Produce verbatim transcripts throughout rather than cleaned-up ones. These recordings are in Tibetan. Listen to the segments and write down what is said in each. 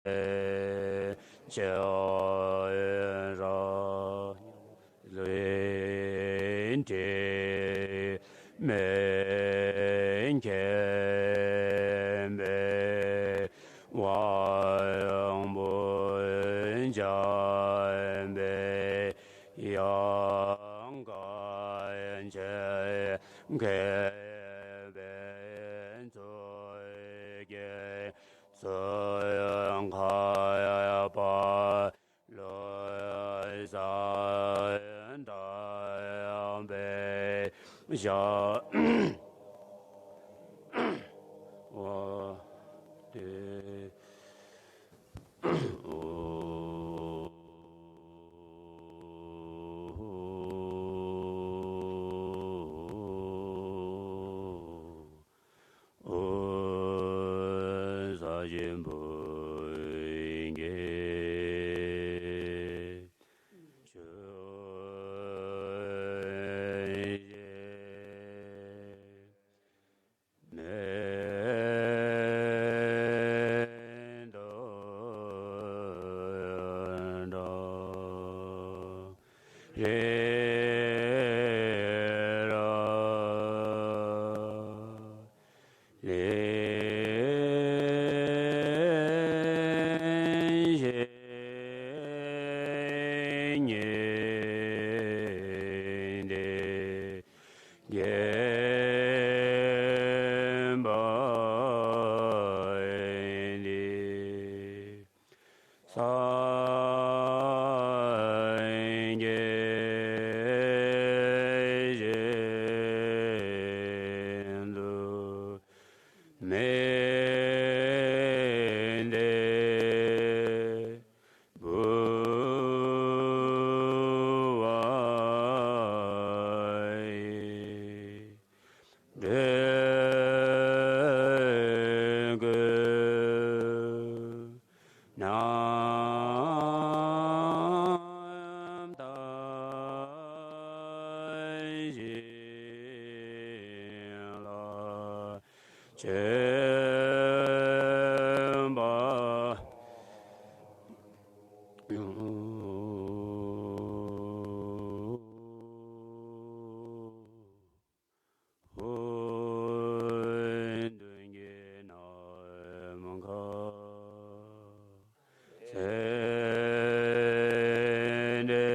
ཆེ་ར་ལུས་དྲི་མེད་མཁྱེན་པའི་དབང་པོ་འཇམ་པའི་ཡང་དག་ཆེ་མཁས་པའི་ཚུལ་གྱིས། ཚུལ་ཁ་པ་ལོ་ས་དྲངས་པའི་ཞབས་འོ་དེ། ཨོ་ས་ཆེན་པོ་ཡིན་གྱི་ཆོས་མེད་དོ། རེ་ར་ལེ་ཞེ་ཉེ་འདི་རྒྱས་པ་འདི། སངས་རྒྱས་བཞིན་དུ་མི་འདི། བུ་བ་ཡི། འདྲེན་དགོས་རྣམ་དག་བཞིན་ལ་བྱོན་པ། ཨོ་མདུན་གྱི་ནམ་མཁའ་ཚེ་འདས་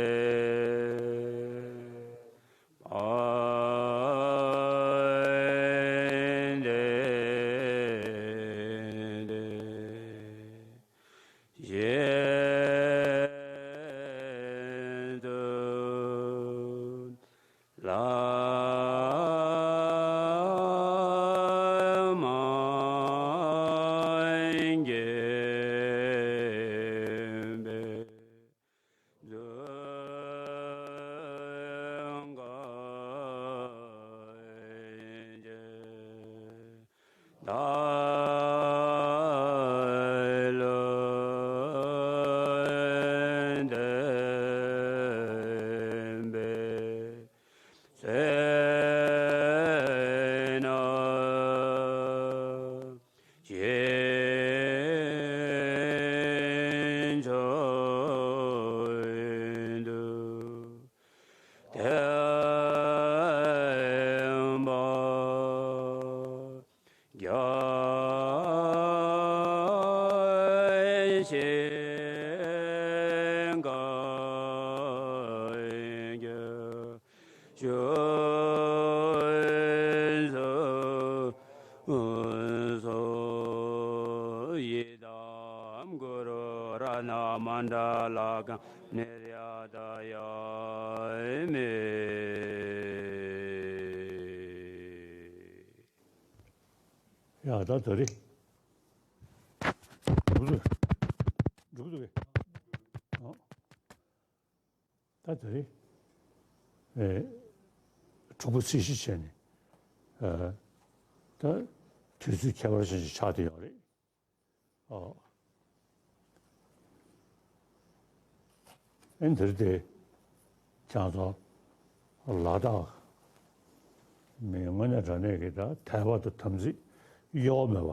པ་འདས་ཏེ། གཞན་དོན་ལ་མ་འགེངས་པའི། འཛུམ་དཀར་ཅན་བདག་ལུས་ལྡན་པའི་ཚེ་ན། ཞིང་མཆོག་ཏུ་ཐིམ་པ་རྒྱ་ཆེན་དཀར་གྱི་བྱོན་སོང་། ཡི་དམ་གུ་རུ་རཏྣ་མཎྜ་ལ་ཀ་ནིར་ཡ་ཏ་ཡ་མེ། ཡ་ད་དེ་རེད། འགྲུབ་འདུག་འགྲུབ་འདུག་ཨ། ད་དེ་རེད། ཨེ། དྲུག་པ་ཚིག་བཞི་བྱས་ནས། ཨ། ད་དུས་ཚོད་ཁྱད་པར་ཅན་ཞིག་ཆགས་བསྡད་ཡོད་རེད། ཨ། ཨེ་འདིར་དེ་ཁྱེད་ཚོ་ལ་དྭགས་མི་དངོས་གནས་དྲང་གནས་ཀྱི་ད་དད་པ་དང་དམ་ཚིག་གཡོ་བ་མེད་པ།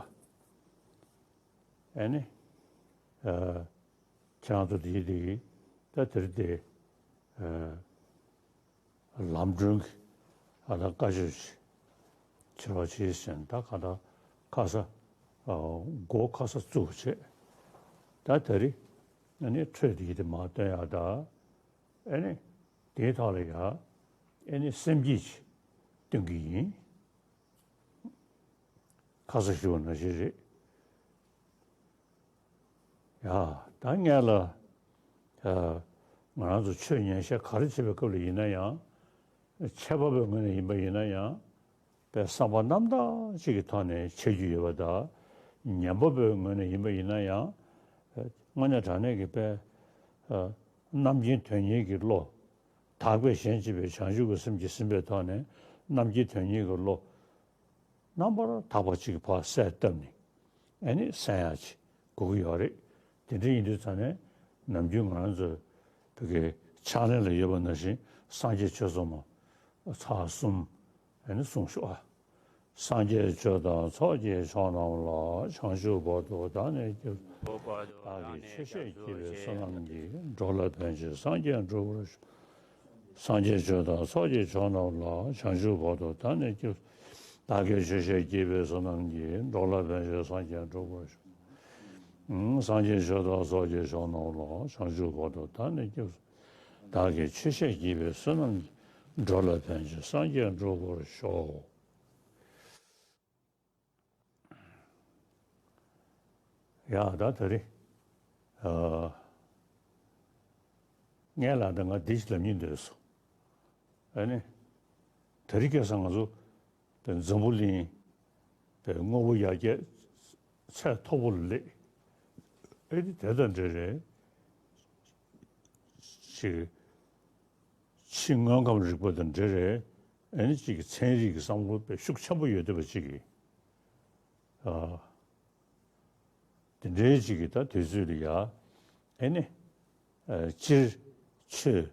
ཨེ་ནི། ཨ། ཁྱེད་རང་ཚོ་དེའི་དེ་ད་དེར་དེ། ཨ། ལམ་སྒྲོན་གྱི་ཨ་ད་བཀའ་ཆོས་ཆེ་བ་ཆེ་ཟེར་ད་ག་ད་ཁ་ས། ཨ། མགོ་ཁ་ས་བཙུགས་བྱས། ད་དེ་རིང་ཨ་ནི་འཕྲོས་དེ་དེ་མ་སྟོན་ཡག་ད། ཨ་ནི་དེའི་ཐོག་ལ་ཡ་ཨ་ནི་སེམས་བསྐྱེད་ཅིག་སྟོན་གྱི་ཡིན། ཁ་ས་ཞུ་བ་ནང་བཞིན་རེད། ཡ། ད་སྔོན་ལ། ཨ། ང་རང་ཚོ་ཆོས་ཉན་བཤད་ག་རེ་བྱེད་པའི་སྐབས་ལ་ཡིན་ན་ཡང་། འཆད་པ་པོའི་ངོས་ནས་ཡིན་པ་ཡིན་ན་ཡང་། པའི་བསམ་པ་རྣམ་དག་ཅིག་གི་ཐོག་ནས་འཆད་རྒྱུ་ཡོད་པ་དང་། ཉན་པ་པོའི་ངོས་ནས་ཡིན་པ་ཡིན་ན་ཡང་། དངོས་གནས་དྲང་གནས་ཀྱི་པའི། ཨ། རྣམ་མཁྱེན་དོན་གཉེར་གྱི་བློ། དག་པས་གཞན་གཅེས་པའི་བྱང་ཆུབ་ཀྱི་སེམས་ཀྱིས་ཟིན་པའི་ཐོག་ནས་རྣམ་མཁྱེན་དོན་གཉེར་གྱི་བློ། རྣམ་པར་དག་པ་ཅིག་ཕར་གསལ་བཏབ་ནས་ཨ་ནི་གསན་ཡག་ཅིག་དགོས་ཀྱི་ཡོད་རེད། དེ་འདྲ་ཡིན་དུས་ཙང་ནས་ནམ་རྒྱུན་ང་རང་ཚོ་བོད་ཀྱི་ཕྱག་ལེན་ལ་ཡོད་པ་ནང་བཞིན་སངས་རྒྱས་ཆོས་ཚོགས་མ་ཚར་གསུམ་ཨ་ནི་གསུངས་ཤོག་ཨ། སངས་རྒྱས་ཆོས་དང་ཚོགས་ཀྱི་མཆོག་རྣམས་ལ། བྱང་ཆུབ་བར་དུ་བདག་ནི་སྐྱབས། བདག་གིས་ཆོས་བཤད་བགྱིས་པའི་བསོད་ནམས་ཀྱིས། འགྲོ་ལ་ཕན་ཕྱིར་སངས་རྒྱས་འགྲུབ་པར་ཤོག། སངས་རྒྱས་ཆོས་དང་ཚོགས་ཀྱི་མཆོག་རྣམས་ལ། བྱང་ཆུབ་བར་དུ་བདག་ནི་སྐྱབས། བདག་གིས་ཆོས་བཤད་བགྱིས་པའི་བསོད་ནམས་ཀྱིས། འགྲོ་ལ་ཕན་ཕྱིར་སངས་རྒྱས་འགྲུབ་པར་ཤོག། སངས་རྒྱས་ཆོས་དང་ཚོགས་ཀྱི་མཆོག་རྣམས་ལ། བྱང་ཆུབ་བར་དུ་བདག་ནི་སྐྱབས། བདག་གིས་ཆོས་བཤད་བགྱིས་པའི་བསོད་ནམས་ཀྱིས། འགྲོ་ལ་ཕན་ཕྱིར་སངས་རྒྱས་འགྲུབ་པར་ཤོག། ཡ་ད་དེ་རིང་། ཨ། ངས་ལ་ད་ང་འདི་ཞིག་ལབ་སྙིང་འདོད་སོང་། ཨ་ནི། དེ་རིང་ཁ་སང་ང་ཚོ་དེ་འཛམ་བུ་གླིང་དེ་དངོས་པོ་ཡར་རྒྱས་ཚད་མཐོ་པོ་ལ་སླེབས། ཨེ་ནི་དེ་དང་འབྲེལ་རེད། ཅིག་ཕྱི་དངོས་ཁམས་རིག་པ་དང་འབྲེལ་རེད། ཨེ་ནི་ཅིག་ཚན་རིག་གི་བསམ་བློ་དཔེ་ཤུགས་ཆེན་པོ་ཡོད་བསྡད་པ་ཅིག་གིས། ཨ། དེ་འདྲའི་ཅིག་གི་ད་དུས་ཚོད་ལ་ཡ། ཨེ་ནི། ཨ། སྤྱིར་ཆོས་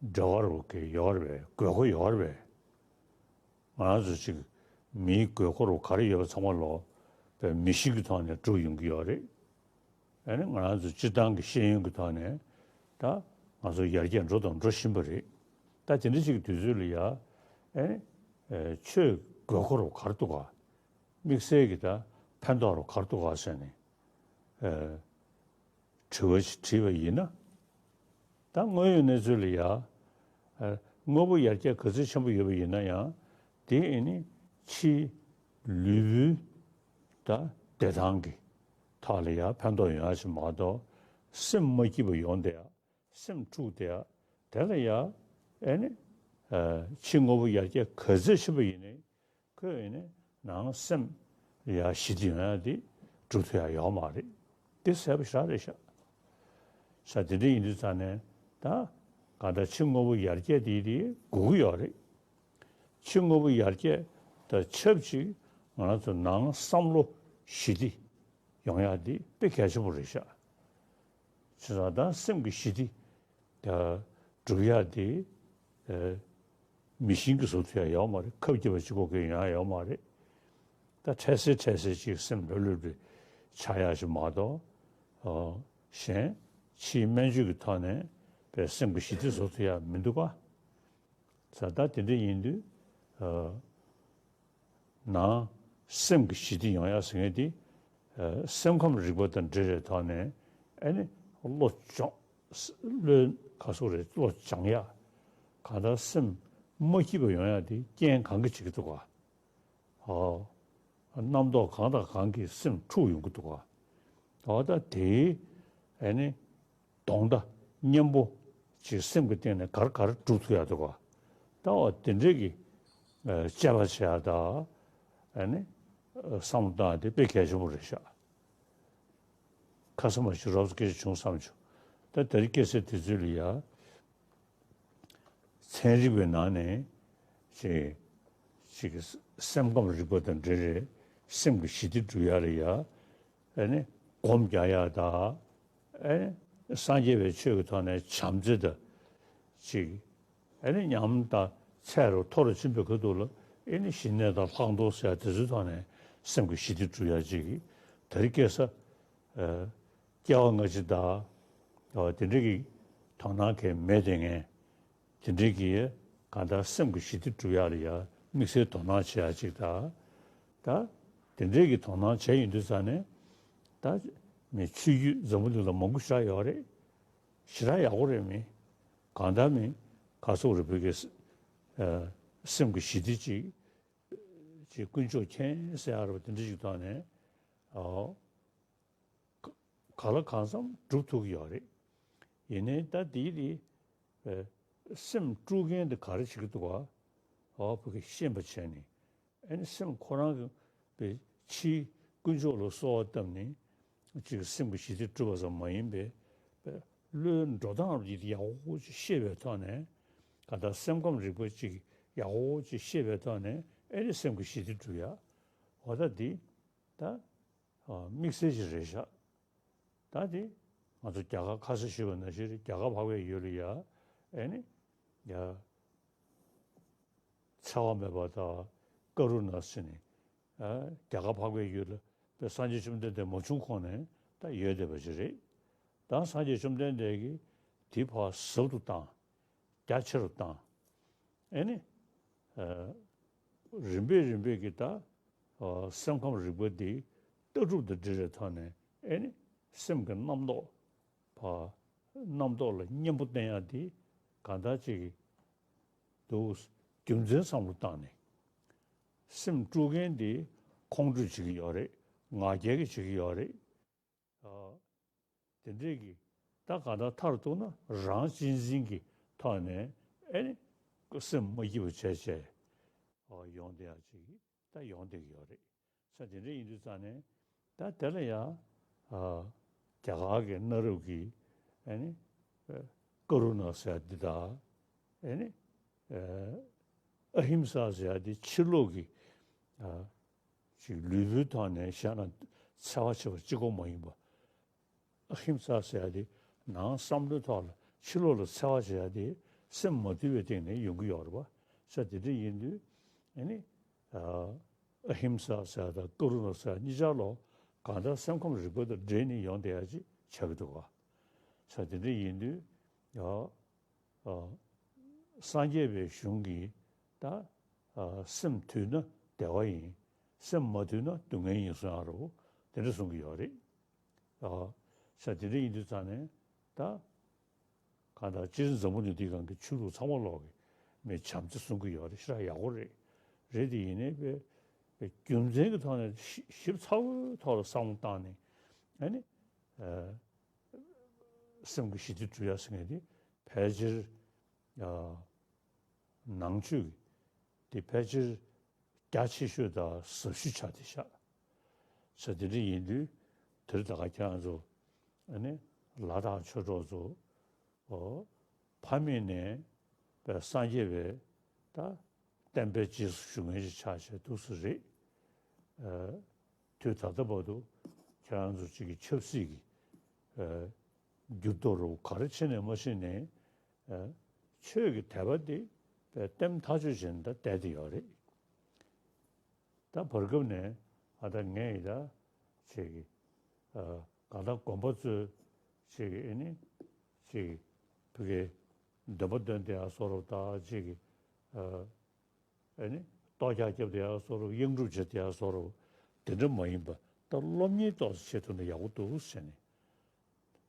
འབྲེལ་བ་རུ་གི་ཡོད་རེད་པས། དགོས་མཁོ་ཡོད་རེད་པས། ང་རང་ཚོ་ཅིག་མིའི་དགོས་མཁོ་རུ་ག་རེ་ཡོད་པ་ཚང་མ་ལོ་པའི་མི་གཤིས་ཀྱི་ཐོག་ནས་སྒྲུབ་ཡོང་གི་ཡོད་རེད། ཨ་ནི་ང་རང་ཚོ་སྤྱིར་བཏང་གི་ཤེས་ཡོན་གྱི་ཐོག་ནས་ད་ང་ཚོ་ཡར་རྒྱས་འགྲོ་དང་འགྲོ་བཞིན་པ་རེད། ད་དེ་འདྲ་ཅིག་གི་དུས་ཚོད་ལ་ཡ། ཨ་ནི། ཨེ། ཆོས་དགོས་མཁོ་རུ་ག་རེ་འདུག་ག། དམིགས་བསལ་གྱི་ད་ཕན་ཐོགས་རུ་ག་རེ་འདུག་ག་ཟེར་ནས། ཨེ། དྲི་བ་ཞིག་དྲིས་པ་ཡིན་ན། ད་དངོས་ཡོད་གནས་ཚུལ་ལ་ཡ། ཨེ། དངོས་པོ་ཡར་རྒྱས་ག་ཚོད་ཆེན་པོ་ཡོད་པ་ཡིན་ན་ཡང་། དེ་ཨེ་ནི་ཕྱིའི་ལུས་པོའི་ད་བདེ་ཐང་གི་ཐོག་ལ་ཡ་ཕན་ཐོགས་ཡོང་ཡ་ཞིག་མ་གཏོགས། སེམས་མ་སྐྱིད་པ་ཡོང་བསྡད་ཡ། སེམས་འཁྲུག་བསྡད་ཡ། དེ་ལ་ཡ། ཨེ་ནི། ཨེ། ཕྱི་དངོས་པོ་ཡར་རྒྱས་ག་ཚོད་ཆེན་པོ་ཡིན་ནའི། ཁོས་ཨེ་ནི་ནང་སེམས་ཡ་ཞི་བདེ་ཡོང་ཡ་དེ་སྒྲུབ་ཐུབ་ཡ་ཡོད་མ་རེད། དེ་གསལ་པོ་ཞེ་དྲག་རེད་ཤག། ས་དེ་འདྲ་ཡིན་དུས་ཙང་ནས་ད་གང་ལྟར་ཕྱི་དངོས་པོ་ཡར་རྒྱས་དེ་དེ་དགོས་ཀྱི་ཡོད་རེད། ཕྱི་དངོས་པོ་ཡར་རྒྱས་དང་ཆབས་ཅིག་ང་རང་ཚོ་ནང་བསམ་བློ་ཞི་བདེ་ཡོང་ཡ་དེ་དཔེ་གལ་ཆེན་པོ་རེད་ཤག། བྱས་ཙང་ད་སེམས་ཀྱི་ཞི་བདེ་སྒྲུབ་ཡག་དེ། ཨ། མི་གཞན་གྱིས་བཟོ་ཐུབ་ཡག་ཡོད་མ་རེད། ཁབ་རྒྱབ་པ་གཅིག་པོ་གིས་ཡོང་ཡག་ཡོད་མ་རེད། ད་འཕྲལ་སེལ་འཕྲལ་སེལ་ཅིག་སེམས་ལྷོད་ལྷོད་རེ་ཆགས་ཡག་ཞིག་མ་གཏོགས། ཨ། གཞན་ཕྱིའི་སྨན་བཅོས་ཀྱི་ཐོག་ནས་པའི་སེམས་ཀྱི་ཞི་བདེ་བཟོ་ཐུབ་ཡག་མི་འདུག་ག། ས་ད་དེ་འདྲ་ཡིན་དུས། ཨ། ནང་སེམས་ཀྱི་ཞི་བདེ་ཡོང་ཡག་ཟེར་མཁན་དེ། ཨ། སེམས་ཁམས་རིག་པ་དང་འབྲེལ་བའི་ཐོག་ནས་ཨ་ནི་བློ་སྦྱོང་། བློའི་ག་སོགས་རེད། བློ་སྦྱང་ཡག། གང་ལྟར་སེམས་མ་སྐྱིད་པ་ཡོང་ཡག་དེ་རྐྱེན་གང་གིས་བྱེད་ཀྱི་འདུག་ག། ཨོ། རྣམ་རྟོག་གང་དང་གང་གིས་སེམས་འཁྲུག་ཡོང་གི་འདུག་ག། ཨོ་ད་དེའི་ཨ་ནི་གདོང་མདའ་གཉེན་པོ་ཅིག་སེམས་ཀྱི་སྟེང་ནས་ག་རེ་ག་རེ་སྒྲུབ་ཐུབ་ཡག་འདུག་ག། ད་འོ་དེ་འདྲས་ཀྱི་ཨ་དཔྱད་པ་བྱེད་ཡག་དང་ཨ་ནི་བསམ་བློ་བཏང་ཡག་དེ་དཔེ་གལ་ཆེན་པོ་རེད་ཤག། ཁ་སང་མ་ཞིག་རོབ་ཙམ་སྐད་ཆ་བྱུང་བསམ་བྱུང་། ད་དེ་རིང་ཁ་སང་དུས་ཚོད་ལ་ཡ། ཚན་རིག་པའི་ནང་ནས་ཅིག་ཅིག་སེམས་ཁམས་རིག་པ་དང་འབྲེལ་རེད། སེམས་ཀྱི་ཞི་བདེ་སྒྲུབ་ཡག་ལ་ཡ། ཨ་ནི་སྒོམ་རྒྱག་ཡག་དང་། ཨ་ནི་སངས་རྒྱས་པའི་ཆོས་ཀྱི་ཐོག་ནས་བྱམས་བརྩེ་དང་། ཅིག་ཨ་ནི་ཉམས་དང་ཚད་རུ་མཐོ་རུ་ཕྱིན་པའི་ཁ་ཐུག་ལ། ཨ་ནི་ཞི་གནས་དང་ལྷག་མཐོང་ཟེར་ཡག་དེ་ཚོའི་ཐོག་ནས་སེམས་ཀྱི་ཞི་བདེ་སྒྲུབ་ཡག་ཅིག་གི་དེ་རིང་ཁ་སང་། ཨ། སྐྱེ་བ་སྔ་ཕྱི་དང་། ཨ། དེ་འདྲ་གི་དོ་སྣང་གང་མེད་དེ། ངས་དེ་འདྲ་གི་གང་ལྟར་སེམས་ཀྱི་ཞི་བདེ་སྒྲུབ་ཡག་ལ་ཡ་དམིགས་བསལ་དོ་སྣང་བྱེད་ཡག་ཅིག་དང་། ད་དེ་འདྲ་གི་དོ་སྣང་བྱས་ཡོང་དུས་ཙ་ནས། ད་མི་ཆོས་བརྒྱུད་འཛམ་བུ་གླིང་ལ་མང་པོ་ཞེ་དྲག་ཡོད་རེད། ཞེ་དྲག་ཡག་པོ་རེད། མི་གང་ལྟར་མི་ག་སོག་རི་བོད་ཀྱི་ཨ། སེམས་ཀྱི་ཞི་བདེ་ཅིག་ཅིག་དཀོན་མཆོག་མཁྱེན་ཟེར་ཡག་རེད་པ། དེ་འདྲ་ཞིག་ཐོག་ནས། ཨོ། ག་ག་ལ་གང་འཚམ་སྒྲུབ་ཐུབ་ཀྱི་ཡོད་རེད། ཡིན་ནའི་ད་འདིའི་དེ་ཨ། སེམས་དཀྲུག་མཁན་དེ་ག་རེ་བྱེད་ཀྱི་འདུག་ག་ཨོ། བོད་ཀྱི་ཤེས་པ་བྱས་ནས། ཨ་ནི་སེམས་ཁོ་རང་གི་པའི་ཕྱིའི་དཀོན་མཆོག་ལ་གསོལ་བ་བཏབ་ནས་ཅིག་སེམས་ཀྱི་ཞི་བདེ་སྒྲུབ་པ་ཙམ་མ་ཡིན་པའི། པའི་བློའི་འགྲོ་སྟངས་ཡག་པོ་ཅིག་ཤེས་པའི་ཐོག་ནས། གང་ལྟར་སེམས་ཁམས་རིག་པ་ཅིག་ཡག་པོ་ཅིག་ཤེས་པའི་ཐོག་ནས། ཨ་ནི་སེམས་ཀྱི་ཞི་བདེ་སྒྲུབ་ཡག་འོ་ད་འདི་ད་དམིགས་བསལ་ཞིག་རེད་ཤག་ད་དེ་ང་ཚོ་རྒྱ་གར་ཁ་སང་ཞུས་པ་ནང་བཞིན་རེད། རྒྱ་གར་འཕགས་པའི་ཡུལ་ལ་ཡ། ཨ་ནི་ཡ། འཚེ་བ་མེད་པ་དང་ཀ་རུ་ཎ་ཟེར་ནས། ཨ། རྒྱ་གར་འཕགས་པའི་ཡུལ་ལ་པའི་སངས་རྒྱས་བཅོམ་ལྡན་འདས་མ་བྱུང་གོང་ནས་ད་ཡོད་བསྡད་པ་ཅིག་རེད། ད་སངས་རྒྱས་བཅོམ་ལྡན་འདས་ཀྱིས་དེ་ཕར་ཟབ་ཏུ་བཏང་། རྒྱ་ཆེ་རུ་བཏང་། ཨེ་ནི། ཨ། རིམ་པས་རིམ་པས་ཀྱིས་ད། ཨ། སེམས་ཁམས་རིག་པ་འདི་ལྟ་གྲུབ་དང་འབྲེལ་བའི་ཐོག་ནས། ཨེ་ནི། སེམས་ཀྱི་རྣམ་རྟོག་ཕར་རྣམ་རྟོག་ལ་གཉེན་པོ་བསྟེན་ཡག་འདི་གང་ལྟར་ཅིག་འདུག་རྒྱུ་མཚན་བསམ་བློ་བཏང་ནས། སེམས་དཀྲུག་མཁན་འདི་ཁོང་ཁྲོས་བྱེད་ཀྱི་ཡོད་རེད། ང་རྒྱལ་གྱིས་བྱེད་ཀྱི་ཡོད་རེད། ཨ། དེ་འདྲས་ཀྱི་ད་གང་ལྟར་མཐར་གཏུགས་ན་རང་གཅེས་འཛིན་གྱི་ཐོག་ནས། ཨེ་ནི། སེམས་མ་སྐྱིད་པ་བྱས་བྱས། ཨ། ཡོང་བསྡད་ཡག་ཅིག་ད་ཡོང་བསྡད་ཀྱི་ཡོད་རེད། ས་དེ་འདྲ་ཡིན་དུས་ཙང་ནས། ད་དེ་ལ་ཡང་། ཨ། རྒྱ་གར་གྱི་གནའ་རབས་ཀྱི། ཨ་ནི། ཨ། ཀ་རུ་ཎ་ཟེར་ཡག་འདི་དང་། ཨ་ནི། ཨ། ཨ་ཧིམ་ས་ཟེར་ཡག་འདི་ཕྱི་ལོགས་ཀྱི། ཨ། ཅིག་ལུས་པོའི་ཐོག་ནས་གཞན་ལ་འཚེ་བ་བྱེད་པ་གཅིག་པོ་མ་ཡིན་པ། ཨ་ཧིམ་ས་ཟེར་ཡག་དེ་ནང་བསམ་བློའི་ཐོག་ལ་ཕྱི་ལོགས་ལ་འཚེ་བ་བྱེད་ཡག་དེ་སེམས་མ་དུལ་བའི་སྟེང་ནས་ཡོང་གི་ཡོད་རེད་པ། ས་དེ་འདྲ་ཡིན་དུས། ཨ་ནི། ཨ། ཨ་ཧིམ་ས་ཟེར་ཡག་དང་ཀ་རུ་ཎ་ཟེར་ཡག་གཉིས་ཆར་ལོ་གང་ལྟར་སེམས་ཁམས་རིག་པ་དང་འབྲེལ་ནས་ཡོང་བསྡད་ཡག་ཅིག་ཆགས་ཀྱི་འདུག་ག་ས་དེ་འདྲ་ཡིན་དུས། ཨ། ཨ། སངས་རྒྱས་པའི་གཞུང་གིས་ད། ཨ། སེམས་དུལ་ན་བདེ་བ་ཡིན། སེམས་མ་དུལ་ན་སྡུག་བསྔལ་ཡིན་གསུང་ཡག་རེད་པ། དེ་འདྲ་གསུང་གི་ཡོད་རེད། ཨ། ས་དེ་འདྲ་ཡིན་དུས་ཙང་ནས་ད། གང་ལྟར་སྤྱིར་འཛམ་བུ་གླིང་འདིའི་སྒང་གི་ཆོས་ལུགས་ཚང་མ་ལོག་གི་མི་བྱམས་བརྩེ་གསུང་གི་ཡོད་རེད། ཞེ་དྲག་ཡག་པོ་རེད། རེད་དེ་ཡིན་ནའི་པའི་པའི་རྒྱུ་མཚན་གྱི་ཐོག་ནས་ཞིབ་ཞིབ་ཚགས་པོའི་ཐོག་ལ་བསམ་བློ་བཏང་ནས། ཨ་ནི། ཨ། སེམས་ཀྱི་ཞི་བདེ་སྒྲུབ་ཡག་ཟེར་མཁན་དེ་ཕལ་ཆེར། ཨ། ནང་ཆོས་ཀྱི་དེ་ཕལ་ཆེར་རྒྱ་ཆེ་ཤོས་དང་ཟབ་ཤོས་ཆགས་བསྡད་ཤག་ས་དེ་འདྲ་ཡིན་དུས། དེར་ད་ག་ཁྱེད་རང་ཚོ། ཨ་ནི། ལ་དྭགས་ཆོས་གྲོགས་ཚོ། ཨོ། ཕ་མེས་ནས་པའི་སངས་རྒྱས་པའི་ད་བསྟན་པའི་རྗེས་སུ་ཞུགས་མཁན་ཞིག་ཆགས་བྱས་འདུག་སེ་རེད། ཨ། དུས་ད་ལྟ་བར་དུ་ཁྱེད་རང་ཚོ་གཅིག་གི་ཆབ་སྲིད་ཀྱི། ཨ། འགྱུར་ལྡོག་རུ་ག་རེ་ཕྱིན་ནས་མ་ཕྱིན་ནས། ཨ། ཆོས་ཀྱི་དད་པ་དེ་པའི་ལྟེམ་ཐག་ཆོད་བྱས་ནས་ད་བསྡད་དེ་ཡོད་རེད། ད་བར་སྐབས་ནས་ཨ་ད་ངས་ཡི་ད་ཅིག་གི། ཨ། གང་ལྟར་དགོན་པ་ཚོས་ཅིག་གི། ཨེ་ནི། ཅིག་གི་བོད་ཀྱི་འདོན་པ་འདོན་བསྡད་ཡག་བཟོ་འདྲ་དང་། ཅིག་གི། ཨ། ཨེ་ནི། གཏོར་རྒྱག་རྒྱབ་བསྡད་ཡག་བཟོ་འདྲ། གཡང་སྒྲུབ་བྱེད་བསྡད་ཡག་བཟོ་འདྲ། དེ་འདྲ་མ་ཡིན་པ། ད་སློབ་གཉེར་ཏོག་ཙམ་བྱེད་ཐུབ་ན་ཡག་པོ་འདུག་ཟེར་ནས།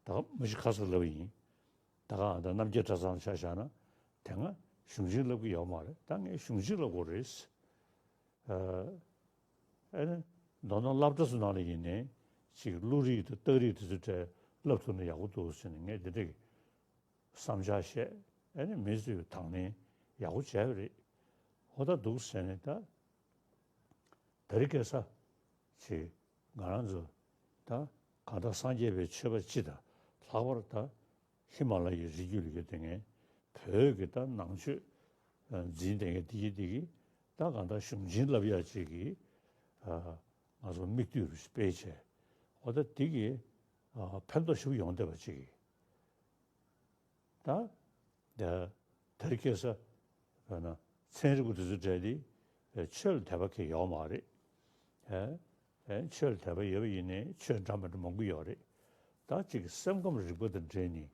ད་མ་གཞི་ཁ་སང་ལབ་པ་ཡིན། ད་ག་ཨ་ད་རྣམ་རྒྱལ་གྲྭ་ཚང་ཆ་བཞག་ན། དེ་སྔ་གཞུང་ཆེན་བསླབ་ཀྱི་ཡོད་མ་རེད། ད་ངས་གཞུང་ཆེན་བསླབ་དགོས་རེད། ཨ། ཨེ་ནི། མདོར་ན་སློབ་གྲྭ་ཚོ་ནང་ལ་ཡིན་ནའི་ཅིག་བློ་རིག་དང་རྟགས་རིག་དེ་ཚོ་གྲས་བསླབ་ཐུབ་ན་ཡག་པོ་འདུག་ཟེར་ནས་ངས་འདི་འདྲ་གི་བསམ་འཆར་བཤད། ཨེ་ནི། མི་ཚོས་དང་ལེན་ཡག་པོ་བྱས་པ་རེད། ཧོ་ད་འདུག་ཟེར་ནས། ད་དེ་རིང་ཁ་སང་ཅིག་ང་རང་ཚོ་ད་གང་ལྟར་སངས་རྒྱས་པའི་ཆོས་པ་སྤྱི་དང་། ལྷག་པར་ད་ཧི་མ་ལ་ཡའི་རི་རྒྱུད་ལ་ཡོད་བསྡད་མཁན་བོད་ཀྱི་ད་ནང་ཆོས་འཛིན་བསྡད་མཁན་དེ་གི་དེ་གི་ད་གང་ལྟར་གཞུང་ཆེན་བསླབ་ཡག་ཅིག་གི། ཨ། ང་ཚོ་མིག་ལྟོས་རུ་སྤེལ་བྱས། འོ་ད་དེ་གི། ཨ། ཕན་ཐོགས་ཞེ་པོ་ཡོང་བསྡད་པ་ཅིག་གི། ད་ད་དེ་རིང་ཁ་སང་། དཔེར་ན་ཚན་རིག་པ་དེ་ཚོ་གྲས་དེ་ཆོས་ལ་དད་པ་གང་ཡང་ཡོད་མ་རེད། ཨེ། ཨེ། ཆོས་ལ་དད་པ་ཡོད་པ་ཡིན་ནའི་ཆོས་འདྲ་མི་འདྲ་མང་པོ་ཡོད་རེད། ད་ཅིག་སེམས་ཁམས་རིག་པ་དང་འབྲེལ་ནས་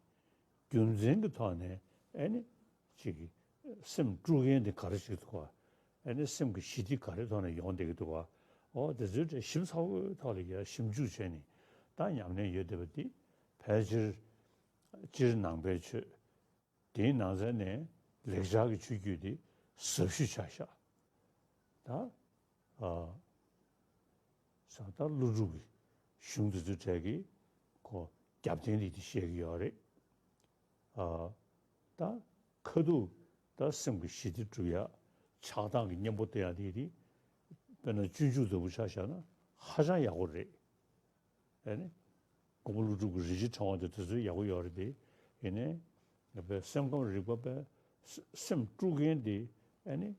རྒྱུ་མཚན་གྱི་ཐོག་ནས་ཨེ་ནི་ཅིག་སེམས་དཀྲུག་མཁན་དེ་ག་རེ་ཞིག་འདུག་ག་ཨེ་ནི་སེམས་ཀྱི་ཞི་བདེ་ག་རེ་ཐོག་ནས་ཡོང་བསྡད་ཀྱི་འདུག་ག་འོ་དེ་ཚོའི་གྲས་ཞིབ་ཚགས་པོའི་ཐོག་ལ་ཡ་ཞིབ་འཇུག་བྱས་ནས་ད་ཉམས་ལེན་ཡོད་བསྡད་པ་འདི་ཕལ་ཆེར་སྤྱིར་ནང་པའི་ཆོས། དེའི་ནང་ཚན་ནས་ལེགས་སྦྱར་གྱི་ཆོས་བརྒྱུད་དེ་ཟབ་ཤོས་ཆགས་ཤག་ད་ཨ་ས་ད་ཀླུ་སྒྲུབ་ཀྱི་གཞུང་དེ་ཚོའི་གྲས་ཀྱི་ཁོ་རྒྱབ་རྟེན་དེ་དེ་བཤད་ཀྱི་ཡོད་རེད། ཨ་ད་ཁ་ཐུག་ད་སེམས་ཀྱི་ཞི་བདེ་སྒྲུབ་ཡ་ཆགས་སྡང་གི་གཉེན་པོ་སྟེར་ཡ་དེ་དེ་དཔེར་ན་སྤྱོད་འཇུག་ལྟ་བུ་ཆ་བཞག་ན་ཧ་ཅང་ཡག་པོ་རེད། ཨེ་ནི། མགོན་པོ་ཀླུ་སྒྲུབ་ཀྱི་རིན་ཆེན་ཕྲེང་བ་དེ་དེ་ཚོ་ཡག་པོ་ཡོད་རེད་དེ། ཡིན་ནའི། ང་པའི་སེམས་ཁམས་རིག་པ་པའི་སེམས་དཀྲུག་མཁན་དེ་ཨེ་ནི།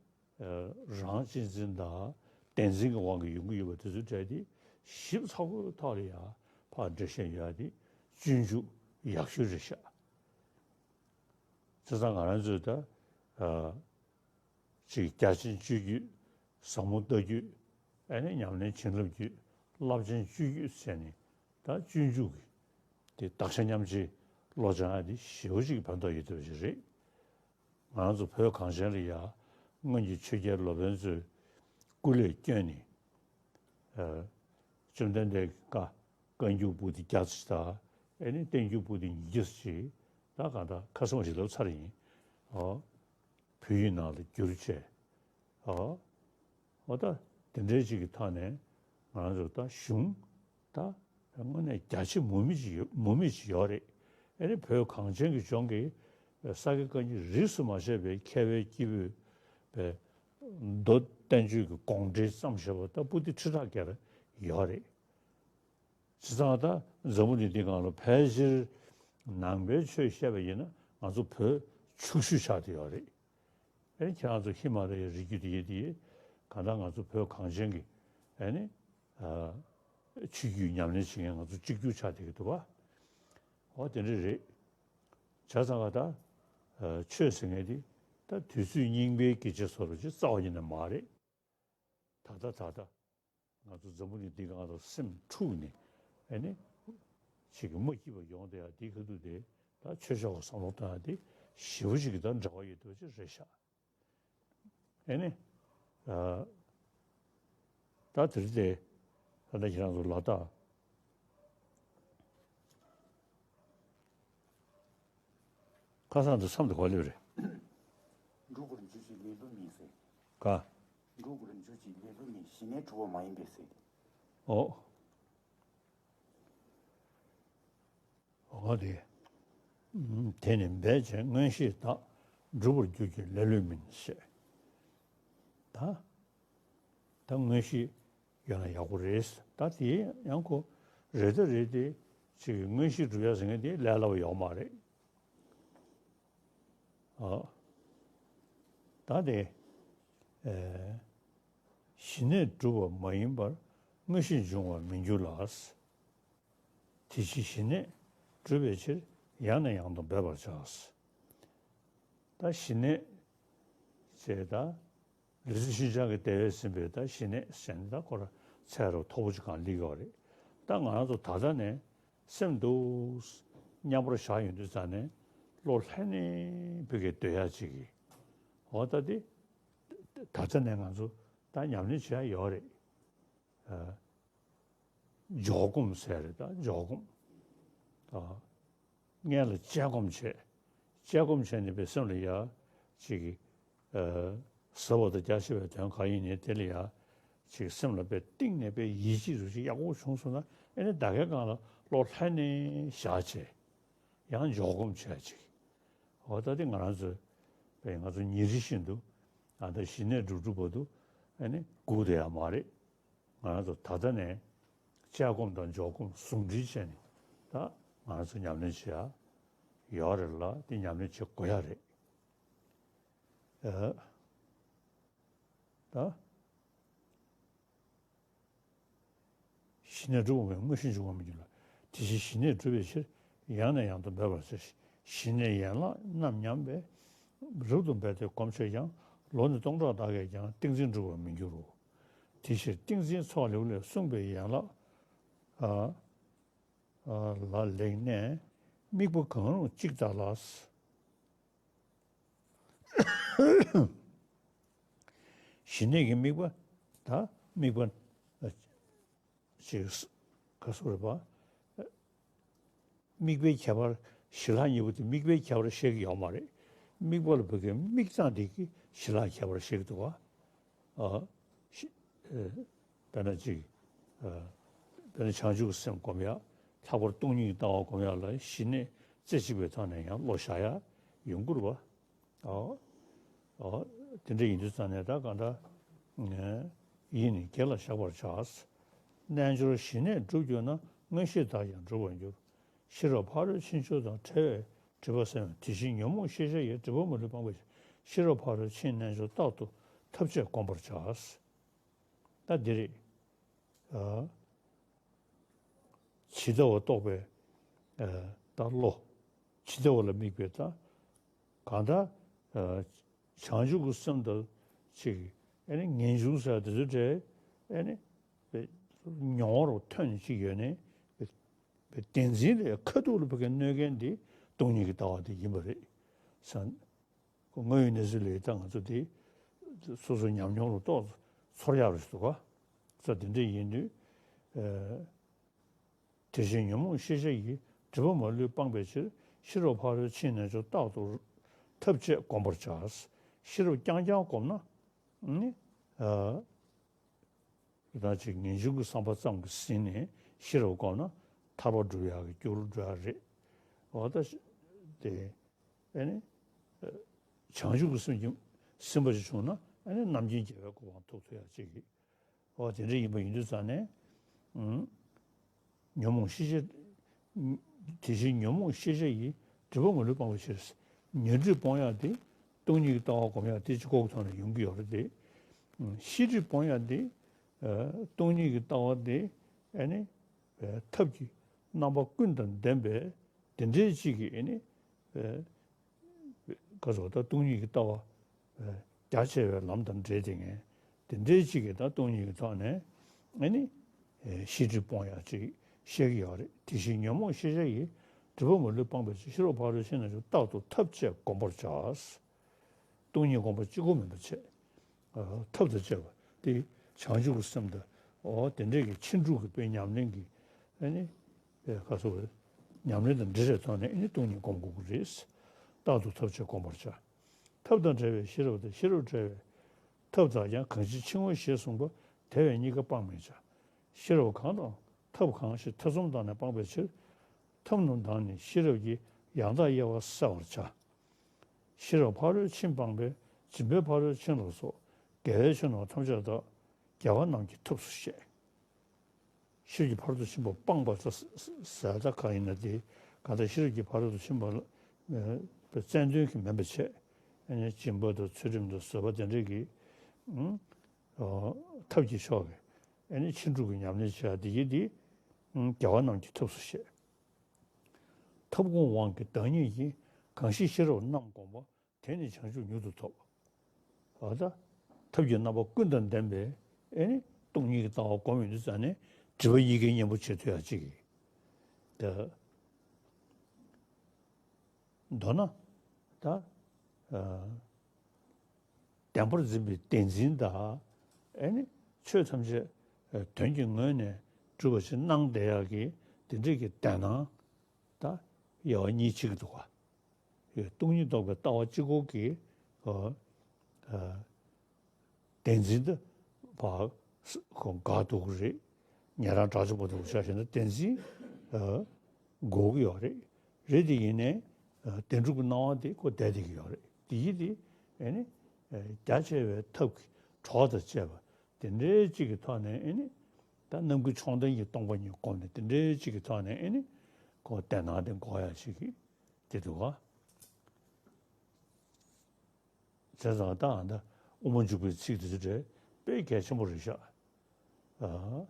རང་གཅེས་འཛིན་དང་བདེན་འཛིན་གྱི་དབང་གིས་ཡོང་གི་ཡོད་པ་དེ་ཚོའི་གྲས་དེ་ཞིབ་ཚགས་པོའི་ཐོག་ལ་ཡང་ཕར་འགྲེལ་བཤད་ཡོད་ཡ་དེ་སྤྱོད་འཇུག་ཡག་ཤོས་རེད་ཤག་བྱས་ཙང་ང་རང་ཚོས་ད་ཅིག་རྒྱ་ཆེན་སྤྱོད་རྒྱུད། ཟབ་མོ་ལྟ་རྒྱུད། ཨ་ནི་ཉམས་ལེན་བྱིན་རླབས་རྒྱུད། རླབས་ཆེན་སྤྱོད་རྒྱུད་ཟེར་ནས་ད་སྤྱོད་འཇུག་གི་དེ་བདག་ཆ་མཉམ་བརྗེའི་བློ་སྦྱང་ཡ་དེ་ཞེ་པོ་ཅིག་ཕན་ཐོགས་ཡོད་བསྡད་པ་ཞིག་རེད། ང་རང་ཚོ་བོད་གངས་ཅན་ལ་ཡ་སྔོན་གྱི་ཆོས་རྒྱལ་ལོ་པཎ་ཚོས་སྐུ་ལས་བསྐྱོན་ནས་བཅོམ་ལྡན་འདས་ཀྱི་བཀའ་བཀའ་འགྱུར་པོ་ཏི་བརྒྱ་ཙམ་དང་། ཨེ་ནི་བསྟན་འགྱུར་པོ་ཏི་ཉིས་བརྒྱ་ཙམ་ཅིག་ད་གང་ལྟར་ཁ་གསལ་བ་ཞིག་ལབ་ཚར་ཡིན། ཨོ། བོད་ཡིག་ནང་ལ་བསྒྱུར་བྱས། ཨོ། ཨོ་ད་དེ་འདྲའི་ཅིག་གི་ཐོག་ནས་ང་རང་ཚོ་ད་གཞུང་ད་དངོས་གནས་རྒྱ་ཆེ་མུ་མེད་ཅིག་ཡོད། མུ་མེད་ཅིག་ཡོད་རེད། ཨེ་ནི་བོད་གངས་ཅན་གྱི་ལྗོངས་ཀྱི་ས་དགེ་བཀའ་རྙིང་རིས་སུ་མ་ཆད་པའི་མཁས་པའི་སྐྱེས་བུ་པའི་མདོ་བསྟན་བཅོས་ཀྱི་དགོངས་འགྲེལ་བརྩམས་བཞག་པ་ད་པོ་ཏི་ཁྲི་ཕྲག་བརྒྱ་རེ་ཡོད་རེད། བྱས་ཙང་ད་འཛམ་བུ་གླིང་འདི་སྒང་ལ་ཕལ་ཆེར་ནང་པའི་ཆོས་བཤད་པ་ཡིན་ན་ང་ཚོ་བོད་ཕྱུག་ཤོས་ཆགས་བསྡད་ཡོད་རེད། ཨེ་ཁྱེད་རང་ཚོ་ཧི་མ་ལ་ཡའི་རི་རྒྱུད་དེ་ཡེ་དེ་ཡེ་གང་ལྟར་ང་ཚོ་བོད་གངས་ཅན་གྱི་ཨེ་ནི་ཨ་ཆོས་བརྒྱུད་ཉམས་ལེན་བྱེད་མཁན་ང་ཚོ་གཅིག་གྱུར་ཆགས་བསྡད་ཀྱི་འདུག་བ། འོ་དེ་འདྲ་རེད། བྱས་ཙང་ད་ཨ་ཆོས་ཟེར་མཁན་དེ་ད་དུས་ཚོད་རྙིང་པའི་སྐད་ཆ་བཟོ་འདྲ་ཅིག་རྩ་བ་ཉིད་ནས་མ་རེད། ད་ལྟ་ད་ལྟ། ང་ཚོ་འཛམ་བུ་གླིང་འདི་སྒང་ལ་སེམས་འཁྲུགས་ནས་ཨེ་ནི་ཅིག་གི་མ་སྐྱིད་པ་ཡོང་བསྡད་ཡ་འདི་ཁ་ཐུག་དེ་ད་ཆོས་ཕྱོགས་ཀྱི་བསམ་བློ་བཏང་ཡ་འདི་ཞེ་པོ་ཅིག་གི་ད་འབྲེལ་བ་ཡོད་འདུག་ཅིག་རེད་ཤག་ཨེ་ནི་ཨ་ད་དེ་རིང་དེ་ད་ལྟ་ཁྱེད་རང་ཚོ་ལ་དྭགས། ཁ་སང་དུ་མཚམས་དུ་ག་སླེབས་རེད། འགྲོ་དགོས་རྒྱུ་ཅིག་ལས་ལུགས་མིན་ཟེར། ག་འགྲོ་དགོས་རྒྱུ་ཅིག་ལས་ལུགས་མིན། ཞི་གནས་གྲུབ་པ་མ་ཡིན་པས་ཟེར། ཨོ། འོ་དེ། དེ་ནི་འབད་བྱས་མངོན་ཤེས་དག་སྒྲུབ་པར་འགྱུར་གྱི་ལེ་ལོས་མིན་ཞེས། ད། ད་མངོན་ཤེས་ཡོད་ན་ཡག་པོ་རེད། ད་དེ་ཡང་ཁོ་རེད་ད་རེད་དེ་ཅིག་མངོན་ཤེས་སྒྲུབ་ཡ་ཟེར་མཁན་དེ་ལས་སླ་བ་ཡོད་མ་རེད། ཨ། ད་དེ། ཨེ། ཞི་གནས་སྒྲུབ་པ་མ་ཡིན་པར་མངོན་ཤེས་འབྱུང་བར་མི་འགྱུར་ལ། དེ་ཕྱིར་ཞི་གནས་སྒྲུབ་པའི་ཕྱིར་ཡང་ནས་ཡང་དུ་འབད་པར་བྱ། ད་ཞི་གནས་ཅེས་ད་ལུས་རྩལ་ཤིན་སྦྱངས་ཀྱིས་དེ་བས་ཟིན་པའི་ད་ཞི་གནས་ཟེར་ནས་ད་ཁོ་ར་ཚད་རུ་མཐོ་པོ་ཅིག་གང་སླེབས་ཡོད་རེད། ད་ང་རང་ཚོ་ད་ལྟ་ནས་སེམས་སྡུག་མཉམ་པོར་བཞག་ཡོང་དུས་ཙང་ནས་བློ་ལྷོད་ནས་ཕ་གིར་སྡོད་ཡག་ཅིག་གི་འོ་ད་དེ་ད་ལྟ་ནས་ང་ཚོ་ད་ཉམས་ལེན་བྱེད་ཡག་ཡོད་རེད། ཨ། འཇོག་སྒོམ་ཟེར་རེད། ད་འཇོག་སྒོམ། ཨ། སྔོན་ལ་དཔྱད་སྒོམ་བྱས། དཔྱད་སྒོམ་བྱས་ནས་པའི་སེམས་ལ་ཡ་ཅིག་གི་ཨ། ཟབ་པ་དང་རྒྱ་ཆེ་བའི་དོན་གང་ཡིན་ནའི་དེ་ལ་ཡ་ཅིག་སེམས་ལ་པའི་གཏིང་ནས་པའི་ཡིད་ཆེས་རུ་ཅིག་ཡག་པོ་བྱུང་སོང་ན་ཨེ་ནི་ད་གའི་སྒང་ལ་བློ་ལྷོད་ནས་བཞག་བྱས་ཡང་འཇོག་སྒོམ་བྱས་ཅིག་འོ་ད་དེ་ང་རང་ཚོས་པའི་ང་ཚོ་ཉིན་རེ་བཞིན་དུ་ཨ་ད་ཞི་གནས་སྒྲུབ་སྒྲུབ་པ་དུ་ཨེ་ནི་སྒུག་བསྡད་ཡ་མ་རེད། ང་རང་ཚོ་ད་ལྟ་ནས་དཔྱད་སྒོམ་དང་འཇོག་སྒོམ་ཟུང་འབྲེལ་བྱས་ནས་ད་ང་རང་ཚོ་ཉམས་ལེན་བྱེད་ཡ་ཡོད་རེད་ལ་དེ་ཉམས་ལེན་བྱེད་དགོས་ཡ་རེད། ཨ། ད། ཞི་གནས་སྒྲུབ་པ་མེད་མངོན་ཤེས་འབྱུང་བར་མི་འགྱུར་ལ། དེ་བཞིན་ཞི་གནས་སྒྲུབ་པའི་ཕྱིར་ཡང་ནས་ཡང་དུ་འབད་པར་བྱ། ཞི་གནས་ཡན་ལག་རྣམ་མཉམ་པས། རབ་ཏུ་འབད་དེ་གོམས་བྱས་ཀྱང་ལོ་ནི་སྟོང་ཕྲག་དག་གིས་ཀྱང་ཏིང་འཛིན་འགྲུབ་པར་མི་འགྱུར་རོ། དེ་ཕྱིར་ཏིང་འཛིན་ཚོགས་ལེའུ་ལས་གསུངས་པའི་ཡན་ལག་ཨ། ལ་ལེགས་གནས། དམིགས་པ་གང་རུང་གཅིག་ལྟ་ལ། ཞི་གནས་ཀྱི་དམིགས་པ་དང་དམིགས་པ་ཅིག་ག་སོགས་རེད་པ། དམིགས་པའི་ཁྱད་པར་ཞི་ལྷག་གཉིས་པོ་དེ་དམིགས་པའི་ཁྱད་པར་བཤད་ཀྱི་ཡོད་མ་རེད། དམིགས་པ་ལ་བོད་སྐད་དམིགས་སྟངས་དེ་གི་ཞི་ལྷག་ཁྱད་པར་བཤད་ཀྱི་འདུག་བ། ཨ། ཤི། ཨེ། དཔེར་ན་ཅིག་ཨ། དཔེར་ན་བྱང་ཆུབ་ཀྱི་སེམས་སྒོམ་ཡ། ལྷག་པར་སྟོང་ཉིད་ཀྱི་ལྟ་བ་སྒོམ་ཡ་ལ་ཞི་གནས་རྩེ་གཅིག་པའི་ཐོག་ནས་ཡང་བློ་བཞག་ཡ་ཡོང་གི་རེད་བ། ཨོ། ཨོ། དེ་འདྲ་ཡིན་དུས་ཙང་ནས་ད་གང་འདྲ་ཡིན་ནི་དགེ་ལ་བཞག་པར་བྱ། རྣལ་འབྱོར་ཞི་གནས་སྒྲུབ་གྱུར་ན། མངོན་ཤེས་དག་ཀྱང་འགྲུབ་པར་འགྱུར། ཤེས་རབ་ཕ་རོལ་ཕྱིན་མཆོག་དང་། བྲལ་བའི་སྒྲིབ་པ་སེལ་བའི། དེ་བཞིན་ཉོན་མོངས་ཤེས་བྱ་ཡི། སྒྲིབ་པ་མ་ལུས་སྤངས་པའི་ཕྱིར། ཤེས་རབ་ཕ་རོལ་ཕྱིན་རྣལ་འབྱོར། རྟག་ཏུ་ཐབས་ཅད་བསྒོམ་པར་བྱ། ད་འདི་རེད། ཨ། ཇི་ལྟ་བ་རྟོགས་པའི་ཨ། ད་བློ། ཇི་ལྟ་བ་ལ་དམིགས་པའི་ད་གང་ལྟར་ཨ། བྱང་ཆུབ་ཀྱི་སེམས་དང་ཅིག་ཨ་ནི་ངེས་འབྱུང་ཟེར་བ་དེ་ཚོ་འདྲ་ཨ་ནི་མྱོང་བར་ཐོན་ནས་ཅིག་ཡོད་ནས་བདེན་འཛིན་ལས་ཁ་ཐུག་ལ་ཕ་གི་གནོད་མཁན་འདི་སྟོང་ཉིད་ཀྱི་ལྟ་བ་དེ་ཡིན་པ་རེད། ས། ཁོ་དངོས་ཡོད་གནས་ཚུལ་ལས་ད་ང་ཚོ་དེ་སོ་སོའི་ཉམས་མྱོང་ལ་རྟོགས་ཚོར་ཡག་རེད་འདུག་ག་ས། དེ་འདྲ་ཡིན་དུས་ཨ། དེ་བཞིན་ཉོན་མོངས་ཤེས་བྱ་ཡི། སྒྲིབ་པ་མ་ལུས་སྤངས་པའི་ཕྱིར། ཤེས་རབ་ཕ་རོལ་ཕྱིན་རྣལ་འབྱོར། རྟག་ཏུ་ཐབས་ཅད་བསྒོམ་པར་བྱ། ཤེས་རབ་རྐྱང་རྐྱང་བསྒོམས་ན་ནི་ཨ། ད་ཅིག་ངེས་འབྱུང་གི་བསམ་པ་ཙམ་གྱིས་ཟིན་ནས་ཤེས་རབ་བསྒོམས་ན་ཐར་པ་སྒྲུབ་ཡག་གི་རྒྱུ་རུ་འགྲོ་ཡག་རེད། འོ་ད་དེ་ཨ་ནི་བྱང་ཆུབ་ཀྱི་སེམས་ཀྱིས་ཟིན་པ་ཞིག་བྱུང་ན་ཨ་ནི་རྣམ་མཁྱེན་རྒྱལ་བའི་གོ་འཕང་ཐོབ་ཐུབ་ཡག་ཅིག་གི། འོ་དེ་འདྲ་ཡིན་པ་ཡིན་དུས་ཙང་ནས། ཨུམ། ཉོན་མོངས་ཤེས་བྱ། དེ་བཞིན་ཉོན་མོངས་ཤེས་བྱ་ཡི། སྒྲིབ་པ་མ་ལུས་སྤངས་པའི་ཕྱིར། ཉོན་སྒྲིབ་སྤོང་ཡག་དེ་སྟོང་ཉིད་ཀྱི་ལྟ་བ་སྒོམ་ཡག་དེ་གཅིག་པོ་གི་ཐོག་ནས་ཡོང་གི་ཡོད་རེད་དེ། ཨུམ། ཤེས་སྒྲིབ་སྤོང་ཡག་དེ་ཨ། སྟོང་ཉིད་ཀྱི་ལྟ་བ་དེ་ཨ་ནི་ཨ། ཐབས་ཀྱི་རྣམ་པ་ཀུན་དང་ལྡན་པའི་དེ་འདྲའི་ཅིག་གི་ཨ་ནི་ཨ། ག་ཟེར་བ་ད་སྟོང་ཉིད་ཀྱི་ལྟ་བ་རྒྱ་ཆེ་བའི་ལམ་དང་འབྲེལ་ཏེ་ངས་དེ་འདྲའི་ཅིག་གིས་ད་སྟོང་ཉིད་ཀྱི་ཐོག་ནས་ཨ་ནི་ཤེས་སྒྲིབ་སྤོང་ཡག་ཅིག་བཤད་ཀྱི་ཡོད་རེད། དེ་བཞིན་ཉོན་མོངས་ཤེས་བྱ་ཡི། སྒྲིབ་པ་མ་ལུས་སྤངས་པའི་ཕྱིར། ཤེས་རབ་ཕ་རོལ་ཕྱིན་རྣལ་འབྱོར། རྟག་ཏུ་ཐབས་ཅད་བསྒོམ་པར་བྱ། སྟོང་ཉིད་སྒོམ་པ་གཅིག་པོ་མིན་པ་བྱས། ཐབས་དང་བཅས་པ་དེ་བྱང་ཆུབ་ཀྱི་སེམས་དང་། འོ་དེ་འདྲས་ཀྱི་ཕྱིན་དྲུག་གི་དཔེ་ཉམས་ལེན་གྱི་ཨ་ནི་ཁ་སོ་ཉམས་ལེན་དང་འབྲེལ་བའི་ཐོག་ནས་ཨ་ནི་སྟོང་ཉིད་སྒོམ་དགོས་ཀྱི་རེད། རྟག་ཏུ་ཐབས་ཅད་བསྒོམ་པར་བྱ། ཐབས་དང་བྲལ་བའི་ཤེས་རབ་དང་། ཤེས་རབ་བྲལ་བའི་ཐབས་དག་ཀྱང་། གང་ཕྱིར་འཆིང་བ་ཞེས་གསུངས་པ། དེ་བས་གཉིས་ཀ་སྤང་མི་བྱ། ཤེས་རབ་གང་དང་ཐབས་གང་ཞེས། ཐེ་ཚོམ་བཏང་ནས་སྤངས་པའི་ཕྱིར། ཐབས་རྣམས་དང་ནི་ཤེས་རབ་ཀྱིས། ཡང་དག་དབྱེ་བ་བསལ་བར་བྱ། ཤེས་རབ་ཕ་རོལ་ཕྱིན་སྤངས་པས། སྦྱིན་པས་ཕ་རོལ་ཕྱིན་ལ་སོགས། དགེ་བའི་ཆོས་རྣམས་ཐམས་ཅད་དག་རྒྱལ་བ་རྣམས་ཀྱི་ཐབས་སུ་བཤད། ཤེས་རབ་ཀྱི་ཕ་རོལ་ཏུ་ཕྱིན་པ་སྤངས་པ་ཟེར་ད་གང་ཡིན་ན་དེ་གང་ལྟར་ཤེས་རབ་ཀྱི་ཕ་རོལ་ཏུ་ཕྱིན་པ་ལ་བཙན་དོན་གྱི་མིན་པ་བྱས། སྦྱིན་པ་དང་ཚུལ་ཁྲིམས་དང་བཟོད་པ་དེ་འདྲས་ཀྱི་ཐབས་ཀྱི་ཕྱོགས་ཀྱི་ཕྱིན་དྲུག་གི་ཉམས་ལེན་བྱས་དེ་ཡིན་དེ་རྒྱལ་བ་རྣམས་ཀྱི་ཐབས་སུ་བཤད། ཐབས་སྒོམ་དབང་གིས་བདག་ཉིད་ཀྱི། གང་ཞིག་ཤེས་རབ་རྣམས་བསྒོམས་པ། དེ་ནི་བྱང་ཆུབ་མྱུར་དུ་ཐོབ། འོ་ད། ཐབས་ཀྱི་རྣམ་པ་ཀུན་དང་ལྡན་པའི་ཨེ་ནི་སྟོང་ཉིད་ཀྱི་ལྟ་བ་སྒོམ་ཡོང་དུས་ཙང་ནས་སྒྲིབ་པ་གཉིས་ཀའི་གཉེན་པོ་བྱེད་ཐུབ་ཡག་ཅིག་གི། ད། མདོར་ན། ད། ཨ། བདེན་པར་འཛིན་པའི་བདེན་འཛིན་དང་། ཨེ་ནི་ཆོས་ཐམས་ཅད་དོན་གྱི་ངོས་ནས་གྲུབ་པ་ཞིག་སྣང་བསྡད་ཡག་གི་དེ་འདྲས་ཀྱི་བདེན་སྣང་ད་དབྱེ་བ་གཉིས་ཕྱེ་གི་འདུག་ག་སྟོང་ཉིད་རྟོགས་པའི་ལྟ་བ་གཅིག་པོ་གི་ཨ། ཨ། བདེན་འཛིན་དུ་ཕར་ཁོ་འགག་འདུག་གི་རེད། ཉན་རང་དྲག་སྤྱོད་པོ་འདུག་ཆ་བཞག་ན་བདེན་འཛིན་ཨ། འགོག་གི་ཡོད་རེད། རེད་དེ་ཡིན་ནའི་ཨ། བདེན་གྲུབ་ཀྱི་སྣང་བ་དེ་ཁོ་བསྡད་བསྡད་ཀྱི་ཡོད་རེད། དེ་ཡིན་དེ་ཨེ་ནི་ཨ། རྒྱ་ཆེ་བའི་ཐབས་ཀྱི་གྲོགས་དང་བཅས་པ་དེ་འདྲའི་གཅིག་གི་ཐོག་ནས་ཨེ་ནི་ད་རྣམ་ཀུན་མཆོག་ལྡན་གྱི་སྟོང་པ་ཉིད་བསྒོམས་ནས་དེ་འདྲའི་གཅིག་གི་ཐོག་ནས་ཨེ་ནི་ཁོ་བདེན་སྣང་དེ་འགོག་ཡག་ཅིག་གི་དེ་འདུག་ག་བྱས་ཙང་ད་ཨ་ད་དབུ་མ་འཇུག་པའི་ཚིག་དེ་ཚོ་དཔེ་གལ་ཆེན་པོ་རེད་ཤག་ཨ།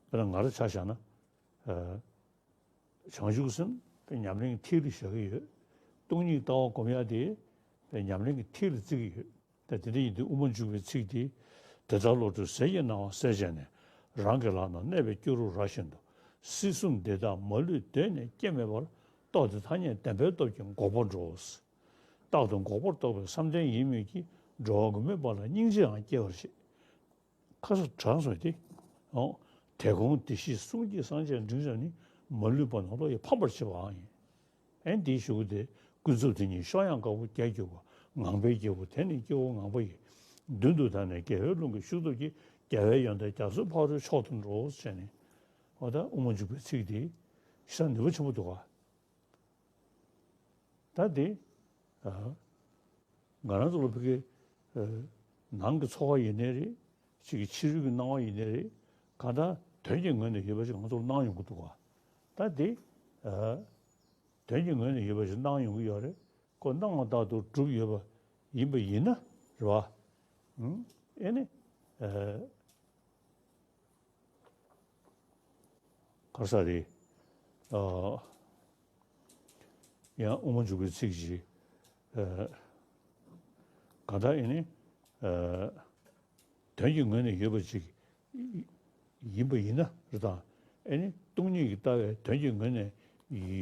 དཔེར་ན་ང་རང་ཆ་བཞག་ན། ཨ། བྱང་ཆུབ་སེམས་དཔེ་ཉམས་ལེན་གྱི་ཐིག་ལེ་བཞག་གི་ཡོད། སྟོང་ཉིད་ལྟ་བ་སྒོམ་ཡག་དེ་དཔེ་ཉམས་ལེན་གྱི་ཐིག་ལེ་བརྩི་གི་ཡོད། ད་དེ་འདྲ་ཡིན་དུས་དབུ་མ་འཇུག་པའི་ཚིག་དེ། དེ་ལྟར་བློ་གྲོས་ཟིལ་གྱིས་གནང་བ་གསལ་བྱས་ནས། རང་གི་ལག་ན་གནས་པའི་སྐྱུ་རུ་ར་བཞིན་དུ། སྲིད་གསུམ་འདི་དག་མ་ལུས་གདོད་ནས་སྐྱེ་མེད་པར། རྟོགས་ཏེ་ཐ་སྙད་བདེན་པའི་སྟོབས་ཀྱིས་འགོག་པར་འགྲོ། རྟག་ཏུ་འགོག་པར་རྟོགས་པའི་བསམ་གཏན་ཡིན་མོད་ཀྱི། འགྲོ་བ་མགོན་མེད་པ་ལ་སྙིང་རྗེའང་སྐྱེ་བར་བྱེད། ཁ་ས་དྲངས་སོ་སྟེ། འོ། དེ་ཀུན་དེ་བཞིན་གསུང་གི་སངས་རྒྱས་འབྲིང་རྣམས་ནི། མ་ལུས་པ་རྣམས་ལ་ཡང་ཕམ་པར་བྱེད་པའང་ཡིན། ཨེ་འདིའི་གཞུག་གུ་དེ། ཀུན་རྫོབ་དེ་ཉིད་གཤོག་ཡངས་དཀར་པོ་རྒྱས་གྱུར་པ། ངང་པའི་རྒྱལ་པོ་དེ་ནི་སྐྱེ་བོ་ངང་པ་ཡི། མདུན་དུ་བདར་ནས་རྒྱལ་བའི་ཀླུང་གི་ཤུགས་སྟོབས་ཀྱིས། རྒྱལ་བའི་ཡོན་ཏན་རྒྱ་མཚོའི་ཕ་རོལ་མཆོག་ཏུ་འགྲོ་ཞེས་ནས། འོ་ད་དབུ་མ་འཇུག་པའི་ཚིག་དེ་ཤ་ནུས་པ་ཆེན་པོ་འདུག་ག། ད་དེ། ཨ། ང་རང་ཚོ་ལ་ཕ་གི། ཨ། ནང་གི་ཚོར་བ་ཡིན་ནའི་རེད། ཅིག་གི་ཕྱི་རོལ་གྱི་སྣང་བ་ཡིན་ནའི་རེད། གང་ལྟར་དོན་གྱི་ངོས་ནས་ཡོད་པ་ཞིག་ང་ཚོར་སྣང་ཡོང་གི་འདུག་ག། ད་དེ། ཨ། དོན་གྱི་ངོས་ནས་ཡོད་པ་ཞིག་སྣང་ཡོང་གི་ཡོད་རེད། ཁོ་སྣང་བ་ལྟར་དུ་གྲུབ་ཡོད་པ་ཡིན་པ་ཡིན་ན་རེད་བ། ཨུམ། ཨེ་ནི། ཨ། ག་རེ་ཟེར་རེད། ཨ། ཡང་དབུ་མ་འཇུག་པའི་ཚིག་ཅིག། ཨ། གང་ལྟར་ཨེ་ནི། ཨ། དོན་གྱི་ངོས་ནས་ཡོད་པ་ཅིག་ཡིན་པ་ཡིན་ན་རེད་དང་། ཨེ་ནི་སྟོང་ཉིད་ཀྱི་ལྟ་བས་དོན་གྱི་ངོས་ནས་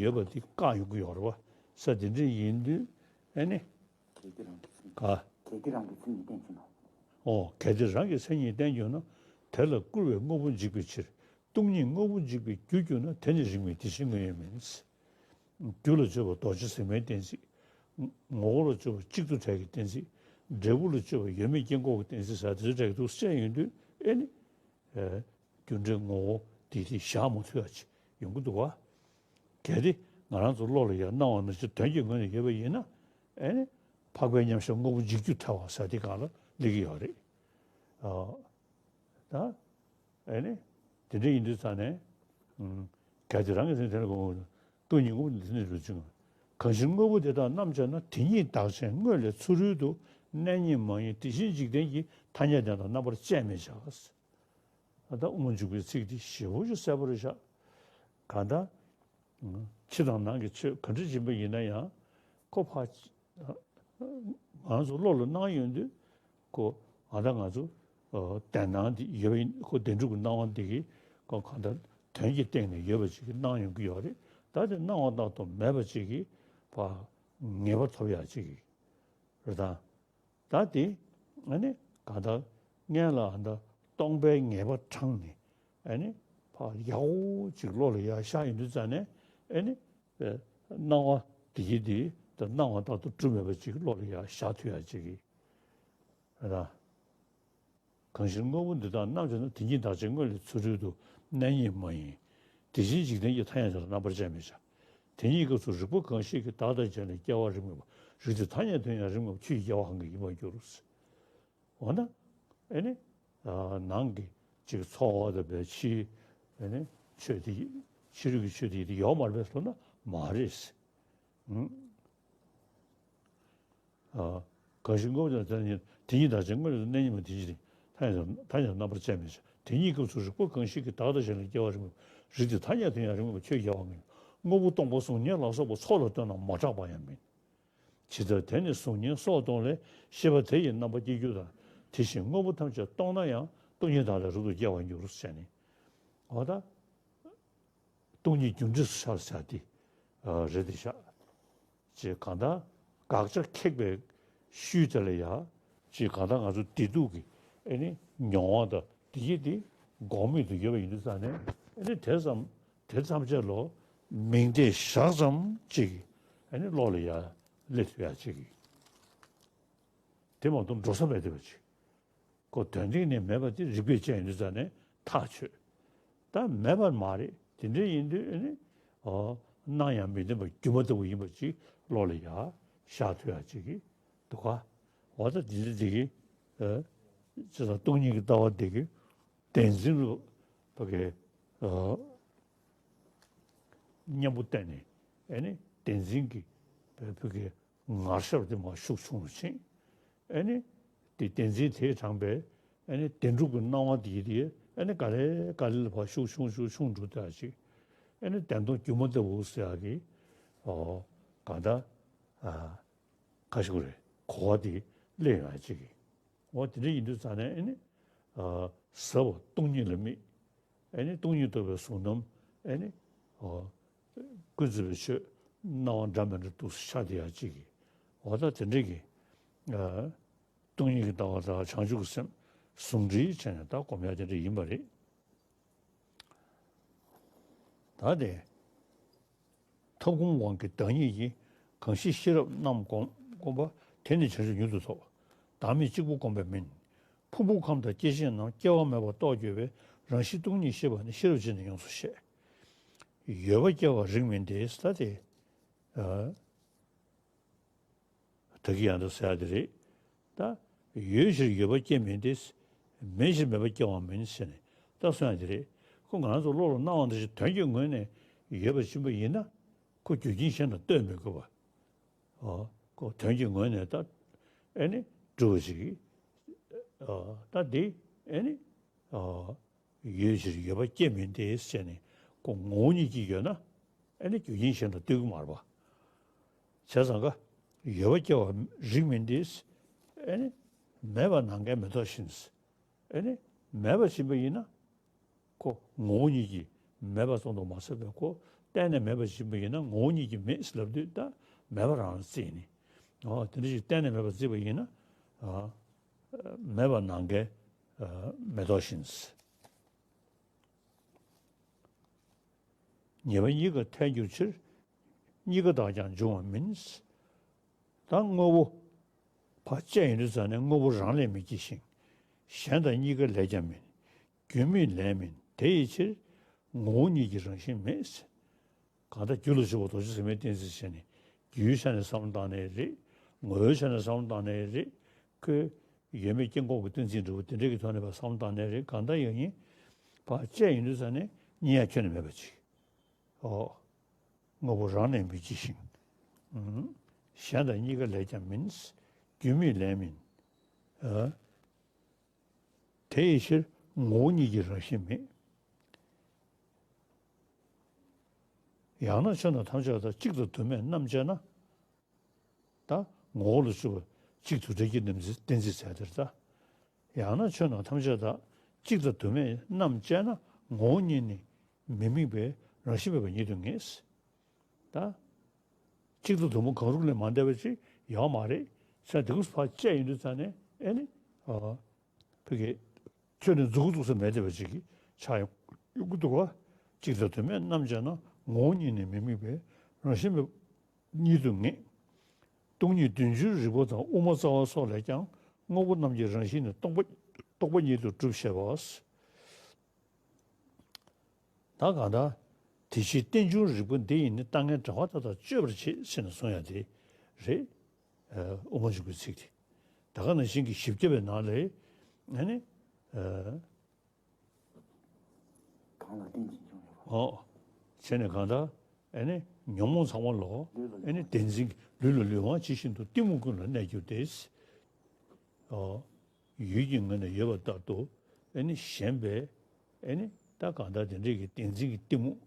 ཡོད་པ་དེ་བཀག་ཡོང་གི་ཡོད་རེད་བ། ས་དེ་འདྲ་ཡིན་དུས་ཨེ་ནི། གལ་ཏེ་རང་གི་མཚན་ཉིད་ག་གལ་ཏེ་རང་གི་མཚན་ཉིད་བསྟན་བྱུང་ན། ཨོ། གལ་ཏེ་རང་གི་མཚན་ཉིད་བསྟན་བྱུང་ན། དེ་ལ་བསྐུར་བའི་དངོས་པོ་འཇིག་པའི་ཕྱིར། སྟོང་ཉིད་དངོས་པོ་འཇིག་པའི་རྒྱུར་གྱུར་ན། དེ་ནི་རིགས་མེད་དེ་བཞིན་དངོས་ཡོད་མིན། རྒྱུ་ལ་དཔྱོད་པ་རྡོ་རྗེ་ཟེགས་མའི་གཏན་ཚིགས། ངོ་བོ་ལ་དཔྱོད་པ་གཅིག་ཏུ་བྲལ་གྱི་གཏན་ཚིགས། འབྲས་བུ་ལ་དཔྱོད་པ་ཡོད་མེད་དཀྱིལ་འཁོར་གྱི་གཏན་ཚིགས་ཟེར་དེ་ཚོ་བྲལ་གྱི་འདུག་ཟེར་ཡོང་དུས་ཨེ་ནི། ཨེ། རྒྱུ་འབྲས་ངོ་བོ་དེ་དེ་བཞག་མ་ཐུབ་ཡ་ཅིག་ཡོང་གི་འདུག་བ། གལ་ཏེ་ང་རང་ཚོ་བློ་ལ་ཡང་སྣང་བ་ནང་བཞིན་དོན་གྱི་ངོས་ནས་ཡོད་པ་ཡིན་ན། ཨེ་ནི། འཕགས་པའི་མཉམ་གཞག་དངོས་པོ་འཇིག་རྒྱུ་ཐལ་བ་ཟེར་དེ་སྒང་ལ་སླེབས་ཀྱི་ཡོད་རེད། ཨ། ད། ཨེ་ནི། དེ་འདྲ་ཡིན་དུས་ཙང་ནས། ཨུམ། གལ་ཏེ་རང་གི་མཚན་དེ་ལ་གོ། སྟོང་ཉིད་དངོས་པོ་འདི་ནི་རུ་ཅིང་། གང་ཕྱིར་དངོས་པོ་འདི་དག་རྣམ་དཔྱད་ན། དེ་ཉིད་བདག་ཅན་དངོས་ལས་ཚུ་རོལ་དུ། གནས་རྙེད་མ་ཡིན་དེ་བཞིན་འཇིག་རྟེན་གྱི། ཐ་སྙད་དོན་དང་རྣམ་པར་དཔྱད་མི་བྱ། ད་དབུ་མ་འཇུག་པའི་ཚིག་འདི་ཞེ་པོ་ཅིག་གསལ་པོ་རེད་ཤག། གང་ལྟར། ཕྱི་དང་ནང་གི་ཆོས་ག་འདྲ་ཡིན་པ་ཡིན་ན་ཡང་། ཁོ་ཕར། ང་ཚོ་བློ་ལ་སྣང་ཡོང་དུས། ཁོ་ཨ་ད་ང་ཚོ། ཨ། བདེན་སྣང་འདི་ཡོད་པ་ཡིན། ཁོ་བདེན་གྲུབ་ཀྱི་སྣང་བ་འདི་གིས་ཁོ་གང་ལྟར་དོན་གྱི་སྟེང་ནས་ཡོད་པ་ཅིག་གི་སྣང་ཡོང་གི་ཡོད་རེད། ད་དེ་སྣང་བ་ལྟར་དུ་མེད་པ་ཅིག་གིས་ཕར་ངེས་པ་ཐོབ་ཡག་ཅིག་གི་རེད་དང་། ད་དེ་ཨ་ནི་གང་ལྟར་སྔོན་ལ་ཨ་ད་སྟོང་པའི་ངེས་པ་དྲངས་ནས། ཨ་ནི་ཕར་ཡག་པོ་ཅིག་བློ་ལ་ཡར་ཤར་ཡོང་དུས་ཙང་ནས། ཨ་ནི་སྣང་བ་དེ་གི་དེ་ད་སྣང་བ་ལྟར་དུ་གྲུབ་མེད་པ་ཅིག་བློ་ལ་ཡར་ཤར་ཐུབ་ཡག་ཅིག་གི་རེད་དང་། གང་ཕྱིར་དངོས་པོ་འདི་དག་རྣམ་དཔྱད་ན། དེ་ཉིད་བདག་ཅན་དངོས་ལས་ཚུ་རོལ་དུ། གནས་རྙེད་མ་ཡིན་དེ་བཞིན་འཇིག་རྟེན་གྱི། ཐ་སྙད་དོན་དང་རྣམ་པར་དཔྱད་མི་བྱ། དེ་ཉིད་སྐབས་སུ་རིགས་པ་གང་ཞིག་གིས། བདག་དང་གཞན་ལས་སྐྱེ་བ་རིགས་མེད་པ། རིགས་དེ་ཐ་སྙད་དོན་ཡང་རིགས་མེད་པ། ཆོས་ཀྱི་སྐྱེ་བ་གང་གིས་ཡིན་པར་འགྱུར། འོ་ན། ཨེ་ནི། ཨ། ནང་གི་ཅིག་ཚོར་བ་དང་བའི་ཕྱི། ཨེ་ནི། ཆོས་དེ། ཕྱི་རོལ་གྱི་ཆོས་དེ་དེ་ཡོད་མ་རེད་པས་ཟེར་ན་མ་རེད། ཨང་། ཨ། གང་ཞིག་དངོས་པོ་དེ་ཉིད་དེ་ཉིད་བདག་ཅན་དངོས་ལས་གནས་རྙེད་མ་ཡིན་དེ་ཅི་སྟེ། ཐ་སྙད་དང་ཐ་སྙད་དང་རྣམ་པར་དཔྱད་མི་བྱ། དེ་ཉིད་སྐབས་སུ་རིགས་པ་གང་ཞིག་གིས། བདག་དང་གཞན་ལས་སྐྱེ་བ་རིགས་མེད་པ། རིགས་དེ་ཐ་སྙད་དོན་ཡང་རིགས་མེད་པ། ཆོས་ཀྱི་སྐྱེ་བ་གང་ཡིན། དངོས་པོ་སྟོང་པ་གཟུགས་བརྙན་ལ་སོགས་པ་ཚོགས་ལ་ལྟོས་ན་མ་གྲགས་པ་ཡང་མིན། ཇི་ལྟར་དེ་ནི་གཟུགས་བརྙན་སོགས་སྟོང་ལས། ཤེས་པ་དེ་ཡི་རྣམ་པ་སྐྱེ་འགྱུར་དང་། དེ་བཞིན་དངོས་པོ་ཐམས་ཅད་སྟོང་ན་ཡང་། སྟོང་ཉིད་བདག་ལས་རབ་ཏུ་སྐྱེ་བར་འགྱུར་ཟེར་ནས། འོ་ད། སྟོང་ཉིད་རྒྱུ་འབྲས་སུ་ཤར་བྱ་སྟེ། ཨ། རེད་དེ་ཤག། ཅེས་གང་ལྟར་དགག་བྱ་ཁེགས་པའི་ཤུལ་དེ་ལ་ཡང་། ཅེས་གང་ལྟར་ང་ཚོ་བདེ་སྡུག་གི་ཨེ་ནི་མྱོང་བ་དང་དེ་ཡི་དེ་འགོག་མེད་དུ་ཡོད་པ་ཡིན་དུས་ཙང་ནས། ཨེ་ནི་དེ་ཙམ་དེ་ཐམས་ཅད་ལ་མིང་བརྡས་བཞག་ཙམ་ཅིག་ཨེ་ནི་བློ་ལ་ཡང་སླེབས་ཐུབ་ཡག་ཅིག་གི། དེ་མ་གཏོགས་འགྲོ་ས་མེད་བསྡད་པ་ཅིག། ཁོ་དོན་སྟེང་ནས་མེད་པ་དེ་རིགས་པས་དཔྱད་ཡོང་དུས་ཙང་ནས་ཐག་ཆོད། ད་མེད་པ་མ་རེད། དེ་འདྲ་ཡིན་དུས་ཨེ་ནི། ཨོ། སྣང་ཡང་མི་བདེན་པ་སྒྱུ་མ་ལྟ་བུ་ཡིན་པ་ཅིག་བློ་ལ་ཡར་ཤར་ཐུབ་ཡག་ཅིག་གི་འདུག་ག། འོ་ད་དེ་འདྲ་དེ་གི། ཨ། ཅི་ལྟར་སྟོང་ཉིད་ཀྱི་ལྟ་བ་དེ་གི་བདེན་འཛིན་ལ་ཕ་གི། ཨ། གཉེན་པོ་བསྟེན་ནས་ཨེ་ནི་བདེན་འཛིན་གྱི་ཕ་གི་ངར་ཤར་དེ་མར་ཤུགས་ཆུང་རུ་ཕྱིན། ཨེ་ནི་དེ་བདེན་འཛིན་དེས་དྲངས་པའི་ཨེ་ནི་བདེན་གྲུབ་ཀྱི་སྣང་བ་དེ་དེ་ཨེ་ནི་ག་ལེ་ག་ལེ་ལ་ཕར་ཤུགས་ཆུང་ཤུགས་ཆུང་འགྲོ་ཐུབ་ཡག་ཅིག། ཨེ་ནི་བདེན་སྟོང་སྒྱུ་མ་ལྟ་བུ་ཟེར་ཡག་གི། ཨོ། གང་ལྟར། ཨ། ག་ཞིག་རེད། གོ་བ་དེ་སླེབས་ཡོང་ཡག་ཅིག་གི། འོ་དེ་འདྲ་ཡིན་དུས་ཙང་ནས་ཨེ་ནི། ཨ། ཟབ་པ་སྟོང་ཉིད་ལ་དམིགས། ཨེ་ནི་སྟོང་ཉིད་རྟོགས་པའི་གཟུང་རྣམ་ཨེ་ནི་ཨོ་ཀུན་རྫོབ་པའི་ཆོས་སྣང་བ་འདྲ་མི་འདྲ་འདུག་ཤ་དེ་ཡང་གཅིག་གིས་འོ་ད་དེ་འདྲ་གི་ཨ་སྟོང་ཉིད་ཀྱི་ལྟ་བ་དང་བྱང་ཆུབ་ཀྱི་སེམས་ཟུང་འབྲེལ་བྱས་ནས་ད་སྒོམ་ཡ་དེ་འདྲ་ཡིན་པ་རེད། ད་དེ་ཐབས་སྒོམ་དབང་གི་བདག་ཉིད་ཀྱིས། གང་ཞིག་ཤེས་རབ་རྣམས་བསྒོམ་བསྒོམ་པ། དེ་ནི་བྱང་ཆུབ་མྱུར་དུ་ཐོབ། བདག་མེད་གཅིག་པུ་བསྒོམས་པས་མིན། ཕུང་པོ་ཁམས་དང་སྐྱེ་མཆེད་རྣམས་སྐྱེ་བ་མེད་པར་རྟོགས་གྱུར་པའི་རང་བཞིན་སྟོང་ཉིད་ཤེས་པ་ནི་ཤེས་རབ་ཅན་དུ་ཡོངས་སུ་བཤད། ཡོད་པ་སྐྱེ་བ་རིགས་མིན་ཏེ། ད་དེ། ཨ། ད་གི་ཡང་དུ་ཟེར་ཡ་དེ་རེད། ད་ཡོད་ཕྱིར་ཡོད་པ་སྐྱེ་མིན་ཏེ། མེད་ཕྱིར་མེད་པ་སྐྱེ་བ་མིན་ཟེར་ནས་ད་གསུང་ཡ་དེ་རེད། ཁོ་ང་ཚོ་བློ་ལ་སྣང་བ་འདི་ཞིག་དོན་གྱི་ངོས་ནས་ཡོད་པ་ཕྱིན་པ་ཡིན་ན་ཁོ་རྒྱུ་རྐྱེན་གཞན་དང་ལྟོས་མི་དགོས་པ། ཨོ། ཁོ་དོན་གྱི་ངོས་ནས་ད་ཨེ་ནི་གྲུབ་པ་ཞིག་ཨོ། ད་འདི་ཨེ་ནི་ཨོ། ཡོད་ཕྱིར་ཡོད་པ་སྐྱེ་མིན་ཏེ་ཟེར་ནས་ཁོ་ངོ་བོ་ཉིད་ཀྱིས་ཡོད་ན་ཨེ་ནི་རྒྱུ་རྐྱེན་གཞན་དང་ལྟོས་ཀྱི་མ་རེད་པ། བྱས་ཙང་ཀ་ཡོད་པ་སྐྱེ་བ་རིགས་མིན་ཏེ། ཨེ་ནི་མེད་པ་ནམ་མཁའི་མེ་ཏོག་བཞིན། ཨེ་ནི་མེད་པ་ཕྱིན་པ་ཡིན་ན་ཁོ་ངོ་བོ་ཉིད་ཀྱིས་མེད་པ་ཙམ་དུ་མ་ཟད་པའི་ཁོ་གཏན་ནས་མེད་པ་ཕྱིན་པ་ཡིན་ན་ངོ་བོ་ཉིད་ཀྱིས་མེད་ཟེར་ལབ་དུས་ད་མེད་པ་རང་རང་བརྩིས་ནི། ཨོ་དེ་འདྲ་ཞིག་གཏན་ནས་མེད་པ་བརྩིས་པ་ཡིན་ན། ཨ། མེད་པ་ནམ་མཁའི་མེ་ཏོག་བཞིན། ཉེས་པ་གཉིས་ཀ་ཐལ་འགྱུར་ཕྱིར། གཉིས་ཀ་དག་ཀྱང་འབྱུང་བ་མིན། ད་དངོས་པོ་ཕར་བཅད་ཡོང་དུས་ཙམ་ནས་དངོས་པོ་རང་ལས་མི་སྐྱེ་ཞིང་། གཞན་དང་གཉིས་ཀ་ལས་ཀྱང་མིན། རྒྱུ་མེད་ལས་མིན་དེ་ཡི་ཕྱིར། ངོ་བོ་ཉིད་ཀྱི་རང་བཞིན་མེད། གང་ལྟར་རྒྱུ་ལ་ཞུགས་པ་རྡོ་རྗེ་ཟེར་མའི་གཏན་ཚིགས་བྱས་ནས་རྒྱུའི་ཆ་ནས་བསམ་བློ་བཏང་ནའི་རེད། ངོ་བོའི་ཆ་ནས་བསམ་བློ་བཏང་ནའི་རེད། ཁོས་ཡོད་མེད་སྐྱེ་འགོག་གི་གཏན་ཚིགས་འདྲ་བོ་དེ་འདྲ་གི་ཐོག་ནས་ཕར་བསམ་བློ་བཏང་ནའི་རེད། གང་ལྟར་ཡང་ཡིན་ཕར་བཅད་ཡོང་དུས་ཙམ་ནས་རྙེད་ཡ་ཁྱོན་ནས་མེད་པ་ཅིག་ཨོ། དངོས་པོ་རང་ལས་མི་སྐྱེ་ཞིང་། ཨུམ། གཞན་དང་གཉིས་ཀ་ལས་ཀྱང་མིན། རྒྱུ་མེད་ལས་མིན། ཨ། དེ་ཡི་ཕྱིར་ངོ་བོ་ཉིད་ཀྱི་རང་བཞིན་མེད། ཡང་ན་ཆོས་རྣམས་ཐམས་ཅད་དང་། གཅིག་དང་དུ་མས་རྣམ་དཔྱད་ན། ད་ངོ་བོ་ལ་ཞུགས་པ་གཅིག་དུ་འབྲེལ་གྱི་རྣམ་གཏན་ཚིགས་བྱས་དེར་ད། ཡང་ན་ཆོས་རྣམས་ཐམས་ཅད་དག། གཅིག་དང་དུ་མས་རྣམ་དཔྱད་ན། ངོ་བོ་ཉིད་ནི་མི་དམིགས་པས་རང་བཞིན་མེད་པ་ཉིད་དུ་ངེས། ད་གཅིག་དང་དུ་མ་གང་རུང་ལས་མ་འདས་པ་ཅིག་ཡོད་མ་རེད་ཟེར་དེ་ཀུན་ཕར་བཅད་ཡོང་དུས་ཙང་ནས་ཨེ་ནི་ཨ། ཕ་གི་ཁྱོད་ནི་མཛུག་གུ་འཛུགས་ས་མེད་བསྡད་པ་ཅིག་གི་ཆགས་ཡོང་གི་འདུག་ག་གཅིག་དང་དུ་མས་རྣམ་དཔྱད་ན། ངོ་བོ་ཉིད་ནི་མི་དམིགས་པས་རང་བཞིན་མེད་ཉིད་དུ་ངེས། སྟོང་ཉིད་བདུན་ཅུའི་རིགས་པ་དང་དབུ་མ་རྩ་བ་སོགས་ལས་ཀྱང་དངོས་པོ་རྣམས་ཀྱི་རང་བཞིན་ནི་སྟོང་པ་རྟོག་པ་ཉིད་དུ་གྲུབ་ཞེས་པ། ད་གང་ལྟར་དེ་ཕྱིར་རྟེན་འབྱུང་རིགས་པ་འདི་ཡིས་ནི། ལྟ་ངན་འདྲ་བ་དག་དང་གཅོད་པར་བྱེད་ཟེར་ནས་གསུང་ཡ་དེ་རེད། ཨ། དབུ་མ་འཇུག་པའི་ཚིག་དེ། ད་ག་ནང་བཞིན་གྱི་བཞི་བརྒྱ་པའི་ནང་ལས་ཨ་ནི། ཨ། གང་ལ་རྟེན་ཅིང་འབྱུང་བའི་བར། ཨོ། བྱས་ནས་གང་ལྟར་ཨ་ནི་ཉོན་མོངས་ཚང་མ་ལོག་ཨ་ནི་བདེན་འཛིན་ལུས་ལ་ལུས་དབང་ཇི་བཞིན་དུ་གཏི་མུག་ཀུན་ལ་གནས་གྱུར་ཏེ། ཨོ། ཡུལ་གྱི་ངོས་ནས་ཡོད་པ་ལྟར་དུ་ཨེ་ནི་ཞེན་པས་ཨེ་ནི་ད་གང་ལྟར་དེ་འདྲས་ཀྱི་བདེན་འཛིན་གྱི་གཏི་མུག་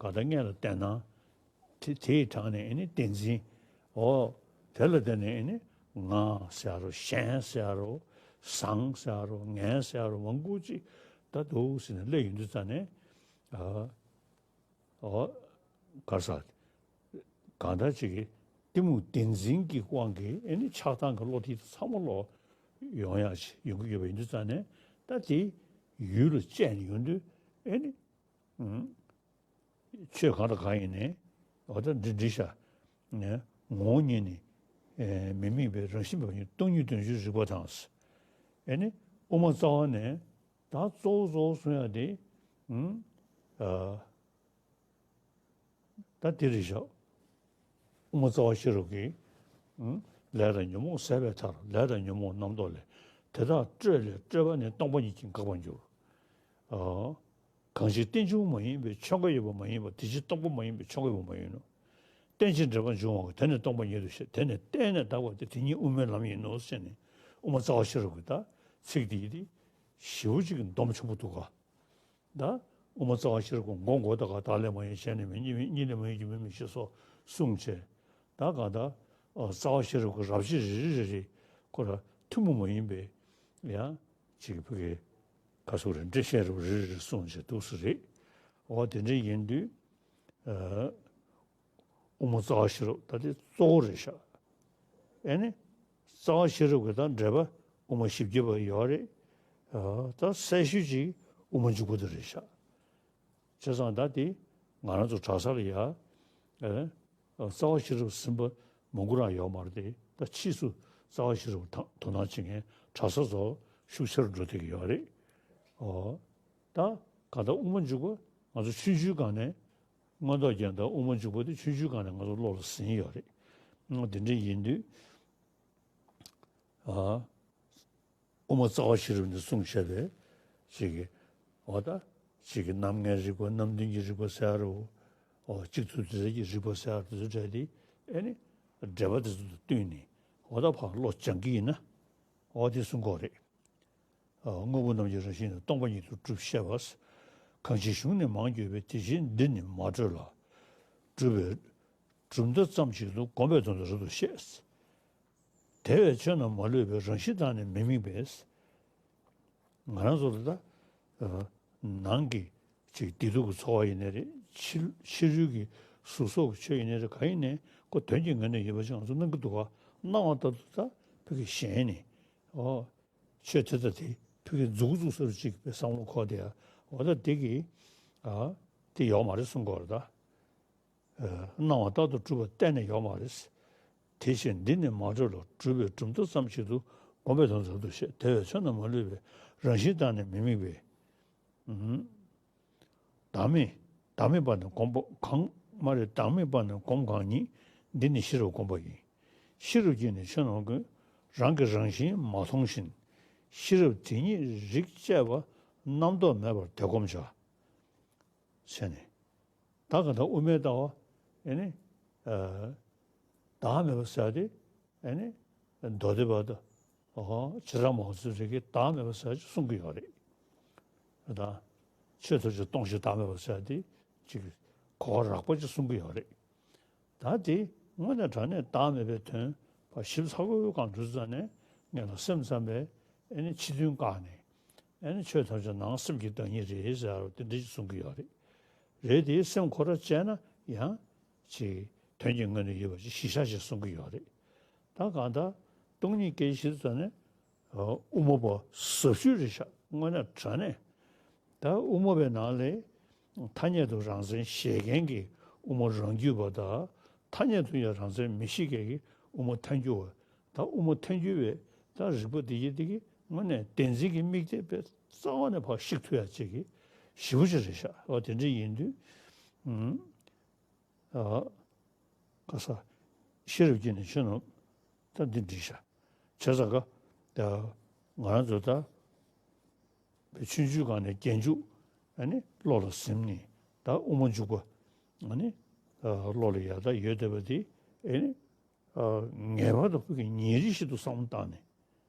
གང་ལྟར་སྔོན་ལ་བསྟན་ན། དེ་དེའི་གྲངས་ནས་ཨེ་ནི་བདེན་འཛིན། འོ། དེ་ལ་བརྟེན་ནས་ཨེ་ནི་ང་ཟེར་རོ། གཞན་ཟེར་རོ། བཟང་ཟེར་རོ། ངན་ཟེར་རོ། མང་པོ་ཅིག་ད་འདུག་ཟེར་ནས་སླེབས་ཡོང་དུས་ཙང་ནས། ཨ། ཨོ། ག་རེ་ཟེར། གང་ལྟར་ཅིག་གི་གཏི་མུག་བདེན་འཛིན་གྱི་དབང་གིས་ཨེ་ནི་ཆགས་སྡང་གི་བློ་དེ་ཚང་མ་ལོག་ཡོང་ཡག་ཅིག་ཡོང་གི་ཡོད་པ་ཡིན་དུས་ཙང་ནས། ད་དེ་ཡུལ་ལ་བཅད་ནས་ཡོང་དུས་ཨེ་ནི། ཨུམ། ཆོས་གང་དང་གང་ཡིན་ནའི་འོ་ད་འདི་འདྲ་ཤག་ངོ་བོ་ཉིད་ནི་ཨེ་མི་དམིགས་པའི་རང་བཞིན་མེད་པ་ཉིད། སྟོང་ཉིད་བདུན་ཅུའི་རིགས་པ་དང་། ཨེ་ནི་དབུ་མ་རྩ་བ་ནས། ད་གཙོ་བོ་གཙོ་བོ་གསུང་ཡ་དེ། ཨུམ། ཨ། ད་དེ་རེད་ཤག་དབུ་མ་རྩ་བ་ཤེས་རབ་ཀྱིས། ཨུམ། ལས་དང་ཉོན་མོངས་ཟད་པའི་མཐར། ལས་དང་ཉོན་མོངས་རྣམ་རྟོག་ལས། དེ་དག་སྤྲོས་ལས་སྤྲོས་པ་ནི། སྟོང་པ་ཉིད་ཀྱིས་འགག་པར་འགྱུར། ཨ། གང་ཞིག་རྟེན་འབྱུང་མ་ཡིན་པའི། ཆོས་འགའ་ཡོད་པ་མ་ཡིན་པ། དེ་ཕྱིར་སྟོང་པ་མ་ཡིན་པའི། ཆོས་འགའ་ཡོད་པ་མ་ཡིན་ནོ། རྟེན་ཅིང་འབྲེལ་པར་འབྱུང་བ་གི། དེ་ནི་སྟོང་པ་ཉིད་དུ་ཤེས། དེ་ནི་གཏན་ནས་དག་པ་སྟེ། དེ་ཉིད་དབུ་མའི་ལམ་ཡིན་ནོ་ཟེར་ནས་དབུ་མ་རྩ་བ་ཤེས་རབ་ཀྱི་ད་ཚིག་འདི་ཡིན་ཏེ། ཞེ་པོ་ཅིག་གི་སྡོམ་ཆེན་པོ་འདུག་ག་ད་དབུ་མ་རྩ་བ་ཤེས་རབ་ཀྱི་མགོ་མགོ་ད་ག་བདག་ལས་མ་ཡིན། གཞན་ལས་མ་ཡིན། གཉིས་ལས་མ་ཡིན་གྱི་མིང་མི་ཤེས་སོགས་གསུངས་བྱས། ད་ག་ད་རྩ་བ་ཤེས་རབ་ཀྱི་རབ་བྱེད་རེ་རེ་རེ་རེ་ཁོ་ར་ཐུན་མོང་མ་ཡིན་པའི་ཡང་ཅིག་ཕ་གི་ ག་སོགས་རེ་འགྲེལ་བཤད་རུ་རེ་རེ་གསུངས་བྱས་འདུག་སེ་རེད། འོ་དེ་འདྲ་ཡིན་དུས། ཨ། དབུ་མ་རྩ་བ་ཤེས་རབ་ད་དེ་གཙོ་བོ་རེད་ཤག་ཨེ་ནི། རྩ་བ་ཤེས་རབ་ཀྱི་ད་འགྲེལ་པ་དབུ་མ་བཞི་བརྒྱ་པ་ཡོད་རེད། ཨ། ད་གསལ་ཤོས་ཅིག་དབུ་མ་འཇུག་པ་དེ་རེད་ཤག་བྱས་ཙང་ད་དེ་ང་རང་ཚོ་གྲྭ་ས་ལ་ཡ། ཨེ། རྩ་བ་ཤེས་རབ་ཟིན་པ་མང་པོ་རང་ཡོད་མ་རེད་དེ། ད་ཕྱིས་སུ་རྩ་བ་ཤེས་རབ་དང་དོ་སྣང་བྱེད་མཁན་གྲྭ་ས་ཚོ་ཤུགས་ཆེ་རུ་འགྲོ་བསྡད་ཀྱི་ཡོད་རེད། ཨོ། ད་ག་ད་དབུ་མ་འཇུག་པ་ང་ཚོ་ཆུང་ཆུང་སྒང་ནས་མངོན་རྟོགས་རྒྱན་དང་དབུ་མ་འཇུག་པ་དེ་ཆུང་ཆུང་སྒང་ནས་ང་ཚོ་བློ་ལ་ཟིན་ཡོད་རེད། འོ་དེ་འདྲ་ཡིན་དུས། ཨ། དབུ་མ་རྩ་བ་ཤེས་རབ་ནས་གསུངས་བཞག་པའི་ཅིག་གི། འོ་ད་ཅིག་གི་རྣམ་ལྔའི་རིགས་པ། རྣམ་བདུན་གྱི་རིགས་པ་ཟེར་རོ། འོ་གཅིག་ཏུ་དྲིལ་གྱི་རིགས་པ་ཟེར་དེ་ཚོ་འདྲ་དེ། ཨེ་ནི་འགྲེལ་པ་དེ་ཚོ་དང་བསྟུན་ནས་འོ་ད་ཕར་བློ་སྦྱང་གི་ཡིན་ན། འོ་དེ་གསུང་གི་ཡོད་རེད། ཨ། དངོས་པོ་རྣམས་ཀྱི་རང་བཞིན་ནི་སྟོང་པ་ཉིད་དུ་གྲུབ་ཤེས་པ། གང་ཕྱིར་གཞུང་ནི་མང་བརྒྱུད་པས། དེ་ཕྱིར་འདི་ནི་མ་གྲོལ་ལ། གྲུབ་པའི་གྲུབ་མཐའ་ཙམ་གཅིག་ཏུ། བསྒོམ་པའི་དོན་དུ་རབ་ཏུ་བཤད། དེ་བས་ཆོས་རྣམས་མ་ལུས་པའི། རང་བཞིན་དག་ནི་མི་དམིགས་པས། ང་རང་ཚོ་ལ་ད། ཨ། ནང་གི་ཅིག་བདེ་སྡུག་གི་ཚོར་བ་ཡིན་ནའི་རེད། ཕྱི་ཕྱི་རོལ་གྱི་གཟུགས་སོགས་ཀྱི་ཆོས་ཡིན་ནའི་རེད། གང་ཡིན་ནའི་ཁོ་དོན་གྱི་ངོས་ནས་ཡོད་པ་ཅིག་ང་ཚོ་སྣང་གི་འདུག་ག་སྣང་བ་ལྟར་དུ་ད་ཕ་གི་ཞེན་ནས། ཨོ། ཆོས་དེ་དང་དེ་ཕ་གི་མཛུབ་གུ་བཙུགས་ས་རུ་ཅིག་པའི་བསམ་བློ་འཁོར་དེ། འོ་ད་དེ་གི། ཨ། དེ་ཡོད་མ་རེད་གསུང་གི་ཡོད་རེད་ད། ཨ། སྣང་བ་ལྟར་དུ་གྲུབ་པ་གཏན་ནས་ཡོད་མ་རེད། དེ་ཕྱིར་འདི་ནི་མ་གྲོལ་ལ། གྲུབ་པའི་གྲུབ་མཐའ་ཙམ་གཅིག་ཏུ། བསྒོམ་པའི་དོན་དུ་རབ་ཏུ་བཤད། དེ་བས་ཆོས་རྣམས་མ་ལུས་པའི། རང་བཞིན་དག་ནི་མི་དམིགས་པས། ཨུམ། བདག་མེད་བདག་མེད་པ་ནི་བསྒོམ་པ་གང་། མ་རེད། བདག་མེད་པ་ནི་བསྒོམ་གང་ཉིད། འདི་ནི་ཤེས་རབ་བསྒོམ་པ་ཡིན། ཤེས་རབ་ཀྱིས་ནི་ཆོས་རྣམས་ཀུན། རང་གི་རང་བཞིན་མ་མཐོང་བཞིན། ཤེས་རབ་དེ་ཉིད་རིག་བཅས་པ། རྣམ་རྟོག་མེད་པར་དེ་བསྒོམ་བྱ། ཟེར་ནས། ད་ག་ད་དབུ་མའི་ལྟ་བ། ཨེ་ནི། ཨ། བདག་མེད་པ་ཟེར་དེ། ཨེ་ནི། མདོ་སྡེ་པ་དང་། ཨོ། བྱེ་བྲག་སྨྲ་བ་ཚོས་རེ་གི་བདག་མེད་པ་ཟེར་ཅིག་གསུང་གི་ཡོད་རེད། ད་ཆོས་ཐམས་ཅད་སྟོང་ཞིང་བདག་མེད་པ་ཟེར་དེ་ཅིག་གོ་བ་རགས་པ་ཅིག་གསུང་གི་ཡོད་རེད། ད་དེ་དངོས་གནས་དྲང་གནས་བདག་མེད་པའི་དོན་ཕར་ཞིབ་ཚགས་པོའི་སྒང་འགྲོ་ཙ་ནས་ངས་ལ་སེམས་ཙམ་པས་ཨེ་ནི་ཕྱི་དོན་བཀག་ནས། ཨེ་ནི་ཆོས་ཐམས་ཅད་ནང་སེམས་ཀྱི་བདག་ཉིད་རེད་ཟེར་བ་དེ་འདྲ་ཞིག་གསུང་གི་ཡོད་རེད། རེད་དེ་སེམས་ཁོ་ར་བཅད་ན་ཡང་ཅིག་དོན་གྱི་ངོས་ནས་ཡོད་པ་ཅིག་གཞི་བཞག་ཅིག་གསུང་གི་ཡོད་རེད། ད་གང་ལྟར་སྟོང་ཉིད་སྐད་ཆ་བཤད་ཙ་ནས། ཨ། དབུ་མ་པ་ཟབ་ཤོས་རེད་ཤག་དངོས་གནས་དྲང་གནས། ད་དབུ་མ་པའི་ནང་ལས་ཐ་སྙད་དུ་རང་མཚན་བཞེད་མཁན་གྱི་དབུ་མ་རང་རྒྱུད་པ་དང་། ཐ་སྙད་དུ་ཡང་རང་མཚན་མི་བཞེད་མཁན་གྱི་དབུ་མ་ཐལ་འགྱུར་བ། ད་དབུ་མ་ཐལ་འགྱུར་བའི་ད་རིགས་པ་འདི་ཡི་འདི་གི་དངོས་གནས་བདེན་འཛིན་གྱི་དམིགས་གཏད་དཔེ་རྩ་བ་ནས་ཕར་བཤིག་ཐུབ་ཡ་ཅིག་གི་ཞེ་པོ་ཅིག་རེད་ཤག་འོ་དེ་འདྲ་ཡིན་དུས། ཨུམ། ཨ། ག་ས། ཤེས་རབ་ཀྱིས་ནི་ཆོས་རྣམས། ད་འདི་འདྲི་ཤག་བྱས་ཙང་ཀ་ད་ང་རང་ཚོ་ད་ཆུང་ཆུང་སྒང་ནས་རྒྱན་འཇུག་ཨ་ནི་བློ་ལ་ཟིན་ནས། ད་དབུ་མ་འཇུག་པ་ཨ་ནི་བློ་ལ་ཡར་ད་ཡོད་བསྡད་པ་དེ། ཨ་ནི་ངེས་པར་དུ་ཁོ་གི་ཉིན་རེ་བཞིན་དུ་བསམ་བློ་བཏང་ནས།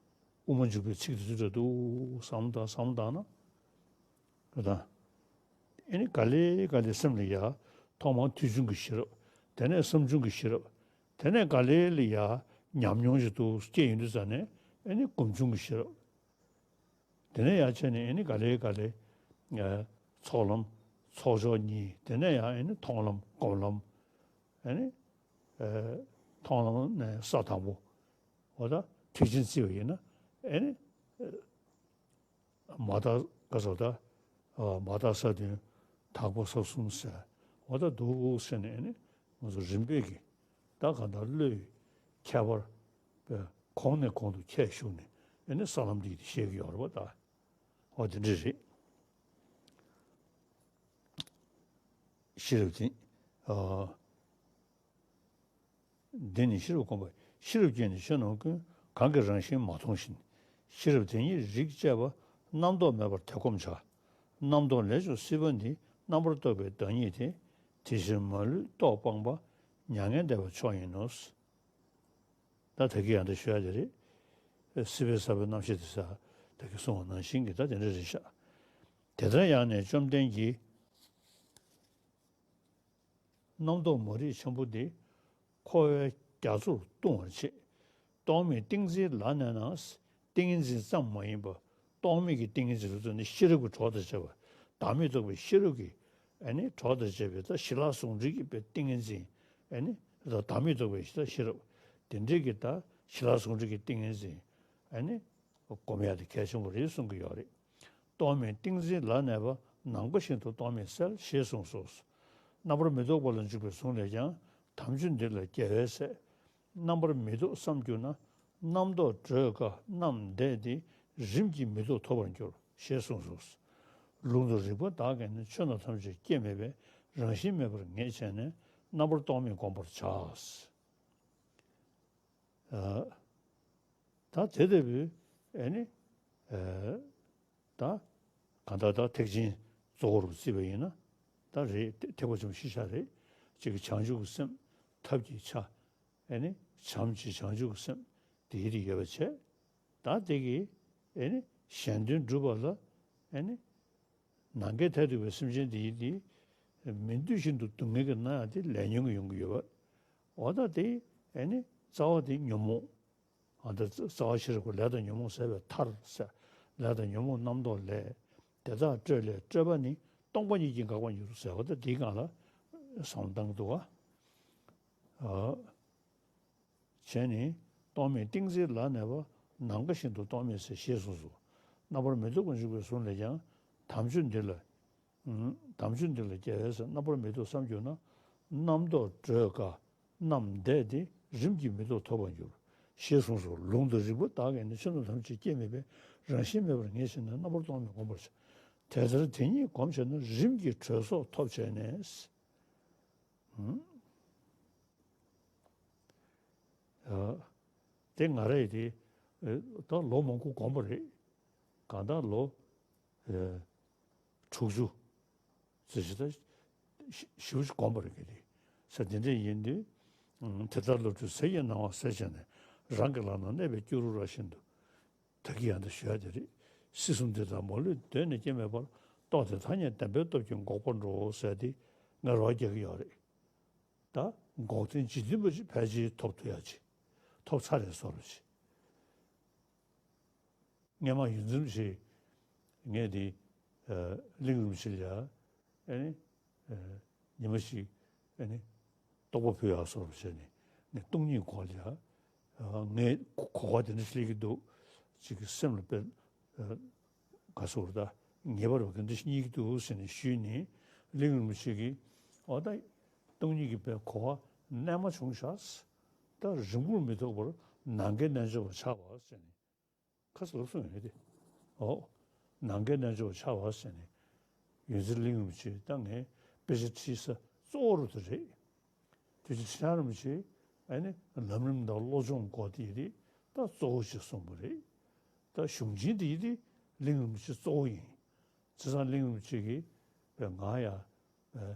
དབུ་མ་འཇུག་པའི་ཚིག་དེ་ཚོ་འདྲ་འདུག་བསམ་བློ་བཏང་། བསམ་བློ་བཏང་ན། ད། ཨ་ནི་ག་ལེ་ག་ལེ་སེམས་ལ་ཡ། ཐོག་མར་ཐོས་བྱུང་གི་ཤེས་རབ། དེ་ནས་བསམ་བྱུང་གི་ཤེས་རབ། དེ་ནས་ག་ལེ་ལ་ཡ་ཉམས་མྱོང་ཞིག་ཏུ་སྐྱེས་ཡོང་དུས་ཙ་ནས་ཨ་ནི་སྒོམ་བྱུང་གི་ཤེས་རབ། དེ་ནས་ཡ་བྱས་ནས་ཨ་ནི་ག་ལེ་ག་ལེ། ཨ། ཚོགས་ལམ། ཚོགས་ཆོས་གཉིས། དེ་ནས་ཡང་ཨ་ནི་མཐོང་ལམ་སྒོམ་ལམ། ཨ་ནི། ཨ། མཐོང་ལམ་ནས་ས་དང་པོ། འོ་ད་ཐེག་ཆེན་བརྩིས་པ་ཡིན་ན་ཨ་ནི། མ་དག་ག་ཚོད་ད། ཨ། མ་དག་ས་བདུན། དག་པ་ས་གསུམ་ཟེར། འོ་ད་འདུག་ཟེར་ནས་ཨ་ནི་ང་ཚོ་རིམ་པས་ཀྱི་ད་གང་ལྟར་བློའི་ཁྱད་པར་པའི་གོང་ནས་གོང་དུ་འཁྱེར་ཞུགས་ནས་ཨ་ནི་ས་ལམ་འདི་ཡི་དེ་བཤད་ཀྱི་ཡོད་རེད་པ་ད། འོ་དེ་འདྲ་རེད། ཤེས་རབ་དེ། ཨ། འདི་ནི་ཤེས་རབ་བསྒོམ་པ། ཤེས་རབ་ཀྱིས་ནི་ཆོས་རྣམས་ཀུན། གང་གི་རང་བཞིན་མ་མཐོང་བཞིན། ཤེས་རབ་དེ་ཉིད་རིག་བཅས་པ། རྣམ་རྟོག་མེད་པར་དེ་བསྒོམ་བྱ། རྣམ་རྟོག་ལས་བྱུང་སྲིད་པ་འདི། རྣམ་པར་རྟོག་པའི་བདག་ཉིད་དེ། དེ་ཕྱིར་མ་ལུས་རྟོག་སྤངས་པ། མྱ་ངན་འདས་པ་མཆོག་ཡིན་ནོ། ད་ད་གིན་ཡང་ད་ཞུ་ཡ་དེ་རེད། སྲིད་པའི་ས་བོན་རྣམ་ཤེས་དེ་ས། ད་གིན་གསུངས་པ་ནང་བཞིན་གྱི་ད་དེ་འདྲ་རེད་ཤག་དེ་ལྟར་ཡང་ནས་བཅོམ་ལྡན་གྱིས། རྣམ་རྟོག་མ་རིག་ཆེན་པོ་འདི། འཁོར་བའི་རྒྱ་མཚོར་ལྟུང་བར་བྱེད། རྟོག་མེད་ཏིང་འཛིན་ལ་གནས་ན། ཏིང་ངེ་འཛིན་ཙམ་མ་ཡིན་པ། རྟོག་མེད་ཀྱི་ཏིང་ངེ་འཛིན་ལ་ལྟོས་ནས་ཤེས་རབ་ཀྱི་གྲོགས་དང་བཅས་པ། བདག་མེད་རྟོགས་པའི་ཤེས་རབ་ཀྱི་ཨ་ནི་གྲོགས་དང་བཅས་པའི་ད་ཞི་ལྷག་ཟུང་འབྲེལ་གྱི་པའི་ཏིང་ངེ་འཛིན། ཨ་ནི་ད་བདག་མེད་རྟོགས་པའི་ད་ཤེས་རབ་དེ་འདྲའི་གི་ད་ཞི་ལྷག་ཟུང་འབྲེལ་གྱི་ཏིང་ངེ་འཛིན་ཨ་ནི་སྒོམ་ཡ་དེ་གལ་ཆེན་པོ་རེད་གསུང་གི་ཡོད་རེད། རྟོག་མེད་ཏིང་འཛིན་ལ་གནས་པ། ནམ་མཁའ་བཞིན་དུ་རྟོག་མེད་གསལ། ཞེས་གསུངས་སོ། རྣམ་པར་མི་རྟོག་པ་ལ་འཇུག་པའི་གཟུངས་ལས་ཀྱང་། དམ་ཆོས་འདི་ལ་སྐྱེ་བའི་ཚེ། རྣམ་པར་མི་རྟོག་བསམ་གྱུར་ན། རྣམ་རྟོག་བགྲོད་དཀའ་རྣམས་འདས་ཏེ། རིམ་གྱིས་མི་རྟོག་ཐོབ་པར་འགྱུར། ཞེས་གསུངས་སོ། ལུང་དང་རིགས་པ་དག་གིས་ནི། ཆོས་རྣམས་ཐམས་ཅད་སྐྱེ་མེད་པའི། རང་བཞིན་མེད་པར་ངེས་བྱས་ནས། རྣམ་པར་རྟོག་མེད་བསྒོམ་པར་བྱ། ཨ། ད་དེ་ལྟ་བུའི་ཨེ་ནི། ཨ། ད་གང་ལྟར་ད་ཐེག་ཆེན་གཙོ་བོར་བརྩིས་པ་ཡིན་ན། ད་རེད། ཐེག་པ་ཆེན་པོ་ཤེས་བྱ་རེད། གཅིག་གི་བྱང་ཆུབ་ཀྱི་སེམས་ཐབས་ཀྱི་ཆ། ཨེ་ནི་བྱམས་ཀྱི་བྱང་ཆུབ་ཀྱི་སེམས་དེ་ཡིད་དུ་ཡོད་པ་བྱས། ད་དེ་གི་ཨེ་ནི་གཞན་དོན་སྒྲུབ་པ་ལ་ཨེ་ནི། ནམ་མཁའི་མཐས་གཏུགས་པའི་སེམས་ཅན་དེ་ཡིན་ཏེ། མི་འདོད་བཞིན་དུ་སྡུག་བསྔལ་གྱི་མནར་ཡག་དེ་ལས་ཉོན་གྱིས་ཡོང་གི་ཡོད་པ། འོ་ད་དེ་ཨེ་ནི་རྩ་བ་དེ་ཉོན་མོངས། ཨ་ད་རྩ་བ་ཤེས་རབ་ཀྱི་ལས་དང་ཉོན་མོངས་ཟད་པའི་མཐར་ཟེར། ལས་དང་ཉོན་མོངས་རྣམ་རྟོག་ལས། དེ་དག་སྤྲོས་ལས་སྤྲོས་པ་ནི། སྟོང་པ་ཉིད་ཀྱིས་འགག་པར་འགྱུར་ཟེར་བ་ད་དེའི་སྒང་ལ་བསམ་བློ་བཏང་གི་འདུག་ག་ཨ། བྱས་ནས་རྟོག་མེད་ཏིང་འཛིན་ལ་གནས་པ། ནམ་མཁའ་བཞིན་དུ་རྟོག་མེད་གསལ། ཞེས་གསུངས་སོ། རྣམ་པར་མི་རྟོག་པར་འཇུག་པའི་གཟུངས་ལས་ཀྱང་། དམ་ཆོས་འདི་ལ། ཨུམ། དམ་ཆོས་འདི་ལ་སྐྱེ་བའི་ཚེ། རྣམ་པར་མི་རྟོག་བསམ་གྱུར་ན། རྣམ་རྟོག་བགྲོད་དཀའ་རྣམས་འདས་ཏེ། རིམ་གྱིས་མི་རྟོག་ཐོབ་པར་འགྱུར། ཞེས་གསུངས་སོ། ལུང་དང་རིགས་པ་དག་གིས་ནི། ཆོས་རྣམས་ཐམས་ཅད་སྐྱེ་མེད་པའི། རང་བཞིན་མེད་པར་ངེས་བྱས་ནས། རྣམ་པར་རྟོག་མེད་བསྒོམ་པར་བྱ། དེ་ལྟར་དེ་ཉིད་བསྒོམས་བྱས་ན། རིམ་གྱིས་གྲོལ་སོགས་ཐོབ་བྱས་ནས། ཨ། དེ་ང་རས་དེ་ད་ལོ་མང་པོ་གོམས་པ་རེད། གང་ལྟར་ལོ་ཨ་དྲུག་ཅུ་ཙམ་ཞིག་ད་ཞེ་པོ་ཅིག་གོམས་པ་རེད་གི་དེ། ས་དེ་འདྲ་ཡིན་དུས། ཨ། དེ་ལྟར་བློ་གྲོས་ཟིལ་གྱིས་གནང་བ་གསལ་བྱས་ནས། རང་གི་ལག་ན་གནས་པའི་སྐྱུ་རུ་ར་བཞིན་དུ། ད་གིན་ཡང་དུ་ཞུ་ཡ་དེ་རེད། སྲིད་གསུམ་འདི་དག་མ་ལུས་གདོད་ནས་སྐྱེ་མེད་པར། རྟོགས་ཏེ་ཐ་སྙད་བདེན་པའི་སྟོབས་ཀྱིས་འགོག་པར་འགྲོ་ཟེར་ཏེ་ང་རོགས་རྒྱག་གི་ཡོད་རེད། ད་འགོག་བདེན་འཇིག་རྟེན་པ་ཅིག་ཕལ་ཆེར་ཐོབ་ཐུབ་ཡ་ཅིག་ཐོབ་ཚར་རེད་བཟོ་འདྲ་ཅིག་སྔོན་མ་ཡུན་ཙམ་ཞིག་ངས་དེ་ཨ་གླིང་རིན་པོ་ཆེ་ལ་ཡ་ཨ་ནི་ཨ་ཉི་མ་ཞིག་ཨ་ནི་རྟོགས་པ་ཕུལ་ཡག་བཟོ་འདྲ་བྱས་ནས། ངས་སྟོང་ཉིད་སྐོར་ལ་ཡ། ཨ། ངས་གོ་གོ་བ་དེ་འདྲ་ཞིག་སླེབས་ཀྱི་འདུག་ཅིག་གི་སེམས་ལ་དཔེ་ཨ་ག་ཟེར་དགོས་རེད། ད་ངེས་པར་དུ་དེ་འདྲ་ཞིག་རྙེད་ཀྱི་འདུག་ཟེར་ནས་ཞུས་ནས། གླིང་རིན་པོ་ཆེ་གིས། འོ་ད་སྟོང་ཉིད་ཀྱི་དཔེ་གོ་བ་རྣལ་མ་བྱུང་ཤག་ད་རིང་པོར་མི་ཐོགས་པར་ནམ་མཁའི་རྣལ་འབྱོར་པར་ཆགས་པ་ཟེར་ནས། ཁ་སློབ་གསུངས་ཡོད་དེ། འོ། ནམ་མཁའི་རྣལ་འབྱོར་པར་ཆགས་པ་ཟེར་ནས། ཡོངས་འཛིན་གླིང་རིན་པོ་ཆེ་ད་ངའི་དཔེ་ཆ་ཁྲིད་ས་གཙོ་བོ་རུ་དེ་རེད། དེ་ཚོ་ཁྲི་བྱང་རིན་པོ་ཆེ་ཨ་ནི་ལམ་རིམ་དང་བློ་སྦྱོང་སྐོར་དེ་ཡི་རིགས་ད་གཙོ་བོ་ཞིག་གསུངས་པ་རེད། ད་གཞུང་ཆེན་དེ་ཡི་རིགས་གླིང་རིན་པོ་ཆེ་གཙོ་བོ་ཡིན། བྱས་ཙང་གླིང་རིན་པོ་ཆེ་གིས་པའི་ང་ཡ་པའི་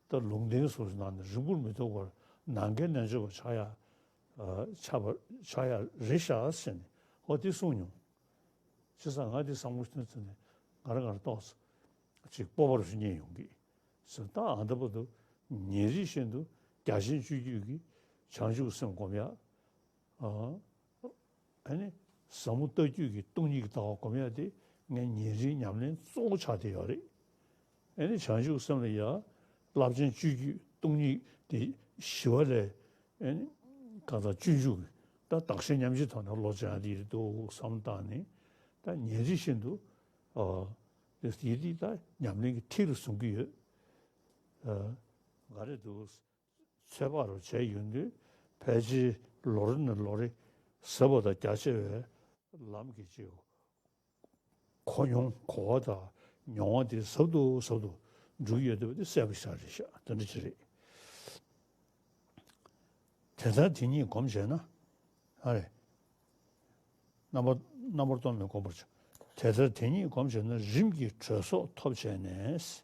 ད་ལུང་བསྟན་སོགས་ཀྱི་ནང་ནས་རིང་པོར་མི་ཐོགས་པར་ནམ་མཁའི་རྣལ་འབྱོར་པར་ཆགས་ཡ། ཨ། ཆགས་པར་ཆགས་ཡ་རེད་ཤག་ཟེར་ནས་ཨོ་དེ་གསུངས་མྱོང་། བྱས་ཙང་ང་དེ་བསམ་བློ་ཐོན་ཚུལ་ནས་ང་རང་ང་རང་ཏོག་ཙམ་ཅིག་སྤོབས་པ་རུ་སྙེག་ཡོང་གི་ཟེར། ད་ཨ་འདི་བར་དུ་ཉིན་རེ་བཞིན་དུ་རྒྱ་ཆེན་སྤྱོད་བརྒྱུད་ཀྱི་བྱང་ཆུབ་སེམས་སྒོམ་ཡ། ཨ། ཨ་ནི་ཟབ་མོ་ལྟ་བརྒྱུད་ཀྱི་སྟོང་ཉིད་ཀྱི་ལྟ་བ་སྒོམ་ཡ་དེ་ངའི་ཉིན་རེའི་ཉམས་ལེན་གཙོ་བོ་ཆགས་བསྡད་ཡོད་རེད། ཨ་ནི་བྱང་ཆུབ་སེམས་ལ་ཡ་རླབས་ཆེན་སྤྱོད་བརྒྱུད་སྟོང་ཉིད་དེ་ཞི་བ་ལྷས། ཨ་ནི་གང་ཟག་སྤྱོད་འཇུག་གི་ད་བདག་གཞན་མཉམ་བརྗེའི་ཐོག་ནས་བློ་སྦྱང་ཡ་དེ་རེད་འདུག་བསམ་བཏང་ནས། ད་ཉིན་རེ་བཞིན་དུ། ཨ། དེ་ཡི་དེ་ད་ཉམས་ལེན་གྱི་ཐིག་ལ་བཟུང་གི་ཡོད། ཨ། ག་རེ་འདུག་ཚོད་དཔག་རུ་བྱས་ཡོང་དུས་ཕལ་ཆེར་ལོ་རེ་ནས་ལོ་རེ་ཟབ་པ་དང་རྒྱ་ཆེ་བའི་ལམ་གྱི་ཅིག་གོ་མྱོང་གོ་བ་དང་མྱོང་བ་དེ་ཟབ་ཏུ་ཟབ་ཏུ་འགྲོ་གི་ཡོད་འདུག་པ་དེ་གསལ་པོ་ཞིག་རེད་ཤག་དེ་འདྲ་ཅིག་རེད། དེ་ལྟར་དེ་ཉིད་སྒོམ་བྱས་ན། ཨ་རེ། རྣམ་པར་རྣམ་པར་རྟོག་མེད་བསྒོམ་པར་བྱ། དེ་ལྟར་དེ་ཉིད་སྒོམ་བྱས་ན། རིམ་གྱིས་གྲོལ་སོགས་ཐོབ་བྱས་ནས།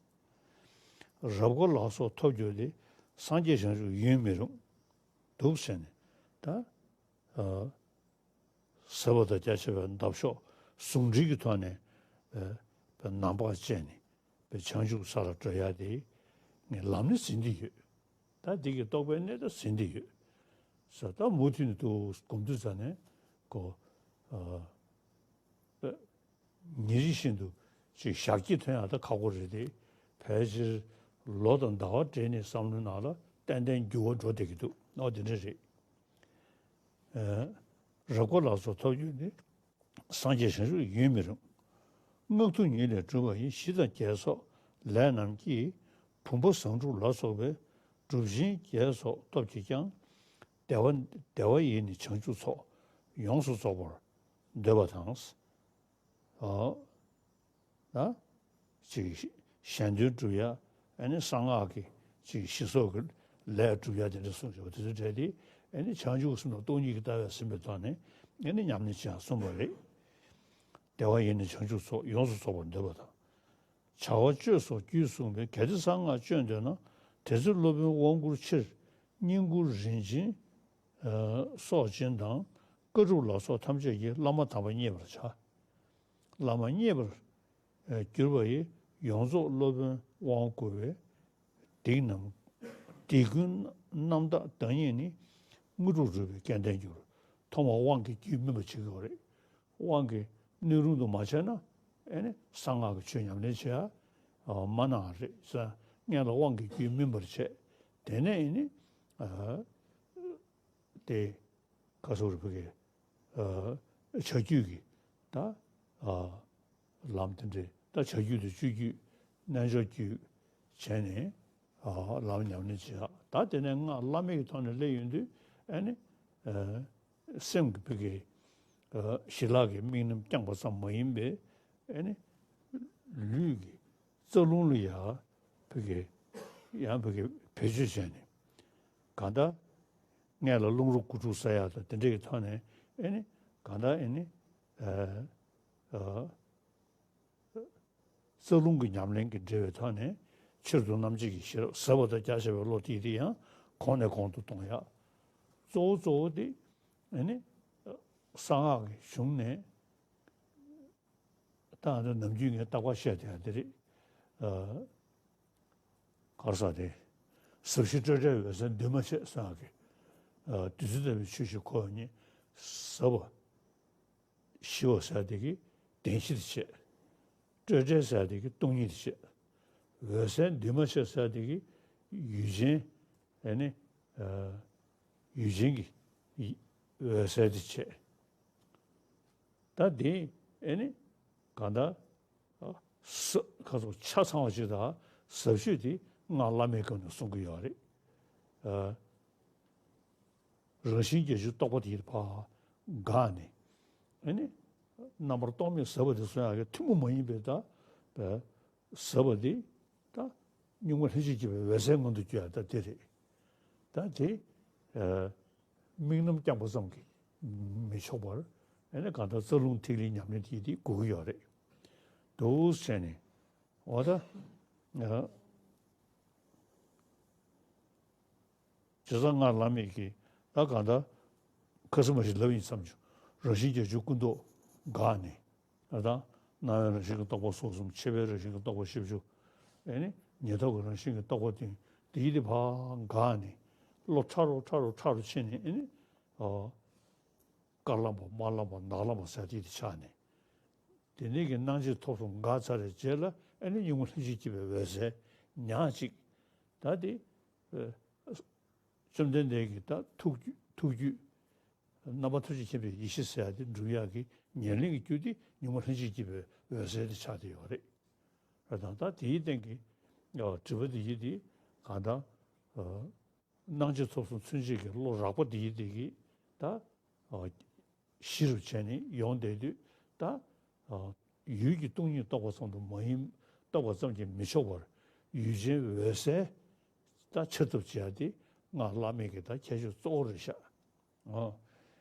རབ་དགའ་ལ་སོགས་ཐོབ་འགྱུར་ཏེ། སངས་རྒྱས་བྱང་ཆུབ་ཡུན་མི་རུང་། འདུག་ཟེར་ནས་ད། ཨ། ཟབ་པ་དང་རྒྱ་ཆེ་བའི་འདབ་གཤོག་ཟུང་འབྲེལ་གྱི་ཐོག་ནས། ཨ། ནམ་ཕར་བཅད་ནས། བྱང་ཆུབ་ས་ལ་འགྲོ་ཡ་དེ་ངས་ལམ་ནས་ཟིན་བསྡད་ཡོད། ད་འདི་གི་རྟོགས་པའི་གནས་ད་ཟིན་བསྡད་ཡོད་ཟེར། ད་མུ་མཐུད་ནས་འདུག་སྒོམ་དུས་ཙ་ནས་ཁོ། ཨ། ཉིན་རེ་བཞིན་དུ་ཅིག་ཞག་གཅིག་ཐོན་ཡག་ད་ཁག་པོ་རེད་དེ། ཕལ་ཆེར་ལོ་དང་ཟླ་བ་སྦྲེལ་ནས་བསམ་བློའི་ནང་ལ་ཏན་ཏན་འགྱུར་བ་འགྲོ་བསྡད་ཀྱི་འདུག་ཨོ་དེ་འདྲ་རེད། ཨ། རབ་དཀར་ལ་སོགས་ཐོབ་རྒྱུ་ནི། སངས་རྒྱས་བྱང་ཆུབ་ཡུན་མི་རིང་། སྔགས་མཐུ་ཉིད་ལས་གྲུབ་པ་ཡི། ཞི་དང་རྒྱས་སོགས་ལས་རྣམས་ཀྱིས། བུམ་པ་བཟང་དྲུག་ལ་སོགས་པའི། གྲུབ་ཆེན་བརྒྱད་སོགས་སྟོབས་ཀྱིས་ཀྱང་། བདེ་བ་བདེ་བ་ཡིས་ནི་བྱང་ཆུབ་ཚོགས། ཡོངས་སུ་རྫོགས་པར་འདོད་པ་དང་། ཨ། ན། ཅིག་གཞན་དོན་སྒྲུབ་ཡ། ཨ་ནི་གསང་སྔགས་ཀྱི་ཅིག་ཞི་སོགས་ཀྱི་ལས་སྒྲུབ་ཡ་དེ་འདྲ་གསུངས་ཡོད་པ་དེ་ཚོ་གྲས་དེ། ཨ་ནི་བྱང་ཆུབ་སེམས་དང་སྟོང་ཉིད་ཀྱི་ལྟ་བས་ཟིན་པའི་ཐོག་ནས་ཨ་ནི་ཉམས་ལེན་བྱེད་ཡ་གསུངས་པ་རེད། བདེ་བ་ཡིས་ནི་བྱང་ཆུབ་ཚོགས། ཡོངས་སུ་རྫོགས་པར་འདོད་པ་དང་། བྱ་བ་སྤྱོད་སོགས་རྒྱུད་གསུངས་པས། གལ་ཏེ་གསང་སྔགས་སྤྱོད་འདོད་ན། དེ་ཚེ་སློབ་དཔོན་དབང་བསྐུར་ཕྱིར། བསྙེན་བཀུར་རིན་ཆེན་སོགས་སྦྱིན་དང་། བཀའ་སྒྲུབ་ལ་སོགས་ཐམས་ཅད་ཀྱིས། བླ་མ་དམ་པ་མཉེས་པར་བྱ། བླ་མ་མཉེས་པར་གྱུར་པ་ཡི། ཡོངས་རྫོགས་སློབ་དཔོན་དབང་བསྐུར་བའི། སྡིག་རྣམས། སྡིག་ཀུན་རྣམ་དག་བདག་ཉིད་ནི། དངོས་གྲུབ་སྒྲུབ་པའི་སྐལ་ལྡན་འགྱུར། ཐོག་མར་དབང་གི་རྒྱུད་སྨིན་པ་བྱེད་དགོས་རེད། དབང་གི་སྣོད་རུང་དུ་མ་བྱས་ན། ཨེ་ནི་གསང་སྔགས་ཀྱི་ཆོས་ཉམས་ལེན་བྱེད་ཡ་མ་གནང་རེད་ཟེར། སྔོན་ལ་དབང་གི་རྒྱུད་སྨིན་པར་བྱས། དེ་ནས་ཨེ་ནི། ཨ། དེ། ཁ་སོགས་རུ་ཕ་གི། ཨ། བྱ་རྒྱུད་ཀྱི། ད། ཨ། ལམ་དེ་འདྲའི་ད་བྱ་རྒྱུད་དང་སྤྱོད་རྒྱུད། རྣལ་འབྱོར་རྒྱུད་བྱས་ནས། ཨ། ལམ་ཉམས་ལེན་བྱེད་ཡ། ད་དེ་ནས་སྔགས་བླ་མེད་ཀྱི་ཐོག་ནས་སླེབས་ཡོང་དུས་ཨ་ནི། ཨ། སེམས་ཀྱི་ཕ་གི། ཨ། ཞི་ལྷག་གི་དམིགས་རྣམ་བསྐྱངས་པ་ཙམ་མ་ཡིན་པའི་ཨ་ནི། ལུས་ཀྱི་རྩ་རླུང་ལ་ཡ་ཕ་གི། ཡང་ཕ་གི་བེད་སྤྱོད་བྱས་ནས། གང་ལྟར། སྔོན་ལ་རླུང་རོ་དགུ་ཕྲུགས་ཟ་ཡ་དང་དེ་འདྲ་གི་ཐོག་ནས་ཨེ་ནི། གང་ལྟར་ཨེ་ནི། ཨ། ཨ། རྩ་རླུང་གི་ཉམས་ལེན་གྱི་འབྲེལ་བའི་ཐོག་ནས། ཕྱིར་དུ་རྣམ་འབྱེད་ཀྱི་ཤེས་རབ་ཟབ་པ་དང་རྒྱ་ཆེ་བའི་བློ་དེ་དེ་ཡང་གོང་ནས་གོང་དུ་གཏོང་ཡ། གཙོ་བོ་གཙོ་བོ་དེ་ཨེ་ནི། གསང་སྔགས་ཀྱི་གཞུང་ནས། ད་ང་ཚོ་ནམ་རྒྱུན་ངས་རྟག་པར་བཤད་བསྡད་ཡ་དེ་རེད། ཨ། ག་རེ་ཟེར་དེ། ཟབ་ཞི་སྤྲོས་བྲལ་འོད་གསལ་འདུས་མ་བྱས་ཟེར་ཡ་གི། ཨ། བདུད་རྩི་ལྟ་བུའི་ཆོས་ཀྱི་འཁོར་བ་ཉིད་ཟབ་པ། ཞི་བ་ཟེར་ཡ་དེ་གི་བདེན་བཞི་དེ་བྱས། སྤྲོས་བྲལ་ཟེར་ཡ་དེ་གི་སྟོང་ཉིད་དེ་བྱས། འོད་གསལ་འདུས་མ་བྱས་ཟེར་ཡ་དེ་གི་ཡུལ་ཅན། ཨ་ནི། ཨ། ཡུལ་ཅན་གྱི་འོད་གསལ་དེ་བྱས། ད་དེ་ཨེ་ནི་གང་ལྟར། ཨ། ས་ཁ་སོགས་ཆ་ཚང་བ་ཅིག་དང་ཟབ་ཤོས་དེ་སྔགས་བླ་མེད་སྐབས་ནས་གསུང་གི་ཡོད་རེད། ཨ། རང་བཞིན་བརྒྱད་ཅུ་རྟོགས་པ་དེ་ཕར་འགགས་ནས། ཨེ་ནི། རྣམ་པར་རྟོག་མེད་ཟབ་པ་དེ་གསུང་ཡག་གི་ཐུན་མོང་མ་ཡིན་པའི་ད། ཟབ་པ་འདི། ད། གཉུག་མ་ལྷན་ཅིག་སྐྱེས་པའི་འོད་གསལ་མངོན་དུ་གྱུར་ཡ་ད་དེ་རེད། ད་དེ། ཨ། དམིགས་རྣམ་བསྐྱངས་པ་ཙམ་གྱིས་མི་ཆོག་པར། ཨ་ནི་གང་ལྟར་རྩ་རླུང་ཐིག་ལེའི་ཉམས་ལེན་དེ་དེ་དགོས་ཀྱི་ཡོད་རེད། འདུག་བྱས་ནས། འོ་ད། ཨ། བྱས་ཙང་སྔགས་བླ་མེད་ཀྱི་ད་གང་ལྟར་ཁ་སིམ་མ་ཞིག་ལབ་ཡིན་བསམ་བྱུང་། རང་བཞིན་བརྒྱད་ཅུ་ཀུན་རྟོག་འགགས་ནས། ད་ལྟ་སྣང་བའི་རང་བཞིན་གྱི་རྟོག་པ་སོ་གསུམ། མཆེད་པའི་རང་བཞིན་གྱི་རྟོག་པ་བཞི་བཅུ། ཨེ་ནི་ཉེར་ཐོབ་ཀྱི་རང་བཞིན་གྱི་རྟོག་པ་བདུན། དེ་ཡི་དེ་ཕར་འགགས་ནས་བློ་ཕྲ་རུ་ཕྲ་རུ་ཕྲ་རུ་ཕྱིན་ནས། ཨེ་ནི། ཨ། དཀར་ལམ་པ་དམར་ལམ་པ་ནག་ལམ་པ་ཟེར་དེ་དེ་ཆགས་ནས། དེ་ནས་ཀྱི་སྣང་མཆེད་ཐོབ་སོང་འགགས་ཚར་བའི་རྗེས་ལ་ཨེ་ནི་གཉུག་མ་ལྷན་ཅིག་སྐྱེས་པའི་འོད་གསལ་ཉག་གཅིག་ད་དེ། ཨ། བཅོམ་ལྡན་འདས་ཀྱི་ད་ཐུགས་རྒྱུད་ཐུགས་རྒྱུད། རྣམ་པ་ཐམས་ཅད་མཁྱེན་པའི་ཡེ་ཤེས་ཟེར་ཡ་དེ་འགྲུབ་ཡག་གི་ཉམས་ལེན་གྱི་རྒྱུ་དེ་གཉུག་མ་ལྷན་ཅིག་སྐྱེས་པའི་འོད་གསལ་དེ་ཆགས་བསྡད་ཡོད་རེད། ཨ། ད་ད་དེའི་སྟེང་གི། ཨ། དྲི་བ་དེ་ཡི་དེ་གང་ལྟར། ཨ། སྣང་མཆེད་ཐོབ་སོང་ཚུན་ཆད་ཀྱི་བློ་རགས་པ་དེ་ཡི་དེ་གི་ད། ཨ། གཞི་རུ་བྱས་ནས་ཡོང་བསྡད་དུས་ད། ཨ། ཡུལ་གྱི་སྟོང་ཉིད་རྟོགས་པ་ཙམ་དུ་མ་ཡིན། རྟོགས་པ་ཙམ་གྱིས་མི་ཆོག་པར་ཡུལ་ཅན་འོད་གསལ་ད་འཆར་ཐབས་བྱེད་ཡ་དེ་སྔགས་བླ་མེད་ཀྱི་ད་ཁྱད་ཆོས་གཙོ་བོ་རེད་ཤག་ཨ།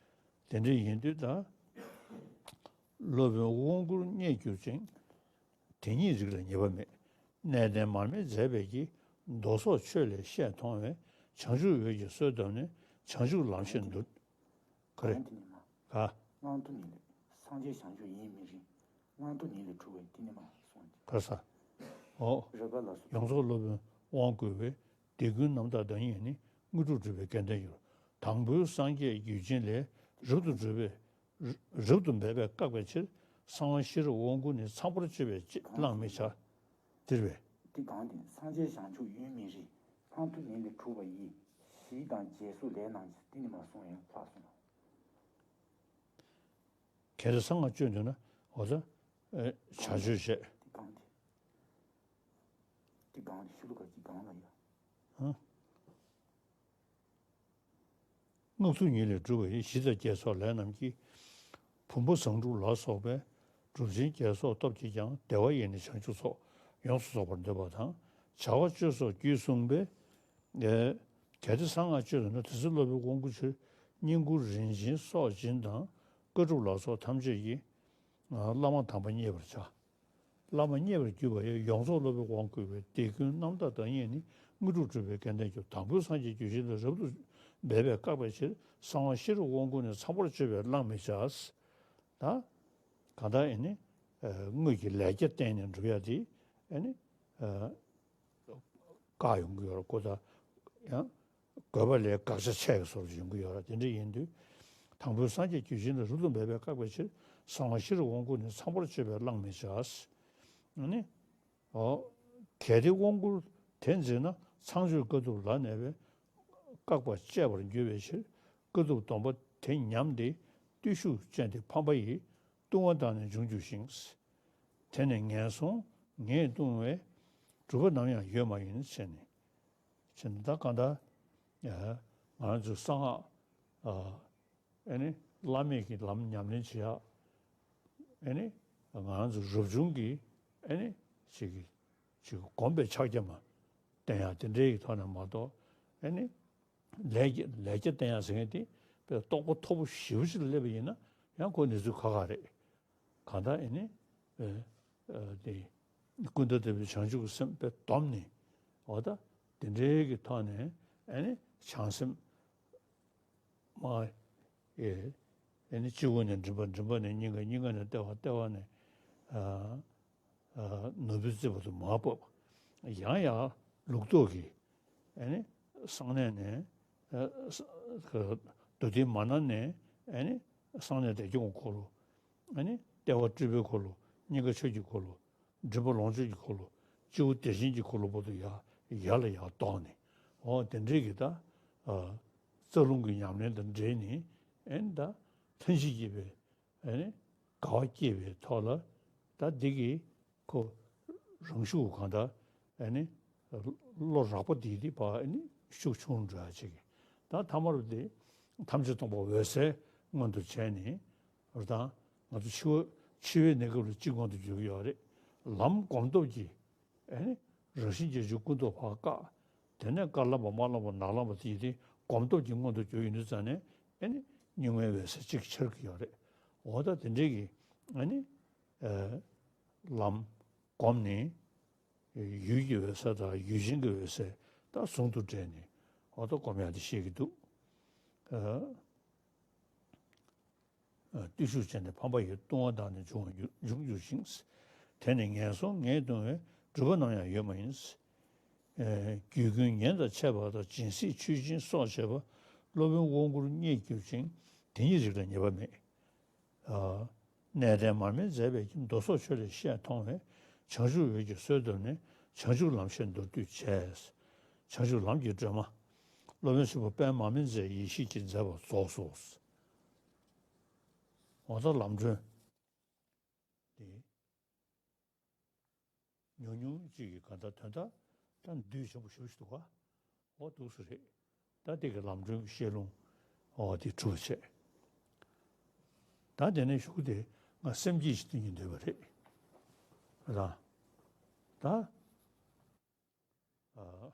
དེ་འདྲ་ཡིན་དུས་ད། སློབ་དཔོན་དབང་བསྐུར་རྙེད་གྱུར་ཅིང་། དེ་ཉིད་རིགས་ལ་ངེས་པ་མེད། གནས་བརྟན་མར་མེ་མཛད་པའི་གི། མདོ་སོགས་ཆོས་ལས་བཤད་མཐོང་བས། བྱང་ཆུབ་འོད་ཀྱི་སྲོལ་བཏབ་ནས། བྱང་ཆུབ་ལམ་ཤེས་འདུལ། ག་རེ། གང་དེ་ནི་མ། ག། སྔགས་མཐུ་ཉིད་ལས། སངས་རྒྱས་བྱང་ཆུབ་ཡིན་མི་རིང་། སྔགས་མཐུ་ཉིད་ལས་གྲུབ་པའི་དེ་ནི་མ་གསུངས་ཏེ། ག་ས། འོ། རབ་དཀར་ལ་སོགས། ཡོངས་རྫོགས་སློབ་དཔོན་དབང་བསྐུར་བས། སྡིག་ཀུན་རྣམ་དག་བདག་ཉིད་ནི། དངོས་གྲུབ་སྒྲུབ་པའི་སྐལ་ལྡན་འགྱུར། དང་པོའི་སངས་རྒྱས་རྒྱུད་ཆེན་ལས། རབ་ཏུ་སྒྲུབ་པའི། རབ་ཏུ་འབད་པས་བཀག་པའི་ཕྱིར། གསང་བ་ཤེས་རབ་དབང་བསྐུར་ནི། ཚངས་པར་སྤྱོད་པས་བླང་མི་བྱ། འདིར་བས། དེ་གང་དེ་སངས་རྒྱས་བྱང་ཆུབ་ཡོན་མི་རིགས་ལྷ་མཐུ་ནན་ཏེ་འཁྲུགས་པ་ཡི། ཞི་དང་རྒྱས་སོགས་ལས་རྣམས་ཀྱིས། དེ་ནི་མ་གསུངས་ཡང་ལྷག་གསུངས་ལ། གལ་ཏེ་གསང་སྔགས་སྤྱོད་འདོད་ན། འོ་ད། ཨེ། བྱ་སྤྱོད་བྱས། དེ་གང་དེ། དེ་གང་དེ་ཤུ་ལུ་ག་གི་གང་ལ་ཡ། ཧ། སྔགས་མཐུ་ཉིད་ལས་གྲུབ་པ་ཡི། ཞི་དང་རྒྱས་སོགས་ལས་རྣམས་ཀྱིས། བུམ་པ་བཟང་དྲུག་ལ་སོགས་པའི། གྲུབ་ཆེན་བརྒྱད་སོགས་སྟོབས་ཀྱིས་ཀྱང་། བདེ་བ་ཡི་ནི་བྱང་ཆུབ་སོགས། ཡོངས་སུ་རྫོགས་པར་འདོད་པ་དང་། བྱ་བ་སྤྱོད་སོགས་རྒྱུད་གསུངས་པས། ཨེ། གལ་ཏེ་གསང་སྔགས་སྤྱོད་འདོད་ན། དེ་ཚེ་སློབ་དཔོན་དབང་བསྐུར་ཕྱིར། བསྙེན་བཀུར་རིན་ཆེན་སྲོག་སྦྱིན་དང་། དཀའ་སྒྲུབ་ལ་སོགས་ཐམས་ཅད་ཀྱིས། བླ་མ་དམ་པ་མཉེས་པར་བྱ། བླ་མ་མཉེས་པར་གྱུར་པ་ཡི། ཡོངས་རྫོགས་སློབ་དཔོན་དབང་བསྐུར་བས། དེ་ཀུན་རྣམ་དག་བདག་ཉིད་ནི། དངོས་གྲུབ་སྒྲུབ་པའི་སྐལ་ལྡན་སྐྱོབ། དང་པོའི་སངས་རྒྱས་རྒྱུད་བཞི་ལ། རབ་ཏུ་འབད་པས་བཀག་པའི་ཕྱིར། གསང་བ་ཤེས་རབ་དབང་བསྐུར་ནི། ཚངས་པར་སྤྱོད་པས་བླང་མི་བྱ། ད་གང་ལྟར་ཨེ་ནི། ཨ། དངོས་ཀྱི་ལས་རྒྱ་བརྟེན་ནས་འགྲུབ་ཡ་དེ་ཨེ་ནི། ཨ། བཀག་ཡོང་གི་ཡོད་རེད། ཁོ་ད་ཡང་དགོས་པ་ལས་དགག་བྱ་ཆེ་བའི་བཟོ་འདྲ་ཡོང་གི་ཡོད་རེད། དེ་འདྲ་ཡིན་དུས། དང་པོའི་སངས་རྒྱས་རྒྱུད་བཞི་ལ། རབ་ཏུ་འབད་པས་བཀག་པའི་ཕྱིར། གསང་བ་ཤེས་རབ་དབང་བསྐུར་ནི། ཚངས་པར་སྤྱོད་པས་བླང་མི་བྱ། ཨ་ནི། ཨོ། གལ་ཏེ་དབང་བསྐུར་དེ་འཛིན་ན། ཚངས་སྤྱོད་དཀའ་ཐུབ་ལ་གནས་པས། བཀག་པ་གཅེས་པར་འགྱུར་བའི་ཕྱིར། དཀའ་ཐུབ་སྡོམ་པ་དེ་ཉམས་ཏེ། བརྟུལ་ཞུགས་ཅན་དེ་ཕམ་པ་ཡིས། ལྟུང་བ་དག་ནི་འབྱུང་འགྱུར་ཞིང་། དེ་ནི་ངན་སོང་ངས་ལྟུང་བས། གྲུབ་པ་ནམ་ཡང་ཡོད་མ་ཡིན་ཟེར་ནས། ཟེར་ནས་ད་གང་ལྟར། ང་རང་ཚོའི་གསང་སྔགས། ཨ། ཨེ་ནི་བླ་མེད་ཀྱི་ལམ་ཉམས་ལེན་བྱེད་ཡག་ཨེ་ནི་ང་རང་ཚོ་རབ་བྱུང་གི་ཨེ་ནི་ཅིག་གི་ཅིག་གོམས་པའི་ཕྱག་རྒྱ་མ་བསྟེན་ཡག་དེ་འདྲའི་གི་ཐོག་ནས་མ་གཏོགས། ཨེ་ནི་ལས་ཀྱི་ལས་རྒྱ་བསྟེན་ཡག་ཟེར་མཁན་དེ་དཔེ་རྟོགས་པ་མཐོ་པོ་ཞེ་པོ་ཅིག་ལ་སླེབས་པ་ཡིན་ན་ཡང་ཁོ་གནས་ཚུལ་ཁག་ཁག་རེད། གང་ལྟར་ཨེ་ནི། ཨེ། ཨེ། དེ། ཀུན་ཏུ་བདེ་བའི་བྱང་ཆུབ་ཀྱི་སེམས་དཔེ་བསྡོམས་ནས། འོ་ད། དེ་འདྲའི་གི་ཐོག་ནས་ཨེ་ནི་བྱང་སེམས། མ། ཨེ། ཨེ་ནི་སྤྱི་བོ་ནས་མགྲིན་པ། མགྲིན་པ་ནས་སྙིང་ག། སྙིང་ག་ནས་ལྟེ་བ། ལྟེ་བ་ནས། ཨ། ཨ། ནོར་བུའི་རྩེ་བར་དུ་མར་བབས། ཡང་ཡང་ལུགས་ལྡོག་གི། ཨེ་ནི་གསང་གནས་ནས། ཨ། ས། མདོ་སྡེའི་མར་སྣེ་ནས། ཨེ་ནི་གསང་གནས་བདེ་སྐྱོང་གི་འཁོར་ལོ། ཨེ་ནི་ལྟེ་བ་སྤྲུལ་པའི་འཁོར་ལོ། སྙིང་ག་ཆོས་ཀྱི་འཁོར་ལོ། མགྲིན་པ་ལོངས་སྤྱོད་ཀྱི་འཁོར་ལོ། སྤྱི་བོ་བདེ་ཆེན་གྱི་འཁོར་ལོ་བར་དུ་ཡར་ཡར་ལ་ཡར་ལྡོག་ནས། འོ་དེ་འདྲའི་གི་ད། ཨ། རྩ་རླུང་གི་ཉམས་ལེན་དང་འབྲེལ་ནས། ཨེ་ནི་ད་ལྷན་ཅིག་སྐྱེས་པའི། ཨེ་ནི་དགའ་བ་སྐྱེས་པའི་ཐོག་ལ། ད་འདི་གི་ཁོ་རང་ཤུགས་གང་ལྟར། ཨེ་ནི་བློ་རགས་པ་འདི་འདི་ཕར་ཨེ་ནི་ཤུགས་ཆུང་འགྲོ་ཡ་ཅིག་ད་ཐ་མར་འདི་ཐམས་ཅད་སྟོང་པ་འོད་གསལ་མངོན་དུ་བྱས་ནས། རེད་དང་། ང་ཚོ་འཆི་བ་འཆི་བའི་གནས་སྐབས་ལ་གཅིག་མངོན་དུ་གྱུར་གྱི་ཡོད་རེད། ལམ་སྒོམ་སྟོབས་ཀྱིས། ཨེ་ནི་རང་བཞིན་གྱིས་ཀུན་རྟོག་ཕར་བཀག་དེ་ནས་དཀར་ལམ་པ་དམར་ལམ་པ་ནག་ལམ་པ་དེ་ཡི་དེ་སྒོམ་སྟོབས་ཀྱིས་མངོན་དུ་གྱུར་ཡོང་དུས་ཙང་ནས། ཨེ་ནི་གཉུག་མའི་འོད་གསལ་གཅིག་འཆར་གྱི་ཡོད་རེད། འོ་ད་དེ་འདྲའི་གི། ཨེ་ནི། ཨེ། ལམ་སྒོམ་ནས། ཡུལ་གྱི་འོད་གསལ་དང་ཡུལ་ཅན་གྱི་འོད་གསལ་དང་ཟུང་དུ་འབྲེལ་ནས། འོ་ད་སྒོམ་ཡག་དེ་བཤད་ཀྱི་འདུག་ཨ། བརྟུལ་ཞུགས་ཅན་དེ་ཕམ་པ་ཡིས། ལྟུང་བ་དག་ནི་འབྱུང་བར་འགྱུར། འབྱུང་འགྱུར་ཞིང་། དེ་ནི་ངན་སོང་ངས་ལྟུང་བས། གྲུབ་པ་ནམ་ཡང་ཡོད་མ་ཡིན། ཨེ། རྒྱུད་ཀུན་ཉེན་དང་ཆད་པ་དང་། སྦྱིན་སྲེག་མཆོད་སྦྱིན་སོགས་བྱས་པ། སློབ་དཔོན་དབང་བསྐུར་རྙེད་གྱུར་ཅིང་། དེ་ཉིད་རིགས་ལ་ཉེས་པ་མེད། ཨ། གནས་བརྟན་མར་མེ་མཛད་པའི་མདོ་སོགས་ཆོས་ལས་བཤད་མཐོང་བས། བྱང་ཆུབ་འོད་ཀྱི་སྲོལ་བཏབ་ནས། བྱང་ཆུབ་ལམ་བཤད་མདོར་བསྡུས་བྱས། བྱང་ཆུབ་ལམ་གྱི་སྒྲོན་མ། སློབ་དཔོན་ཆེན་པོ་པདྨ་མར་མེ་མཛད་ཡེ་ཤེས་ཀྱིས་མཛད་པ་རྫོགས་སོ། འོ་ད་ལམ་སྒྲོན་དེ། ཉུང་ཉུང་ཅིག་གི་ག་ད་དོན་དག་ད་འདུས་ཆེན་པོ་ཞེ་པོ་ཞིག་འདུག་ག་འོ་འདུག་སེ་རེད། ད་དེ་གི་ལམ་སྒྲོན་གྱི་བཤད་ལུང་འོ་དེ་གྲུབ་པ་བྱས། ད་དེ་ནས་གཞུག་གུ་དེ་ང་སེམས་བསྐྱེད་ཅིག་གཏོང་གི་འདོད་པ་རེད། ད་ད་ཨ།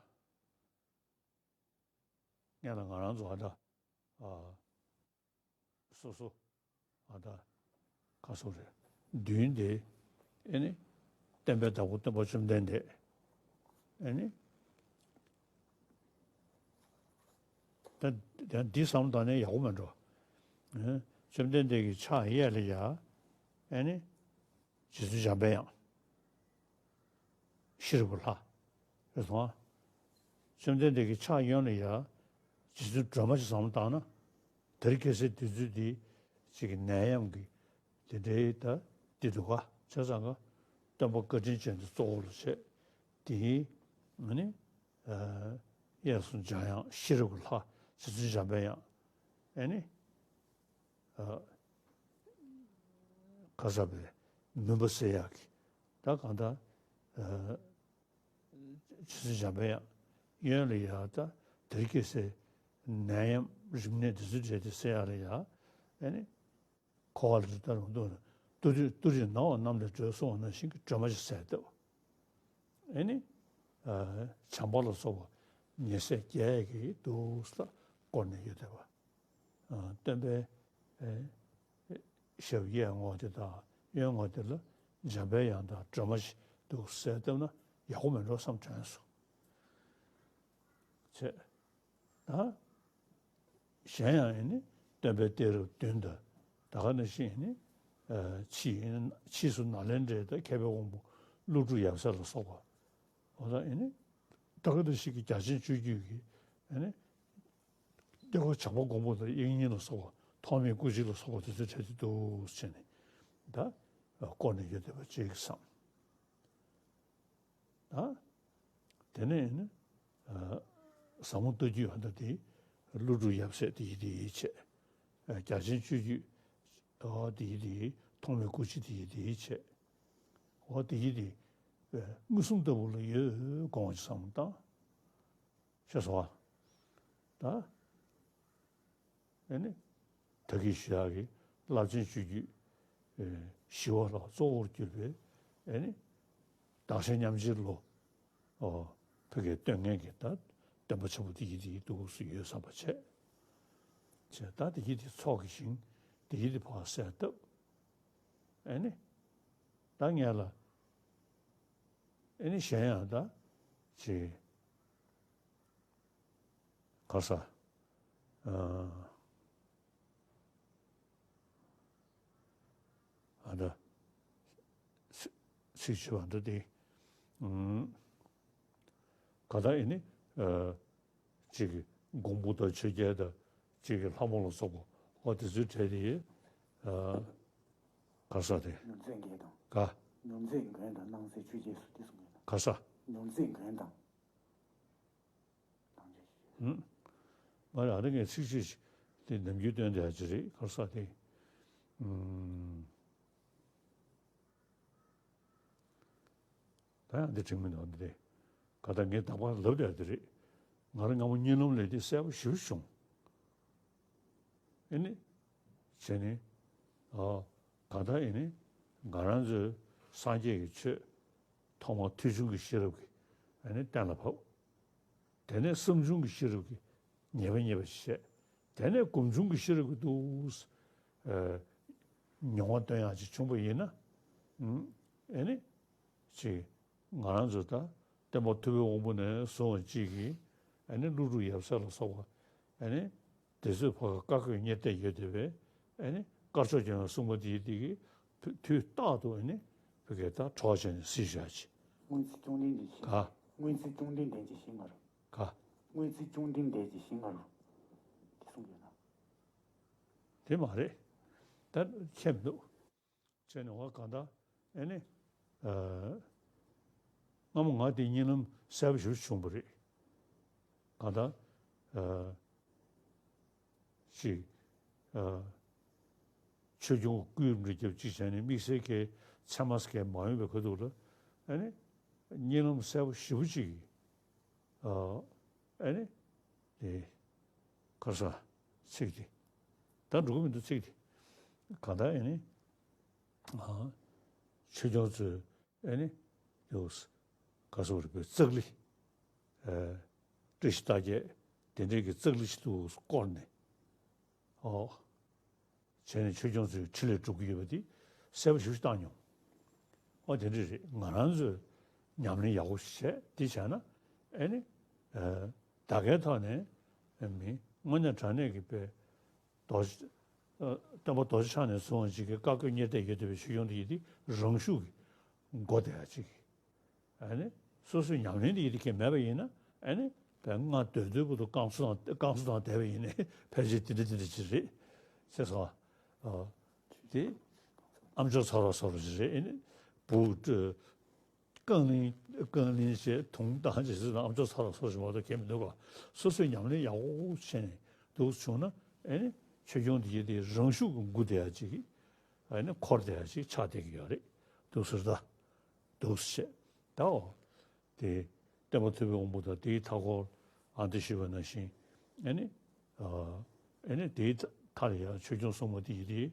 སྔོན་ལ་ང་རང་ཚོ་ཨ་ད། ཨ། སོ་སོ། ཨ་ད། ག་སོ་རེད། མདུན་དེ། ཨེ་ནི། བསྟན་པའི་བདག་པོ་སྟོན་པ་བཅོམ་ལྡན་འདས། ཨེ་ནི། ད་ད་འདི་བསམ་བློ་བཏང་ན་ཡག་པོ་མེད་འགྲོ། ཨེ། བཅོམ་ལྡན་འདས་ཀྱི་ཕྱག་གཡས་ལ་ཡ། ཨེ་ནི། རྗེ་བཙུན་འཇམ་པའི་དབྱངས། ཤེས་རབ་ཀྱི་ལྷ། རེད་སོང་ཨ། བཅོམ་ལྡན་འདས་ཀྱི་ཕྱག་གཡོན་ལ་ཡ། རྗེ་བཙུན་སྒྲོལ་མ་ཅིག་བསམ་བློ་བཏང་ན། དེ་རིང་ཁ་སང་དུས་ཚོད་འདི་ཅིག་གི་ནད་ཡམས་ཀྱི་དེ་འདྲའི་ད་ དེ་འདུག་ག་བྱས་ཙང་ག་སྟོན་པ་བཀའ་དྲིན་ཅན་དེ་གཙོ་བོ་ལ་བྱས། དེའི་ཨ་ནི་གཡས་སུ་འཇམ་དབྱངས་ཤེས་རབ་ཀྱི་ལྷ་རྗེ་བཙུན་འཇམ་པའི་དབྱངས། ཨ་ནི་ག་ས་པའི་མུན་པ་སེལ་ཡག་གི་ད་གང་ལྟར་རྗེ་བཙུན་འཇམ་པའི་དབྱངས། གཡོན་ལ་ཡ་ད་དེར་སྐྱེ་སའི་ནད་ཡམས་རིམས་ནད་དེ་ཚོའི་གྲས་དེ་སེལ་ཡག་ལ་ཡ། ཨ་ནི་འཁོར་བ་ལས་ཐར་བར་འདུག་ན་ཏུ་རེ་ཏུ་རེ་ནང་བ་རྣམས་ལས་སྒྲོལ་གསུངས་པ་ནང་བཞིན་གྱི་སྒྲོན་མ་ཞིག་གསལ་བཏབ། ཨ་ནི་བྱམས་པ་ལ་སོགས་པ་ཉེ་སྲས་བརྒྱད་ཀྱིས་འདུག་ས་བསྐོར་ནས་ཡོད་བསྡད་པ། སྟོན་པའི་ཞབས་གཡས་ངོས་དེ་དང་གཡོན་ངོས་དེ་ལ་འཇམ་པའི་དབྱངས་དང་སྒྲོལ་མ་ཞིག་འདུག་གསལ་བཏབ་ན་ཡག་པོ་མེད་འགྲོ་བསམ་དྲན་སོང་། བྱས། ད་གཞན་ཡང་ཨེ་ནི་སྟོན་པའི་གཏད་རབས་བདུན་དང་ད་ག་ནང་བཞིན་ཨེ་ནི་ཕྱིས་ཕྱིས་སུ་ནཱ་ལེནྡྲའི་ད་མཁས་པའི་དབང་པོ་ཀླུ་སྒྲུབ་ཡབ་སྲས་ལ་སོགས་པ། འོ་ད་ཨེ་ནི་ད་ག་ནང་བཞིན་གྱི་རྒྱ་ཆེན་སྤྱོད་བརྒྱུད་ཀྱི་ཨེ་ནི་སྟོན་པ་བྱམས་པ་མགོན་པོ་དང་དབྱིག་གཉེན་ལ་སོགས་པ་ཐོགས་མེད་སྐུ་མཆེད་ལ་སོགས་པ་དེ་ཚོའི་གྲས་དེ་འདུག་བྱས་ནས་ད་བསྐོར་ནས་ཡོད་བསྡད་པ་ཅིག་བསམ། ད་དེ་ནས་ནི་ཟབ་མོ་ལྟ་བརྒྱུད་ཨ་ད་དེ་ཀླུ་སྒྲུབ་ཡབ་སྲས་དེ་ཡི་དེ་ཡི་བྱས། རྒྱ་ཆེན་སྤྱོད་བརྒྱུད་ཨ་དེ་ཡི་དེ་ཡི་ཐོགས་མེད་སྐུ་མཆེད་དེ་ཡི་དེ་ཡི་བྱས། འོ་དེ་ཡི་དེ་མངོན་སུམ་ལྟ་བུ་ལ་ཡོད་དགོངས་པ་ཅིག་བསམ་བློ་བཏང་། ཤེས་སོང་ཨ། ད། ཨེ་ནི། ད་གིན་ཞུ་ཡག་གི་རླབས་ཆེན་སྤྱོད་བརྒྱུད་ཨེ་ཞི་བ་ལྷ་གཙོ་བོར་གྱུར་པའི་ཨེ་ནི། བདག་གཞན་མཉམ་བརྗེ་ལོ། ཨོ། ཕ་གིར་སྟོན་མཁན་གྱི་ད་སྟོན་པ་ཆེན་པོ་དེ་ཡི་དེ་ཡི་འདུག་སུ་ཡོད་བསམ་པ་བྱས། བྱས་ད་དེ་ཡི་དེ་ཚོགས་ཀྱི་ཞིང་དེ་ཡི་དེ་ཕར་གསལ་བཏབ། ཨེ་ནི། ད་ངས་ལ། ཨེ་ནི་གཞན་ཡང་ད། ཅིག་ག་ས། ཨ། ཨ་ད། ཚིག་ཚིག་བྱས་པ་འདི་དེ། ཨུམ། ག་ད་ཨེ་ནི། ཨ། ཅིག་གི་མགོན་པོ་དང་ཆོས་རྒྱལ་དང་ཅིག་གི་ལྷ་མོ་ལ་སོགས་པ་འོ་དེ་ཚོའི་གྲས་དེ། ཨ། ག་ས་དེ། ཉུང་ཚད་འགན་དང་། ག། ཉུང་ཚད་འགན་དང་སྣང་ཚད་ཆོས་རྒྱལ་སུ་དེ་གསུངས་ཡོད་ན། ག་ས། ཉུང་ཚད་འགན་དང་། ཨུམ། མ་རེད། ཨ་ནི་ངས་ཚིག་གཅིག་དེ་ནམ་རྒྱུན་སྟོན་བསྡད་ཡ་ཅིག་རེད། ག་ས་དེ། ཨུམ། ད་ཡང་འདི་དྲན་མི་འདུག་འདི་རེད། ག་ད་ངས་ད་བར་ལབ་བསྡད་འདི་རེད། ང་རང་སྔ་མོ་གཉིད་ལམ་ལས་དེ་གསལ་པོ་ཞེ་པོ་བྱུང་། ཨེ་ནི། བྱས་ནས། ཨ། ད་ལྟ་ཨེ་ནི། ང་རང་ཚོའི་སངས་རྒྱས་ཀྱི་ཆོས་ཐོག་མར་ཐོས་བྱུང་གི་ཤེས་རབ་ཀྱིས་ཨེ་ནི་གཏན་ལ་ཕབ། དེ་ནས་བསམ་བྱུང་གི་ཤེས་རབ་ཀྱིས་ངེས་པ་རྙེད་པ་ཞིག་བྱས། དེ་ནས་སྒོམ་བྱུང་གི་ཤེས་རབ་ཀྱིས་འདུག་ཨེ། མྱོང་བ་སྟོན་ཡག་ཅིག་བྱུང་བ་ཡིན་ན། ཨུམ། ཨེ་ནི། ཅིག་ང་རང་ཚོ་ད་སྟོན་པ་ཐུབ་པའི་དབང་པོ་ནས་བཟུང་བ་གཅིག་གིས་ཨ་ནི་ཀླུ་སྒྲུབ་ཡབ་སྲས་ལ་སོགས་པ་ཨ་ནི་དེ་ཚོས་ཕ་ག་བཀའ་བསྒོས་གཉེར་གཏད་ཡོད་བསྡད་པས། ཨ་ནི་དཀར་ཕྱོགས་ཀྱི་ཡང་གསུངས་པ་དེ་དེ་གིས་དུས་རྟག་ཏུ་ཨ་ནི་ཕ་གིར་ད་གྲོགས་བྱས་ནས་གཟིགས་བཞག་ཅིག་སྔོན་ཚེ་བཅོམ་ལྡན་འདས་ཀྱི་ག་སྔོན་ཚེ་བཅོམ་ལྡན་འདས་ཀྱི་ཞིང་ང་རུ། ག་སྔོན་ཚེ་བཅོམ་ལྡན་འདས་ཀྱི་ཞིང་ང་རུ། དེ་གསུངས་ཡོད་ན། དེ་མ་རེད། ད་ཁྱད་མི་འདུག་བྱས་ནས་འོ་གང་ལྟར་ཨེ་ནི། ཨ། སྔ་མོ་ང་དེ་གཉིད་ལམ་གསལ་པོ་ཞིག་བྱུང་བ་རེད། གང་ལྟར། ཨ། ཅིག་ཨ། ཆོས་སྐྱོང་སྐུའི་འབྲུ་རྒྱབ་ཅིག་བྱས་ནས་དམིགས་བསལ་གྱི་མཚན་མ་གང་མ་ཡོང་བའི་ཁ་ཐུག་ལ་ཨེ་ནི། གཉིད་ལམ་གསལ་པོ་ཞེ་པོ་ཅིག་ཨ། ཨེ་ནི། དེ། ག་ས། ཚིག་དེ། ད་འགྲོ་གི་མི་འདུག་ཚིག་དེ། གང་ལྟར་ཨེ་ནི། ཨ། ཆོས་སྐྱོང་ཚོས་ཨེ་ནི། དེ་ག་ས་རེད་པས། ཙཀ་ལི། ཨ། བཀྲ་ཤིས་རྟགས་བརྒྱད་དེ་འདྲའི་གི་ཙཀ་ལི་ཞིག་ཏུ་བསྐོར་ནས། ཨོ། བྱས་ནས་ཆོས་སྐྱོང་ཚོའི་ཁྲི་ལས་སྒྲུབ་ཀྱི་ཡོད་པ་དེ་གསལ་པོ་ཞེ་པོ་ཞིག་བཏང་མྱོང་། ཨོ་དེ་འདྲ་རེད། ང་རང་ཚོས་ཉམས་ལེན་ཡག་པོ་ཞིག་བྱས་དེ་བྱས་ན་ཨེ་ནི། ཨ། ད་གའི་ཐོག་ནས་མི་དངོས་གནས་དྲང་གནས་ཀྱི་དཔེ་རྡོ་རྗེ། ཨ། སྟོན་པ་རྡོ་རྗེ་འཆང་ནས་བཟུང་བ་ཅིག་གི་བཀའ་བསྒོས་གཉེར་གཏད་ཡོད་བསྡད་པའི་ཆོས་སྐྱོང་དེ་ཡི་དེ་རང་ཤུགས་ཀྱིས་མགོ་བདེ་ཡག་ཅིག་ཨ་ནི། སོ་སོའི་ཉམས་ལེན་དེ་ཡི་དེ་གས་མེད་པ་ཡིན་ན་ཨ་ནི། བས་སྔ་སྟོད་སྟོད་བུ་དུ་བསྐང་གསོ་དང་བསྐང་གསོ་དང་བསྡད་པ་ཡིན་ནའི་ཕལ་ཆེར་དེ་འདྲ་དེ་འདྲ་ཅིག་རེད། ཤེས་སོང་ཨ། དེ། ཨ་མཆོག་ཚ་རོགས་ཚ་རོགས་ཞིག་རེད། ཨེ་ནི་བུ་རྐང་གླིང་རྐང་གླིང་བྱས་དུང་བཏང་བྱས་ཟེར་ན་ཨ་མཆོག་ཚ་རོགས་ཚ་རོགས་ཞིག་མ་གཏོགས་གང་མི་འདུག་ག་སོ་སོས་ཉམས་ལེན་ཡག་པོ་བྱས་ནས་འདུག་བྱུང་ན། ཨེ་ནི་ཆོས་སྐྱོང་དེ་ཡི་དེ་རང་ཤུགས་ཀྱིས་འགུག་བསྡད་ཡ་ཅིག་ཨེ་ནི་འཁོར་བསྡད་ཡ་ཅིག་ཆགས་བསྡད་ཀྱི་ཡོད་རེད། འདུག་ཟེར་ད། འདུག་ཟེར་བྱས་ད། འོ། དེ་སྟོན་པ་ཐུབ་པའི་དབང་པོ་དང་དེའི་མཐའ་འཁོར་ཨ་འདི་ཞུས་པ་ནང་བཞིན། ཨེ་ནི། ཨ་ཨེ་ནི་དེའི་མཐའ་ལ་ཡང་ཆོས་སྐྱོང་སྲུང་མ་དེ་ཡི་དེ།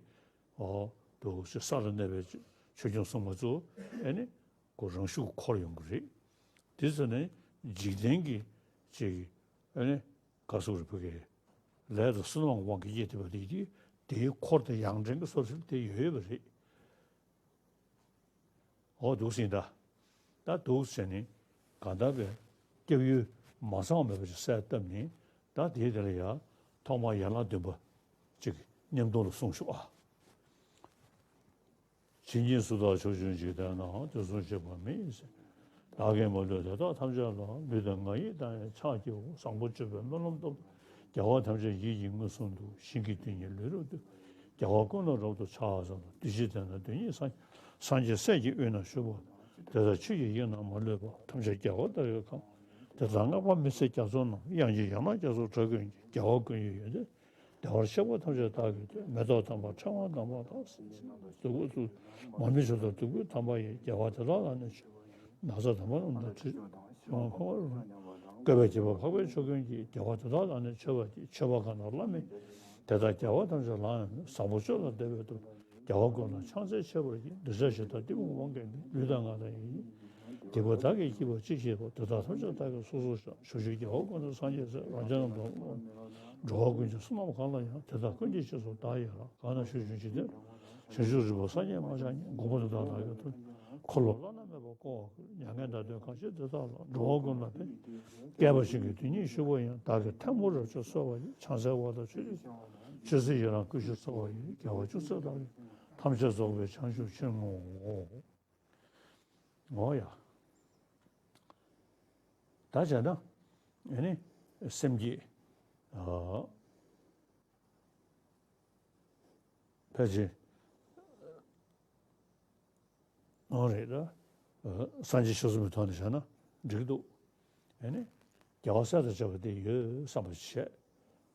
འོ། འདུག་ཟེར་ས་ལ་གནས་པའི་ཆོས་སྐྱོང་སྲུང་མ་ཚོ། ཨེ་ནི། ཁོ་རང་ཤུགས་འཁོར་ཡོང་གི་རེད། དེ་ཚོ་ནི་འཇིག་རྟེན་གྱི་ཅིག་ཨེ་ནི། ག་སུ་རེ་ཕུ་གེ་ལས་དང་བསོད་ནམས་དབང་གིས་སྐྱེས་ཐུབ་པ་དེ་དེ་དེའི་འཁོར་དང་ཡང་འདྲེན་གྱི་སོ་སོ་དེ་ཡོད་ཡོད་པ་རེད། འོ་འདུག་ཟིན་ད། ད་འདུག་ཟེར་ནི། གང་ལྟར་པའི་སྐྱབས་ཡུལ་མ་ཚང་མེད་པ་ཞིག་གསལ་བཏབ་ནི། ད་དེའི་དེ་ལ་ཡང་ཐོག་མར་ཡན་ལག་བདུན་པ་ཅིག་མཉམ་དུ་ལ་གསུངས་ཤོག་ཨ། ཇི་སྙེད་སུ་དག་ཕྱོགས་བཅུའི་འཇིག་རྟེན་ན། དུས་གསུམ་གཤེགས་པ་མི་ཡི་སྲས། བདག་གིས་མ་ལུས་དེ་དག་ཐམས་ཅད་ལ། ལུས་དང་ངག་ཡིད་དང་ཡང་ཕྱག་བགྱིའོ། བཟང་པོ་སྤྱོད་པའི་སྨོན་ལམ་བཏབ་ཏུ། རྒྱལ་བ་ཐམས་ཅད་ཡིད་ཀྱིས་མངོན་སུམ་དུ། ཞིང་གི་རྡུལ་སྙེད་ལུས་རབ་ཏུ། རྒྱལ་བ་ཀུན་ལ་རབ་ཏུ་ཕྱག་འཚལ་ལོ། རྡུལ་གཅིག་དེ་ན་རྡུལ་སྙེད་སངས། སངས་རྒྱས་སྲས་ཀྱི་དབུས་ན་བཞུགས་པ། དེ་དག་ཆོས་ཀྱི་དབྱིངས་རྣམས་མ་ལུས་པ། ཐམས་ཅད་རྒྱལ་བ་ལྟ་བུའི་ཁམས། དེ་དག་ལྔ་པ་མི་ཚེ་རྒྱ་མཚོ་རྣམས། དབྱངས་ཀྱི་ཡན་ལག་རྒྱ་མཚོ་སྒྲ་ཀུན་གྱི། རྒྱལ་བ་ཀུན་གྱི་ཡོན་ཏན་བདེ་བར་གཤེགས་པ་ཐམས་ཅད་བདག་གིས་ཐོས། མེ་ཏོག་དམ་པ་ཕྲེང་བ་དམ་པ་དག། བདུག་སྤོས་ཚུལ་མར་མེ་མཆོད་དང་བདུག་སྤོས་དམ་པ་ཡིས། རྒྱལ་བ་དེ་དག་ལ་ནི་མཆོད། ན་བཟའ་དམ་པ་རྣམས་དང་བྲིས། བཀོད་པའི་བརྒྱུད་པ་འཕགས་པའི་མཆོག་ཀུན་གྱིས། རྒྱལ་བ་དེ་དག་ལ་ནི་མཆོད་པར་བགྱི། མཆོད་པ་གང་དང་བླ་མེད་དེ་དག་རྒྱལ་བ་ཐམས་ཅད་ལའང་། བཟང་པོ་སྤྱོད་ལ་བདེ་བའི་མཐུ། རྒྱལ་བ་ཀུན་ལ་ཕྱག་འཚལ་མཆོད་པར་བགྱི། གདུལ་བྱ་གཞི་བདག་གཏི་མུག་དབང་གིས་མིན། ལུས་དང་ངག་དང་ཡིད་ཀྱིས། སྡིག་པ་བདག་གིས་བགྱིས་པ་ཅི་ཞིག་པ། དེ་དག་ཐམས་ཅད་བདག་གིས་སོ་སོར་བཤགས། ཕྱོགས་བཅུའི་རྒྱལ་བ་ཀུན་ཏུ་སངས་རྒྱས་སྲས། རང་བྱུང་རྣམས་དང་འགྲོ་བ་ཀུན་གྱི་བསོད་ནམས་གང་ལ་ཡང་། དེ་དག་ཀུན་གྱི་རྗེས་སུ་བདག་ཡི་རང་། གང་ན་བཞུགས་བྱང་ཆུབ་སེམས་དཔའ་བྱང་ཆུབ་རིག་པ་སངས་རྒྱས་མ་ཆགས་ཉིད། དགོངས་པ་འདི་དག་བདག་གིས་ཐོས། འཁོར་ལོ་བླ་ན་མེད་པ་བསྐོར་བར་བསྐུལ། མྱ་ངན་འདའ་སྟོན་གང་བཞེད་དེ་དག་ལ། འགྲོ་བ་ཀུན་ལ་ཕན་བསྐལ་པ་ཞིང་གི་རྡུལ་སྙེད་བཞུགས་པ་ཡང་། བདག་གིས་ཐལ་མོ་རབ་བརྐྱང་གསོལ་བ་ཡི། ཕྱག་འཚལ་བ་དང་མཆོད་ཅིང་མཆོད་ཚུལ་ཡི་རང་བསྐུལ་ཞིང་གསོལ་བ་ཡི། རྒྱལ་བ་ཅུང་ཟད་བདག་གིས་ཐམས་ཅད་རྫོགས་པའི་བྱང་ཆུབ་ཕྱིར་བསྔོའོ། འོ་ཡ། ད་བྱས་ན་ཨེ་ནི་སེམས་བསྐྱེད། ཨ། ཕལ་ཆེར་ནོར་རེད་ད། སངས་རྒྱས་ཆོས་གསུམ་པའི་ཐོག་ནས་བྱས་ན་འགྲིག་འདུག་ཨེ་ནི་རྒྱལ་བ་སྲས་དང་བཅས་པ་དེ་ཡོད་བསམ་པ་བྱས།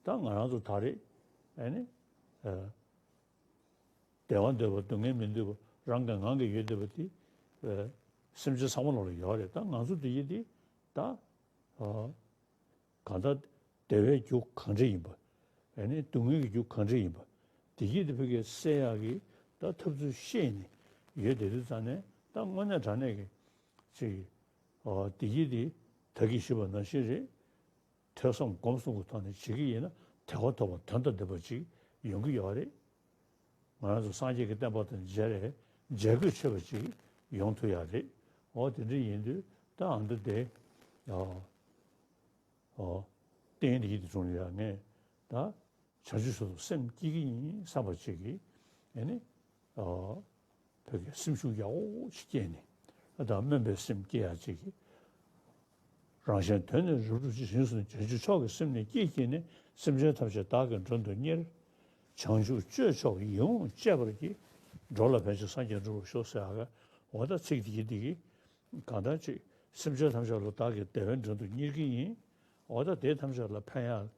ད་ང་རང་ཚོ་ད་རེས་ཨེ་ནི་བདེ་བ་འདོད་པ། སྡུག་བསྔལ་མི་འདོད་པ། རང་གི་ངང་གིས་ཡོད་བསྡད་པ་དེ་སེམས་ཅན་ཚང་མ་ལོག་ལ་ཡོད་རེད། ད་ང་ཚོ་དེ་ཡི་དེ་ད། གང་ལྟར་བདེ་བའི་རྒྱུ་གང་འདྲ་ཡིན་པ། ཨེ་ནི་སྡུག་བསྔལ་གྱི་རྒྱུ་གང་འདྲ་ཡིན་པ། དེ་གྱིས་དེ་ཕ་གིར་སེལ་ཡག་གི་ད་ཐབས་ཚུལ་ཤེས་ནས་ཡོད་བསྡད་དུས་ཙང་ནས། ད་དངོས་གནས་དྲང་གནས་ཀྱི་ཅིག་ཨ། དེ་གྱིས་དེ་ད་གིན་ཞུས་པ་ནང་བཞིན་རེད། ཐོས་བསམ་སྒོམ་གསུམ་གྱི་ཐོག་ནས་བྱེད་ཀྱི་ཡིན་ན་དལ་བ་དལ་བ་དོན་དང་ལྡན་པ་ཅིག་ཡོང་གི་ཡོད་རེད། ང་རང་ཚོ་སངས་རྒྱས་ཀྱི་བསྟན་པ་དང་མཇལ་རེ་མཇལ་དགོས་ཆེ་བ་ཅིག་ཡོང་ཐུབ་ཡག་རེད། འོ་དེ་འདྲ་ཡིན་དུས་ད་ཨ་འདི་དེ། ཨ། ཨ། རྟེན་འདི་ཡིད་དུ་བྱུང་ཡ་ངས་ད་བྱང་ཆུབ་སོ་སོར་སེམས་བསྐྱེད་ཀྱི་ཡིན་བསམ་པ་ཅིག་གིས་ཨེ་ནི། ཨ། བོད་ཀྱི་སེམས་ཤུགས་ཡག་པོ་ཅིག་སྐྱེས་ནས། ཨ། ད་སྨོན་པའི་སེམས་བསྐྱེད་ཡག་ཅིག་གིས། རང་གཞན་དོན་ནི་རབ་བསྒྲུབ་ཕྱིར། བྱང་ཆུབ་མཆོག་གི་སེམས་ནི་བསྐྱེད་བགྱིས་ནས། སེམས་ཅན་ཐམས་ཅད་བདག་གིས་མགྲོན་དུ་གཉེར། བྱང་ཆུབ་སྤྱོད་མཆོག་ཡིད་འོང་སྤྱད་པར་བགྱི། འགྲོ་ལ་ཕན་ཕྱིར་སངས་རྒྱས་འགྲུབ་པར་ཤོག་ཟེར་ཡག་གི། འོ་ད་ཚིག་འདི་གི་འདི་གི་གང་ལྟར་ཅིག་སེམས་ཅན་ཐམས་ཅད་ལ་བདག་གིས་བདེ་བའི་མགྲོན་དུ་གཉེར་གྱི་ཡིན། འོ་ད་དེ་ཐམས་ཅད་ལ་ཕན་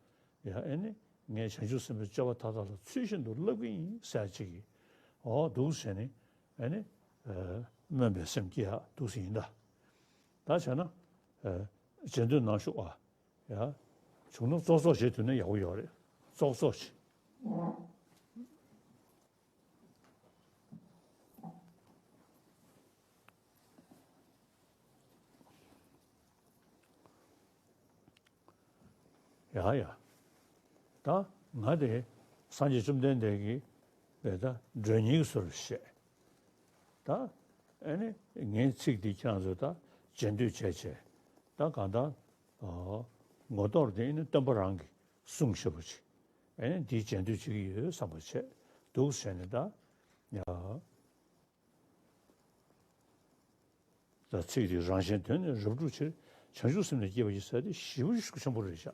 ཡག་ཡ། ཨེ་ནི་ངས་བྱང་ཆུབ་སེམས་དཔའི་སྤྱོད་པ་མཐའ་དག་ལ་ཚུལ་བཞིན་དུ་བསླབ་ཀྱི་ཡིན་ཟེར་ཅིག་གིས། འོ་འདུག་ཟེར་ནས་ཨེ་ནི། ཨ། སྨོན་པའི་སེམས་བསྐྱེད་ཡག་འདུག་ཟེར་ཡིན་ད། ད་བྱས་ན། ཨ། རྗེས་ཟློས་གནང་ཤོག་ཨ། ཡ། བྱུང་ན་ཙོག་ཙོག་བྱེད་ཐུབ་ན་ཡག་པོ་ཡོད་རེད། ཙོག་ཙོག་བྱེད། ཡ་ཡ། ད་ང་དེ་སངས་རྒྱས་བཅོམ་ལྡན་འདས་ཀྱི་བའི་ད་མགྲོན་གཉེར་བཟོ་འདྲ་བྱས། ད་ཨེ་ནི་ངའི་ཚིག་འདི་ཁྱེད་རང་ཚོས་ད་རྗེས་ཟློས་བྱས་བྱས། ད་གང་ལྟར། ཨ། ངོ་ཐོག་དེ་ཨེ་ནི་སྟོན་པ་རང་གིས་གསུངས་བཞག་པ་ཅིག་ཨེ་ནི་འདིའི་རྗེས་ཟློས་བྱེད་ཀྱི་ཡོད་བསམ་པ་བྱས་འདུག་བྱས་ནས་ད། ཡ། ད་ཚིག་འདི་རང་གཞན་དོན་ནི་རབ་བསྒྲུབ་ཕྱིར། བྱང་ཆུབ་སེམས་ནི་བསྐྱེད་པར་བགྱི་ཟེར་དེ་ཞེ་པོ་ཤུགས་ཆེན་པོ་རེད་ཤག་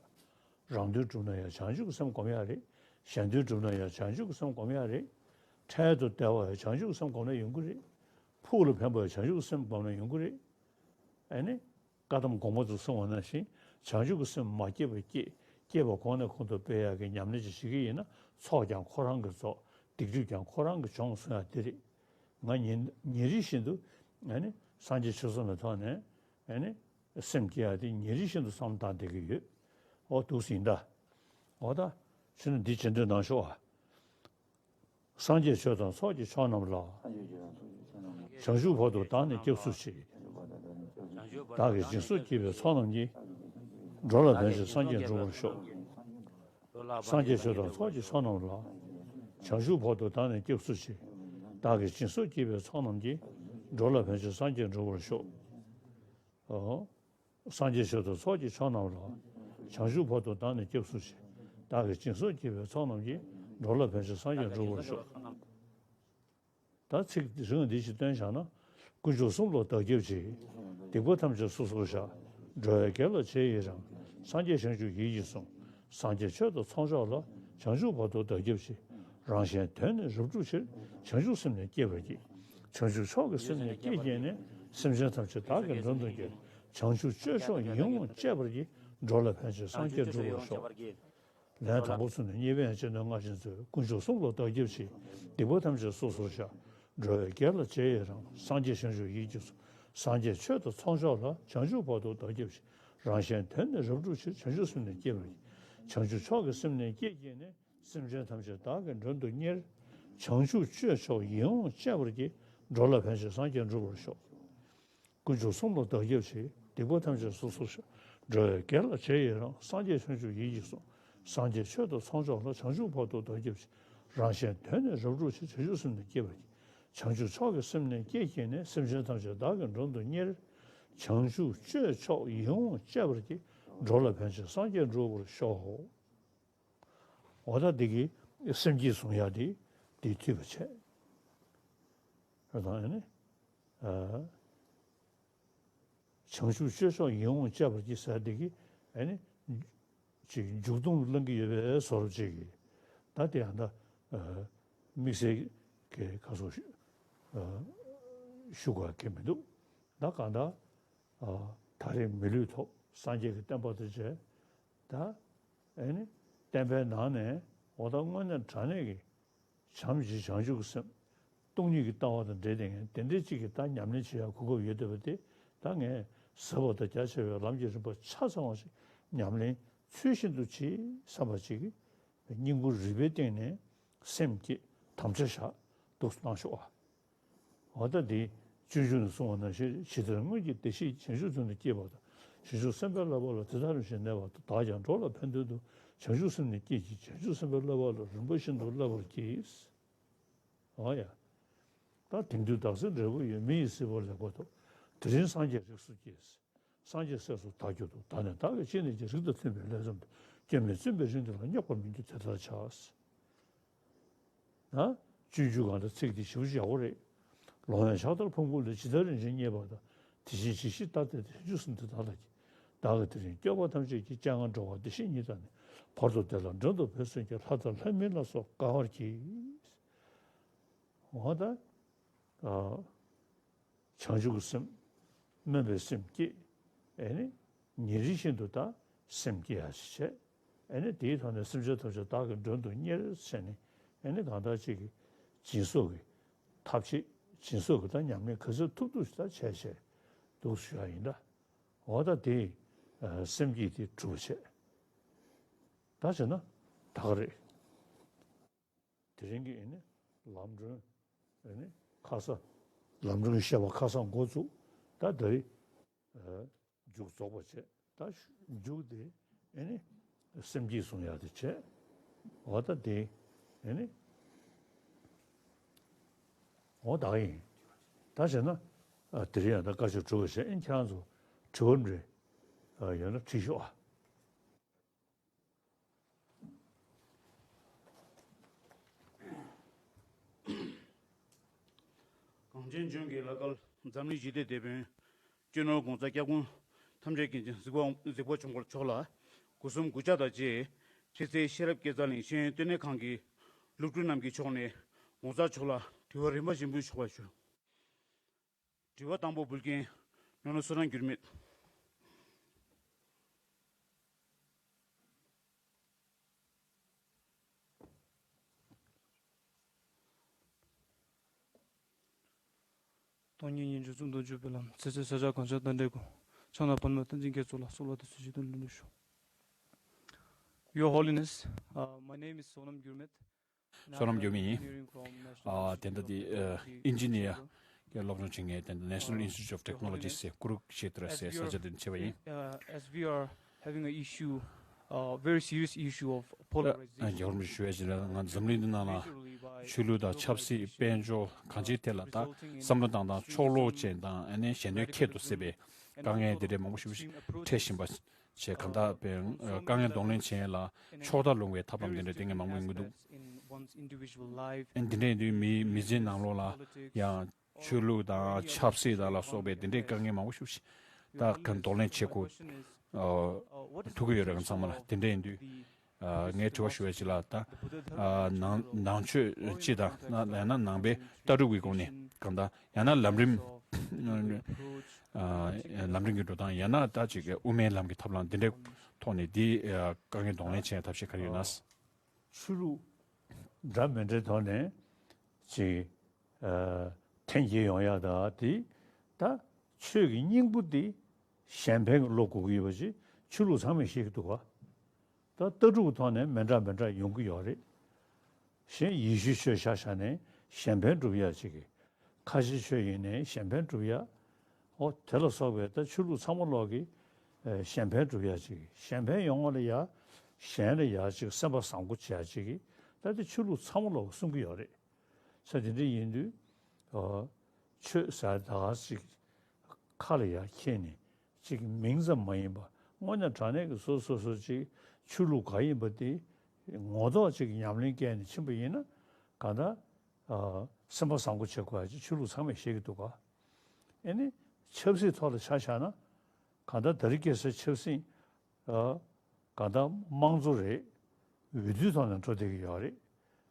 རང་དོན་བསྒྲུབ་ན་ཡང་བྱང་ཆུབ་ཀྱི་སེམས་སྒོམ་ཡག་རེད། གཞན་དོན་བསྒྲུབ་ན་ཡང་བྱང་ཆུབ་ཀྱི་སེམས་སྒོམ་ཡག་རེད། འཕྲལ་དུ་བདེ་བ་ཡང་བྱང་ཆུབ་སེམས་སྒོམ་ན་ཡོང་གི་རེད། ཕུགས་ལ་ཕན་པ་ཡང་བྱང་ཆུབ་སེམས་སྒོམ་ན་ཡོང་གི་རེད། ཨ་ནི། བཀའ་གདམས་དགོངས་པ་དུ་གསུངས་པ་ནང་བཞིན་བྱང་ཆུབ་ཀྱི་སེམས་མ་སྐྱེས་པ་སྐྱེས། སྐྱེས་པ་གོང་ནས་གོང་དུ་སྤེལ་ཡག་གི་ཉམས་ལེན་ཅིག་བྱེད་ཀྱི་ཡིན་ན་ཚོགས་ཀྱང་ཁོ་རང་གིས་རྫོགས། སྡིག་སྒྲིབ་ཀྱང་ཁོ་རང་གིས་སྦྱོང་གསུང་ཡག་དེ་རེད། ང་ཉིན་ཉིན་རེ་བཞིན་དུ་ཨ་ནི་སངས་རྒྱས་ཆོས་ཚོགས་མའི་ཐོག་ནས་ཨ་ནི་སེམས་བསྐྱེད་ཡག་དེ་ཉིན་རེ་བཞིན་དུ་བསམ་བློ་བཏང་བསྡད་ཀྱི་ཡོད། འོ་འདུག་སེ་ཡིན་ད། འོ་ད། ཕྱི་ནས་འདི་བྱེད་འདོད་གནང་ཤོག་ཨ། སངས་རྒྱས་ཆོས་དང་ཚོགས་ཀྱི་མཆོག་རྣམས་ལ། བྱང་ཆུབ་བར་དུ་བདག་ནི་སྐྱབས་སུ་མཆི། བདག་གིས་སྦྱིན་སོགས་བགྱིས་པའི་ཚོགས་རྣམས་ཀྱིས། འགྲོ་ལ་ཕན་ཕྱིར་སངས་རྒྱས་འགྲུབ་པར་ཤོག། སངས་རྒྱས་ཆོས་དང་ཚོགས་ཀྱི་མཆོག་རྣམས་ལ། བྱང་ཆུབ་བར་དུ་བདག་ནི་སྐྱབས་སུ་མཆི། བདག་གིས་སྦྱིན་སོགས་བགྱིས་པའི་ཚོགས་རྣམས་ཀྱིས། འགྲོ་ལ་ཕན་ཕྱིར་སངས་རྒྱས་འགྲུབ་པར་ཤོག། ཨོ། སངས་རྒྱས་ཆོས་དང་ཚོགས་ཀྱི་མཆོག་རྣམས་ལ། བྱང་ཆུབ་བར་དུ་བདག་ནི་སྐྱབས་སུ་མཆི། བདག་གིས་སྦྱིན་སོགས་བགྱིས་པའི་ཚོགས་རྣམས་ཀྱིས། འགྲོ་ལ་ཕན་ཕྱིར་སངས་རྒྱས་འགྲུབ་པར་ཤོག། ད་ཚིག་རིང་འདི་ཞིག་བཏོན་བཞག་ན། དཀོན་མཆོག་གསུམ་ལ་བདག་སྐྱབས་མཆི། སྡིག་པ་ཐམས་ཅད་སོ་སོར་བཤགས། འགྲོ་བའི་དགེ་ལ་རྗེས་ཡི་རང་། སངས་རྒྱས་བྱང་ཆུབ་ཡིད་ཀྱིས་བཟུང་། སངས་རྒྱས་ཆོས་དང་ཚོགས་མཆོག་ལ། བྱང་ཆུབ་བར་དུ་བདག་སྐྱབས་མཆི། རང་གཞན་དོན་ནི་རབ་བསྒྲུབ་ཕྱིར། བྱང་ཆུབ་སེམས་ནི་བསྐྱེད་པར་བགྱི། བྱང་ཆུབ་མཆོག་གི་སེམས་ནི་བསྐྱེད་བགྱིས་ནས། སེམས་ཅན་ཐམས་ཅད་བདག་གིས་མགྲོན་དུ་གྱུར། བྱང་ཆུབ་སྤྱོད་མཆོག་ཡིད་འོང་སྤྱད་པར་བགྱི། འགྲོ་ལ་ཕན་ཕྱིར་སངས་རྒྱས་འགྲུབ་པར་ཤོག། ལན་དང་པོ་ཚུ་ནི་གཉིས་པའི་ཡན་ཆད་ནི་སྔར་བཞིན་མཛོད། དཀོན་མཆོག་གསུམ་ལ་བདག་སྐྱབས་མཆི། སྡིག་པ་ཐམས་ཅད་སོ་སོར་བཤགས། འགྲོ་བའི་དགེ་ལ་རྗེས་ཡི་རང་། སངས་རྒྱས་བྱང་ཆུབ་ཡིད་ཀྱིས་བཟུང་། སངས་རྒྱས་ཆོས་དང་ཚོགས་མཆོག་ལ། བྱང་ཆུབ་བར་དུ་བདག་སྐྱབས་མཆི། རང་གཞན་དོན་ནི་རབ་བསྒྲུབ་ཕྱིར། བྱང་ཆུབ་སེམས་ནི་བསྐྱེད་པར་བགྱི། བྱང་ཆུབ་མཆོག་གི་སེམས་ནི་བསྐྱེད་བགྱིས་ནས། སེམས་ཅན་ཐམས་ཅད་བདག་གིས་མགྲོན་དུ་གཉེར། བྱང་ཆུབ་སྤྱོད་མཆོག་ཡིད་འོང་སྤྱད་པར་བགྱི། འགྲོ་ལ་ཕན་ཕྱིར་སངས་རྒྱས་འགྲུབ་པར་ཤོག། དཀོན་མཆོག་གསུམ་ལ་བདག་སྐྱབས་མཆི། སྡིག་པ་ཐམས་ཅད་སོ་སོར་བཤགས། འགྲོ་བའི་དགེ་ལ་རྗེས་ཡི་རང་། སངས་རྒྱས་བྱང་ཆུབ་ཡིད་ཀྱིས་བཟུང་། སངས་རྒྱས་ཆོས་དང་ཚོགས་མཆོག་ལ། བྱང་ཆུབ་བར་དུ་བདག་སྐྱབས་མཆི། རང་གཞན་དོན་ནི་རབ་བསྒྲུབ་ཕྱིར། བྱང་ཆུབ་སེམས་ནི་བསྐྱེད་པར་བགྱི། བྱང་ཆུབ་མཆོག་གི་སེམས་ནི་བསྐྱེད་བགྱིས་ནས། སེམས་ཅན་ཐམས་ཅད་བདག་གིས་མགྲོན་དུ་གཉེར། བྱང་ཆུབ་སྤྱོད་མཆོག་ཡིད་འོང་སྤྱད་པར་བགྱི། འགྲོ་ལ་ཕན་ཕྱིར་སངས་རྒྱས་འགྲུབ་པར་ཤོག། འོ་ད་འདི་གི་སེམས་བསྐྱེད་གསུང་ཡག་འདི་འདི་འཐུས་པ་བྱས། རེད་དང་ཨ་ནི། ཨ། བྱང་ཆུབ་སྤྱོད་མཆོག་ཡིད་འོང་སྤྱད་པར་བགྱི་ཟེར་འདི་གི་ཨ་ནི། ཅིག་མཇུག་སྡོམ་བླང་གི་ཡོད་པའི་བཟོ་འདྲ་ཅིག་གི། ད་དེ་ཡང་ད། ཨ། དམིགས་བསལ་གྱི་ཁ་སོ་ཞུ། ཨ། ཞུ་དགོས་ཀྱི་མི་འདུག། ད་གང་ལྟར། ཨ། ད་རེས་མི་ལུས་ཐོབ། སངས་རྒྱས་ཀྱི་བསྟན་པ་དང་མཇལ། ད། ཨེ་ནི། བསྟན་པའི་ནང་ནས་འོ་ད་དངོས་གནས་དྲང་གནས་ཀྱི་བྱམས་ཤིང་བྱང་ཆུབ་ཀྱི་སེམས། སྟོང་ཉིད་ཀྱི་ལྟ་བ་དང་འབྲེལ་ཏེ་ངས་དེ་འདྲའི་གཅིག་གི་ད་ཉམས་ལེན་བྱེད་ཡག་གོ་སྐབས་ཡོད་བསྡད་པ་དེ་ད་ངས་ཟབ་པ་དང་རྒྱ་ཆེ་བའི་ལམ་གྱི་རིམ་པ་ཆ་ཚང་བ་ཞིག་ཉམས་ལེན་ཚུལ་བཞིན་དུ་བྱེད་བསམ་པ་ཅིག་གིས་སྙིང་ཁུང་རུས་པའི་གཏིང་ནས་སེམས་བསྐྱེད་དམ་བཅའ་བཞག་འདུག་གནང་ཤོག་ཨ། འོ་ད་འདི་སྤྱོད་འཇུག་ནས་གསུངས་པ་ནང་བཞིན་ཇི་ལྟར་སྔོན་གྱི་བདེ་གཤེགས་བྱང་ཆུབ་མཚན་དུ་སྐྱེས་པ་དང་། བྱང་ཆུབ་སེམས་དཔའི་བསླབ་པ་ལ་དེ་ལྟར་རིམ་བཞིན་གནས་པ་དང་། བདག་ཀྱང་འགྲོ་ལ་ཕན་དོན་དུ། བྱང་ཆུབ་སེམས་ནི་བསྐྱེད་ཅིང་། བྱང་ཆུབ་སེམས་དཔའི་བསླབ་པ་ལ་རིམ་པ་བཞིན་དུ་བསླབ་པར་བགྱི། འོ་ཡ། ད་དེང་དུས་བདག་འཛིན་འབྲས་བུ་ཡོད། མི་ཡི་སྲིད་པ་ལེགས་པར་ཐོབ། དེ་རིང་སངས་རྒྱས་རིགས་སུ་སྐྱེས། སངས་རྒྱས་སྲས་སུ་བདག་གྱུར་ཏོ། བདག་ནི་བདག་གི་སྤྱན་ནས་ཀྱང་། རིགས་དང་མཐུན་པའི་ལས་བརྩམས་ཏེ། སྐྱོན་མེད་བཙུན་པའི་རིང་འདི་ལ། རྙོག་པར་མི་འགྱུར་དེ་ལྟར་བྱ། ན། སྤྱོད་འཇུག་གང་དུ་ཚིག་འདི་ཞེ་པོ་ཅིག་ཡག་པོ་རེད། ལོང་བས་ཕྱག་དར་ཕུང་པོ་ལས། ཇི་ལྟར་རིན་ཆེན་རྙེད་པ་དང་། དེ་བཞིན་ཇི་ཞིག་ལྟ་སྟེ། བྱང་ཆུབ་སེམས་འདི་བདག་ལ་སྐྱེས། བདག་གིས་དེ་རིང་སྐྱོབ་པ་ཐམས་ཅད་ཀྱི། སྤྱན་སྔར་འགྲོ་བ་བདེ་གཤེགས་ཉིད་དང་ནི། བར་དུ་བདེ་ལ་མགྲོན་དུ་བོས་གསོལ་གྱིས། ལྷ་དང་ལྷ་མིན་ལ་སོགས་དགའ་བར་གྱིས། འོ་ད། ཨ། བྱང་ཆུབ་ཀྱི་སེམས། སྨོན་པའི་སེམས་བསྐྱེད། ཨེ་ནི། ཉིན་རེ་བཞིན་དུ་ད་སེམས་བསྐྱེད་ཡག་ཞིག་བྱས། ཨེ་ནི་དེའི་ཐོག་ནས་སེམས་ཅན་ཐམས་ཅད་བདག་གིས་མགྲོན་དུ་གཉེར་བྱས་ནས། ཨེ་ནི་གང་ལྟར་ཅིག་གི་སྦྱིན་སོགས་ཀྱི་ཐབས་ཤེས། སྦྱིན་སོགས་ཀྱི་ད་ཉམས་ལེན་ག་ཚོད་ཐུབ་ཐུབ་ཞིག་ད་བྱས་བྱས་འདུག་ཞུ་ཡག་ཡིན་ད། འོ་ད་དེ། ཨ། སེམས་བསྐྱེད་དེ་གྲུབ་པ་བྱས། ད་བྱས་ན་ད་ག་རེད། དེ་རིང་གི་ཨེ་ནི་ལམ་སྒྲོན། ཨེ་ནི་ཁ་སང་ལམ་སྒྲོན་བཤད་པ་ཁ་སང་འགོ་བཙུགས། ད་ད་རེས། ཨ། མཇུག་རྫོགས་པ་བྱས། ད་མཇུག་དེ་ཨེ་ནི་སེམས་བསྐྱེད་གསུང་ཡག་དེ་བྱས། འོ་ད་དེ་ཨེ་ནི། འོ་ད་ཡིན། ད་བྱས་ན། ཨ། དེ་རིང་ཡང་ད་བཀའ་ཆོས་གྲུབ་པ་བྱས། ཨེ་ནི་ཁྱེད་རང་ཚོ་དྲི་བ་འདྲ། ཨ། ཡོད་ན་དྲིས་ཤོག་ཨ། གངས་ཅན་ལྗོངས་ཀྱི་བླ་མཁར་འཛམ་གླིང་ཞི་བདེའི་དེད་དཔོན་སྤྱི་ནོར་༸གོང་ས་༸སྐྱབས་མགོན་ཐམས་ཅད་མཁྱེན་ཅིང་གཟིགས་པ་གཟིགས་པ་མཆོག་མཆོག་ལ་སྒོ་གསུམ་གུས་ཕྱག་དང་བཅས། ཕྱི་གསལ་ཤེས་རབ་སྐལ་བཟང་གླིང་ཤེས་ཡོན་ལྟེ་གནས་ཁང་གི་སློབ་ཕྲུག་རྣམས་ཀྱི་ཕྱོགས་ནས་ ངོ་མཚར་མཆོག་ལ་དྲི་བ་རིམ་པ་བཞིན་འབུལ་ཆོག་པ་ཞུ། དྲི་བ་དང་པོ་འབུལ་མཁན་ནོར་ལུང་བསོད་ནམས་འགྱུར་མེད། སྟོང་ཉིད་སྙིང་རྗེ་གཙུག་ཏུ་བརྗོད་པའི་ལམ། ཚེ་ཚེ་ས་ཆ་གང་ཆགས་རྟ་འདྲེ་ཀུན། ཕྱག་ན་པདྨོ་བསྟན་འཛིན་རྒྱ་མཚོ་ལ། གསོལ་བ་འདེབས་སོ་ཇི་ལྟར་ལུས་ནས་ཞུ། Your Holiness, uh, my name is Sonam Gyurmit. Sonam Gyurmit ཡིན། ཨ་དེ་འདྲ་དེ་ཨིན་ཇི་ནི་ཡར་གྱི་སློབ་སྦྱོང་བྱེད་མཁན་དེ་འདྲ་National Institute of Technology ཟེར་ཀུ་རུ་ཤེ་ཏྲ་ཟེར་ས་ཆ་དེར་བྱས་པ་ཡིན། As we are having a issue, uh, very serious issue of polarization. རྒྱལ་བ་རིན་པོ་ཆེ་ཞུ་ཡ་ཞིག་ལ། ང་འཛམ་གླིང་འདི་ནང་ལ་ཆོས་ལུགས་དང་ཆབ་སྲིད་དཔལ་འབྱོར་གང་ཅིའི་ཐད་ལ་ད་བསམ་བློ་བཏང་སྟངས་ཕྱོགས་ལོག་ཅན་དང་ཨ་ནི་གཞན་དོན་ཁྱད་དུ་བསད་པའི་དཀའ་ངལ་འདི་འདྲའི་མང་པོ་ཞིག་འཕྲད་བཞིན་པ་བྱས། གང་ལྟར་དཔེ་དཀའ་ངལ་གདོང་ལེན་བྱེད་ཡ་ལ་ཕྱོགས་མཐའ་ལྷུང་བའི་ཐབས་ལམ་འདི་འདྲ་བསྟེན་མཁན་མང་པོ་ཡོང་གི་འདུག་ཨ་འདི་འདྲ་ཡིན་དུས་མི་མི་ཚེའི་ནང་ལོགས་ལ་ཡང་ཆོས་ལུགས་དང་ཆབ་སྲིད་དང་ལ་སོགས་པའི་འདི་འདྲའི་དཀའ་ངལ་མང་པོ་ཞིག་ད་གང་གདོང་ལེན་བྱེད་དགོས་ཐུག་གི་ཡོད་རེད། ང་ཚང་མ་ལ་དེ་འདྲ་ཡིན་དུས། ཨ་ངས་དྲི་བ་ཞུ་བ་ཞིག་ལ། ད་ཨ་ནང་ནང་ཆོས་སྤྱི་དང་ཡང་ན་ནང་པའི་ལྟ་གྲུབ་ཀྱི་སྒོ་ནས་གང་ལྟར་ཡང་ན་ལམ་རིམ་ཨ་ལམ་རིམ་གྱི་འགྲོ་སྟངས། ཡང་ན་ད་ཅིག་དབུ་མའི་ལམ་གྱི་ཐབས་ལམ་འདི་འདྲའི་ཐོག་ནས་འདི་ཨ་དཀའ་ངལ་གདོང་ལེན་བྱེད་ཐབས་ཤེས་ག་རེ་ཡོད་ན། ཆོས་ལུགས་འདྲ་མི་འདྲའི་ཐོག་ནས་ཅིག་ཨ་འཐེན་འཁྱེར་ཡོང་ཡ་ད་དེ་ད་ཆོས་ཀྱི་སྙིང་པོ་དེ་གཞན་ཕན་གྱི་བློ་དགོས་ཀྱི་ཡོད་པ་ཅིག་ཆོས་ལུགས་ཚང་མས་ཤེས་ཀྱི་འདུག་ག་ད་ལྟ་གྲུབ་ཀྱི་ཐོག་ནས་མི་འདྲ་མི་འདྲ་ཡོང་གི་ཡོད་རེད། གཞན་ཡེ་ཤུའི་ཆོས་ཆ་བཞག་ནས་གཞན་ཕན་སྒྲུབ་ཡ་ཅིག་གི། ཁ་ཆེ་ཆོས་ཡིན་ནའི་གཞན་ཕན་སྒྲུབ་ཡ། འོ་དེ་ལ་སོགས་པའི་ད་ཆོས་ལུགས་ཚང་མ་ལོག་གི་ཨེ་གཞན་ཕན་སྒྲུབ་ཡ་ཅིག་གི། གཞན་ཕན་ཡོང་བ་ལ་ཡ་གཞན་ལ་ཡ་ཅིག་སེམས་པ་བཟང་པོ་བྱེད་ཡ་ཅིག་གི། ད་དེ་ཆོས་ལུགས་ཚང་མ་ལོག་གི་གསུང་གི་ཡོད་རེད། ས་དེ་འདྲ་ཡིན་དུས་ཨོ་ཆོས་ཟེར་ད་ཅིག་ཁ་ལ་ཡ་འཁྱེར་ནས་ཅིག་མིང་ཙམ་མ་ཡིན་པ་དངོས་གནས་དྲང་གནས་ཀྱི་སོ་སོ་སོ་ཅིག་ཆོས་ལུགས་ག་ཡིན་པ་དེ་ངོ་ཐོག་ཅིག་ཉམས་ལེན་བསྐྱལ་ནས་ཕྱིན་པ་ཡིན་ན་གང་ལྟར་ཨ་སེམས་པ་བཟང་པོ་བྱེད་དགོས་ཡ་ཅིག་ཆོས་ལུགས་ཚང་མས་ཤེས་ཀྱི་འདུག་ག་ཨེ་ནི་ཆབ་སྲིད་ཐོག་ལ་ཆ་བཞག་ན་གང་ལྟར་ད་རེས་ཁ་སང་ཆབ་སྲིད་ཨ་གང་ལྟར་དམངས་གཙོ་རེད། འོས་བསྡུའི་ཐོག་ནས་འགྲོ་བསྡད་ཀྱི་ཡོད་རེད།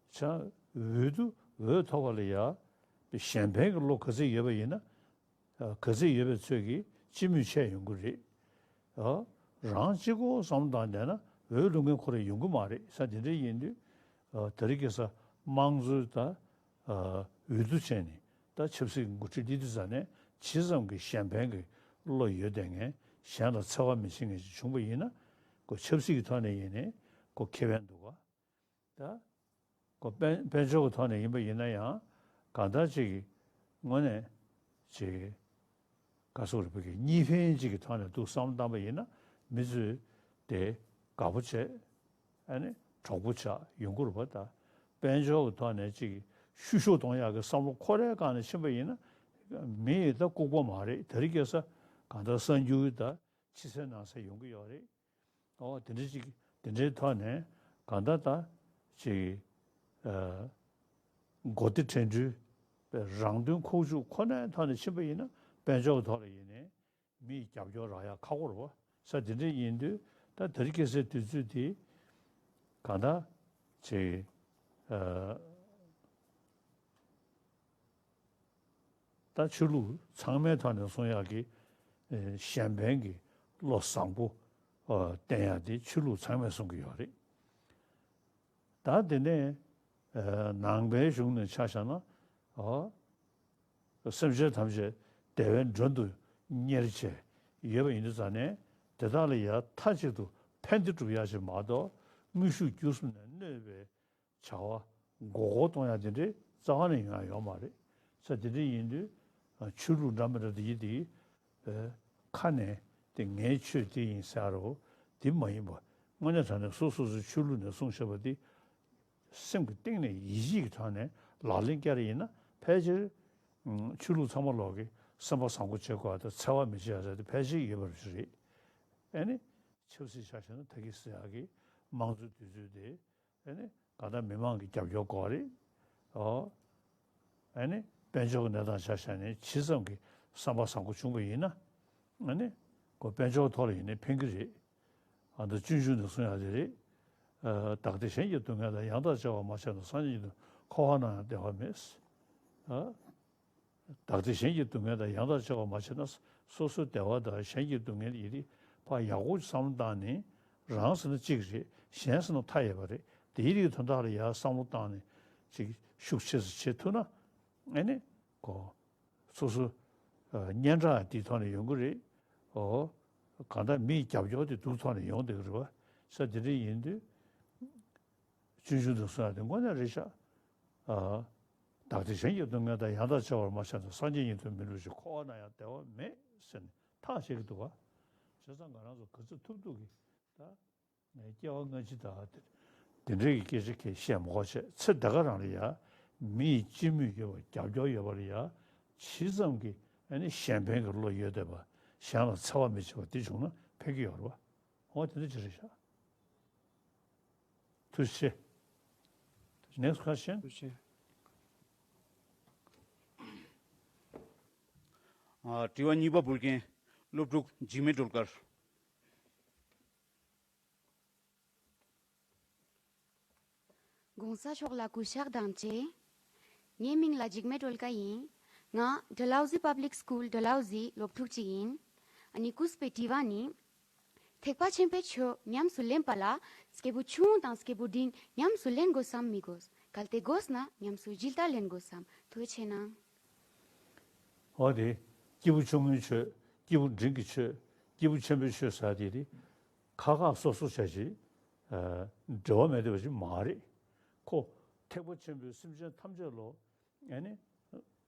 ཆ་འོས་བསྡུ་འོས་ཐོབ་པ་ལ་ཡ་གཞན་ཕན་གྱི་བློ་ག་ཚོད་ཡོད་པ་ཡིན་ན། ག་ཚོད་ཡོད་པའི་ཚོད་ཀྱིས་སྤྱི་མོས་ཆེ་ཡོང་གི་རེད། རང་གཅིག་པོ་བསམ་བློ་བཏང་བསྡད་ན་འོས་བླུག་མཁན་ཁོ་རང་ཡོང་གི་མ་རེད། ས་དེ་འདྲ་ཡིན་དུས་ད་རེས་ཁ་སང་དམངས་གཙོའི་ད་འོས་བསྡུ་བྱས་ནས་ད་ཆབ་སྲིད་འགོ་ཁྲིད་འདི་དུས་ཙ་ནས་ཇི་ཙམ་གྱི་གཞན་ཕན་གྱི་བློ་ཡོད་བསྡད་མཁན་གཞན་ལ་འཚེ་བ་མི་བྱེད་མཁན་ཞིག་བྱུང་པ་ཡིན་ན་ཁོ་ཆབ་སྲིད་ཀྱི་ཐོག་ནས་ཡིན་ནའི་ཁོ་ཁེ་ཕན་འདུག་ག་ད་ཁོ་དཔལ་དཔལ་འབྱོར་གྱི་ཐོག་ནས་ཡིན་པ་ཡིན་ན་ཡང་གང་ལྟར་ཅིག་གི་དངོས་གནས་ཅིག་ག་སོགས་རིག་པ་གི་གཉིས་ཕན་ཅིག་གི་ཐོག་ནས་འདུག་བསམ་བློ་བཏང་པ་ཡིན་ན་མི་ཚོས་དེ་དགའ་པོ་བྱས་ཨ་ནི་གྲོགས་པོ་ཆགས་ཡོང་གི་རེད་པ། ད་དཔལ་འབྱོར་གྱི་ཐོག་ནས་ཅིག་བཤུ་གཞོག་གཏོང་ཡག་གི་བསམ་བློ་ཁོ་རའི་སྒང་ནས་ཕྱིན་པ་ཡིན་ན་མི་ཡི་ད་ལྐུགས་པ་མ་རེད། ད་རེས་ཁ་སང་གང་ལྟར་གསར་འགྱུར་ད་ཕྱི་གསལ་ནང་གསལ་ཡོང་གི་ཡོད་རེད། ཨོ་དེ་འདྲ་ཅིག་དེ་འདྲའི་ཐོག་ནས་གང་ལྟར་ད་ཅིག་ཨ་མགོ་བདེ་དྲན་འཕྲུལ་རང་དོན་ཁུག་ཀྱོག་ཁོ་ནའི་ཐོག་ནས་ཕྱིན་པ་ཡིན་ན་དཔལ་འབྱོར་གྱི་ཐོག་ལ་ཡིན་ནའི་མི་ཡི་རྒྱབ་སྐྱོར་རག་ཡ་ཁག་པོ་རེད་པ། ས་དེ་འདྲ་ཡིན་དུས་ད་དེ་རིང་ཁ་སང་དུས་ཚོད་དེ་གང་ལྟར་ཅིག་ཨ། ད་ཆོས་ལུགས་ཚང་མའི་ཐོག་ནས་གསུང་ཡག་གི་ཨེ་གཞན་ཕན་གྱི་བློ་བཟང་པོ་ཨ་བསྟེན་ཡག་དེ་ཆོས་ལུགས་ཚང་མས་གསུང་གི་ཡོད་རེད། ད་དེ་ནས་ཨ་ནང་པའི་གཞུང་ནས་ཆ་བཞག་ན་ཨ་སེམས་ཅན་ཐམས་ཅད་བདེ་བའི་མགྲོན་དུ་གཉེར་བྱས་ཡོད་པ་ཡིན་དུས་ཙ་ནས་དེ་དག་ལ་ཡང་མཐའ་གཅིག་ཏུ་ཕན་བདེ་སྒྲུབ་ཡག་ཅིག་མ་གཏོགས་དངོས་ཤུགས་བརྒྱུད་གསུམ་ནས་གནོད་པའི་བྱ་བ་མགོ་སྐོར་གཏོང་ཡག་དེ་འདྲའི་རྩ་བ་ནས་ཡོང་ཡག་ཡོད་མ་རེད། ས་དེ་འདྲ་ཡིན་དུས་ཆོས་ལུགས་འདྲ་མི་འདྲ་དེ་ཡིན་དེ་ཁ་ནས་དེ་ངའི་ཆོས་དེ་ཡིན་ཟེར་རོ། དེ་མ་ཡིན་པ་དངོས་གནས་དྲང་གནས་སོ་སོ་སོའི་ཆོས་ལུགས་ནས་གསུངས་བཞག་པ་དེ་སེམས་ཀྱི་གཏིང་ནས་ཡིད་ཆེས་ཀྱི་ཐོག་ནས་ལག་ལེན་བསྟར་ཡིན་ན་ཕལ་ཆེར་ཆོས་ལུགས་ཚང་མ་ལོག་གི་སེམས་པ་བཟང་པོ་བྱེད་དགོས་པ་དང་འཚེ་བ་མི་བྱེད་ཡག་ཟེར་དེ་ཕལ་ཆེར་ཡོད་པ་རེད། ཨ་ནི་ཆབ་སྲིད་ཆ་བཞག་ན་ད་གིན་ཟེར་ཡག་གི་དམངས་གཙོའི་དུས་ཚོད་དེ། ཨ་ནི་གང་ལྟར་མི་མང་གི་རྒྱབ་སྐྱོར་དགོས་རེད། ཨོ། ཨ་ནི་དཔལ་འབྱོར་གྱི་གནས་སྟངས་ཆ་བཞག་ནས་ཇི་ཙམ་གྱི་བསམ་པ་བཟང་པོ་བྱུང་པ་ཡིན་ན། ཨ་ནི་ཁོ་དཔལ་འབྱོར་ཐོག་ལ་ཡིན་ནའི་ཕན་གྱི་རེད། ཨ་ད་སྤྱོད་འཇུག་ནས་གསུང་ཡག་དེ་རེད། ཨ་བདག་བདེ་གཞན་གྱི་སྡུག་བསྔལ་དང་། ཡང་དག་བྱ་བ་མ་བྱས་ན། སངས་རྒྱས་ཀྱི་དོན་ འཁོར་བ་ན་ཡང་བདེ་བ་མེད། ཨ། བདག་བདེ་གཞན་གྱི་སྡུག་བསྔལ་དང་། ཡང་དག་བརྗེ་བར་མ་བྱས་ན། སོ་སོའི་བདེ་བ་དང་གཞན་གྱི་སྡུག་བསྔལ་ཡིན་དེ་ཕར་ཡག་པོ་བསམ་བློ་བཏང་ནས། རང་ཟེར་ན་གཅིག་རེད། གཞན་ཟེར་ན་མཐའ་ཡས་པ་རེད། དེའི་རིགས་དོན་དག་ལ་ཡར་བསམ་བློ་བཏང་ནས་ཅིག་ཤུགས་ཆེ་ཙམ་བྱེད་ཐུབ་ན། ཨེ་ནི་གོ། སོ་སོ་སྙན་གྲགས་དེའི་ཐོག་ནས་ཡོང་གི་རེད། ཨོ། གང་ལྟར་མིའི་རྒྱབ་སྐྱོར་དེ་སྡུག་ཐོག་ནས་ཡོང་བསྡད་ཀྱི་རེད་པ། ས་དེ་འདྲ་ཡིན་དུས། ཆུང་ཆུང་དུ་སོང་ཡ་དེ་དངོས་གནས་རེད་ཤག། ཨ། བདག་བདེ་གཞན་གྱི་སྡུག་བསྔལ་དང་། ཡང་དག་བརྗེ་བར་མ་བྱས་ན། སངས་རྒྱས་ཉིད་དུ་མི་འགྲོ་ཞིང་། འཁོར་བ་ན་ཡང་བདེ་བ་མེད་ཟེར་ནས་ཐག་བཅད་ཀྱི་འདུག་ག། བྱས་ཙང་ང་རང་ཚོ་ག་ཚོད་ཐུབ་ཐུབ་ཀྱིས་ད། ངས་སྐྱེ་བ་སྔ་ཕྱི་དང་དེ་འདྲའི་གི་སྐད་ཆ་གང་བཤད་མ་དགོས་བྱས། ཚེ་འདི་ག་རང་ལ་ཡ་མིའི་སྤྱི་མོས་ཡོད་པ། རྒྱབ་སྐྱོར་ཡོད་པ་ལ་ཡ་ཇི་ཙམ་གྱིས་ཨ་ནི་གཞན་ཕན་གྱི་བློ་ཡོད་བསྡད་པ། གཞན་ལ་འཚེ་བ་མི་བྱེད་པ་དེ་བྱུང་ན་ཕན་གྱི་ཡོད་རེད་པ། འོ་དེ་འདྲ་ཅིག་རེད་ཤག། ཐུགས་རྗེ་ཆེ། Next question. ཐུགས་རྗེ་ཆེ། ཨ། དྲི་བ་གཉིས་པ་འབུལ་མཁན་སློབ་ཕྲུག་འཇིགས་མེད་སྒྲོལ་དཀར། གོང་ས་མཆོག་ལ་གུས་ཕྱག་དང་བཅས། ངའི་མིང་ལ་འཇིགས་མེད་སྒྲོལ་དཀར་ཡིན། ང་ཌལ་ཧོ་ཟི་པབ་ལིག་སྐུལ་ཌལ་ཧོ་ཟི་སློབ་ཕྲུག་ཅིག་ཡིན། ཨ་ནི་གུས་པའི་དྲི་བ་ནི། ཐེག་པ་ཆེན་པོའི་ཆོས་ཉམས་སུ་ལེན་པ་ལ་སྐྱེས་བུ་ཆུང་ངུ་དང་སྐྱེས་བུ་འབྲིང་ཉམས་སུ་ལེན་དགོས་སམ་མི་དགོས། གལ་ཏེ་དགོས་ན་ཉམས་སུ་ཇི་ལྟར་ལེན་དགོས་སམ། ཐུགས་རྗེ་ཆེ་གནང་། འོ་དེ། སྐྱེས་བུ་ཆུང་ངུའི་ཆོས། སྐྱེས་བུ་འབྲིང་གི་ཆོས། སྐྱེས་བུ་ཆེན་པོའི་ཆོས་ཟེར་དེ་དེ། ཁ་ཁ་སོ་སོ་བྱ་ཞིག། ཨ། འབྲེལ་བ་མེད་བསྡད་པ་ཞིག་མ་རེད། ཁོ་ཐེག་པ་ཆེན་པོའི་སེམས་ཅན་ཐམས་ཅད་ལོ། ཨ་ནི།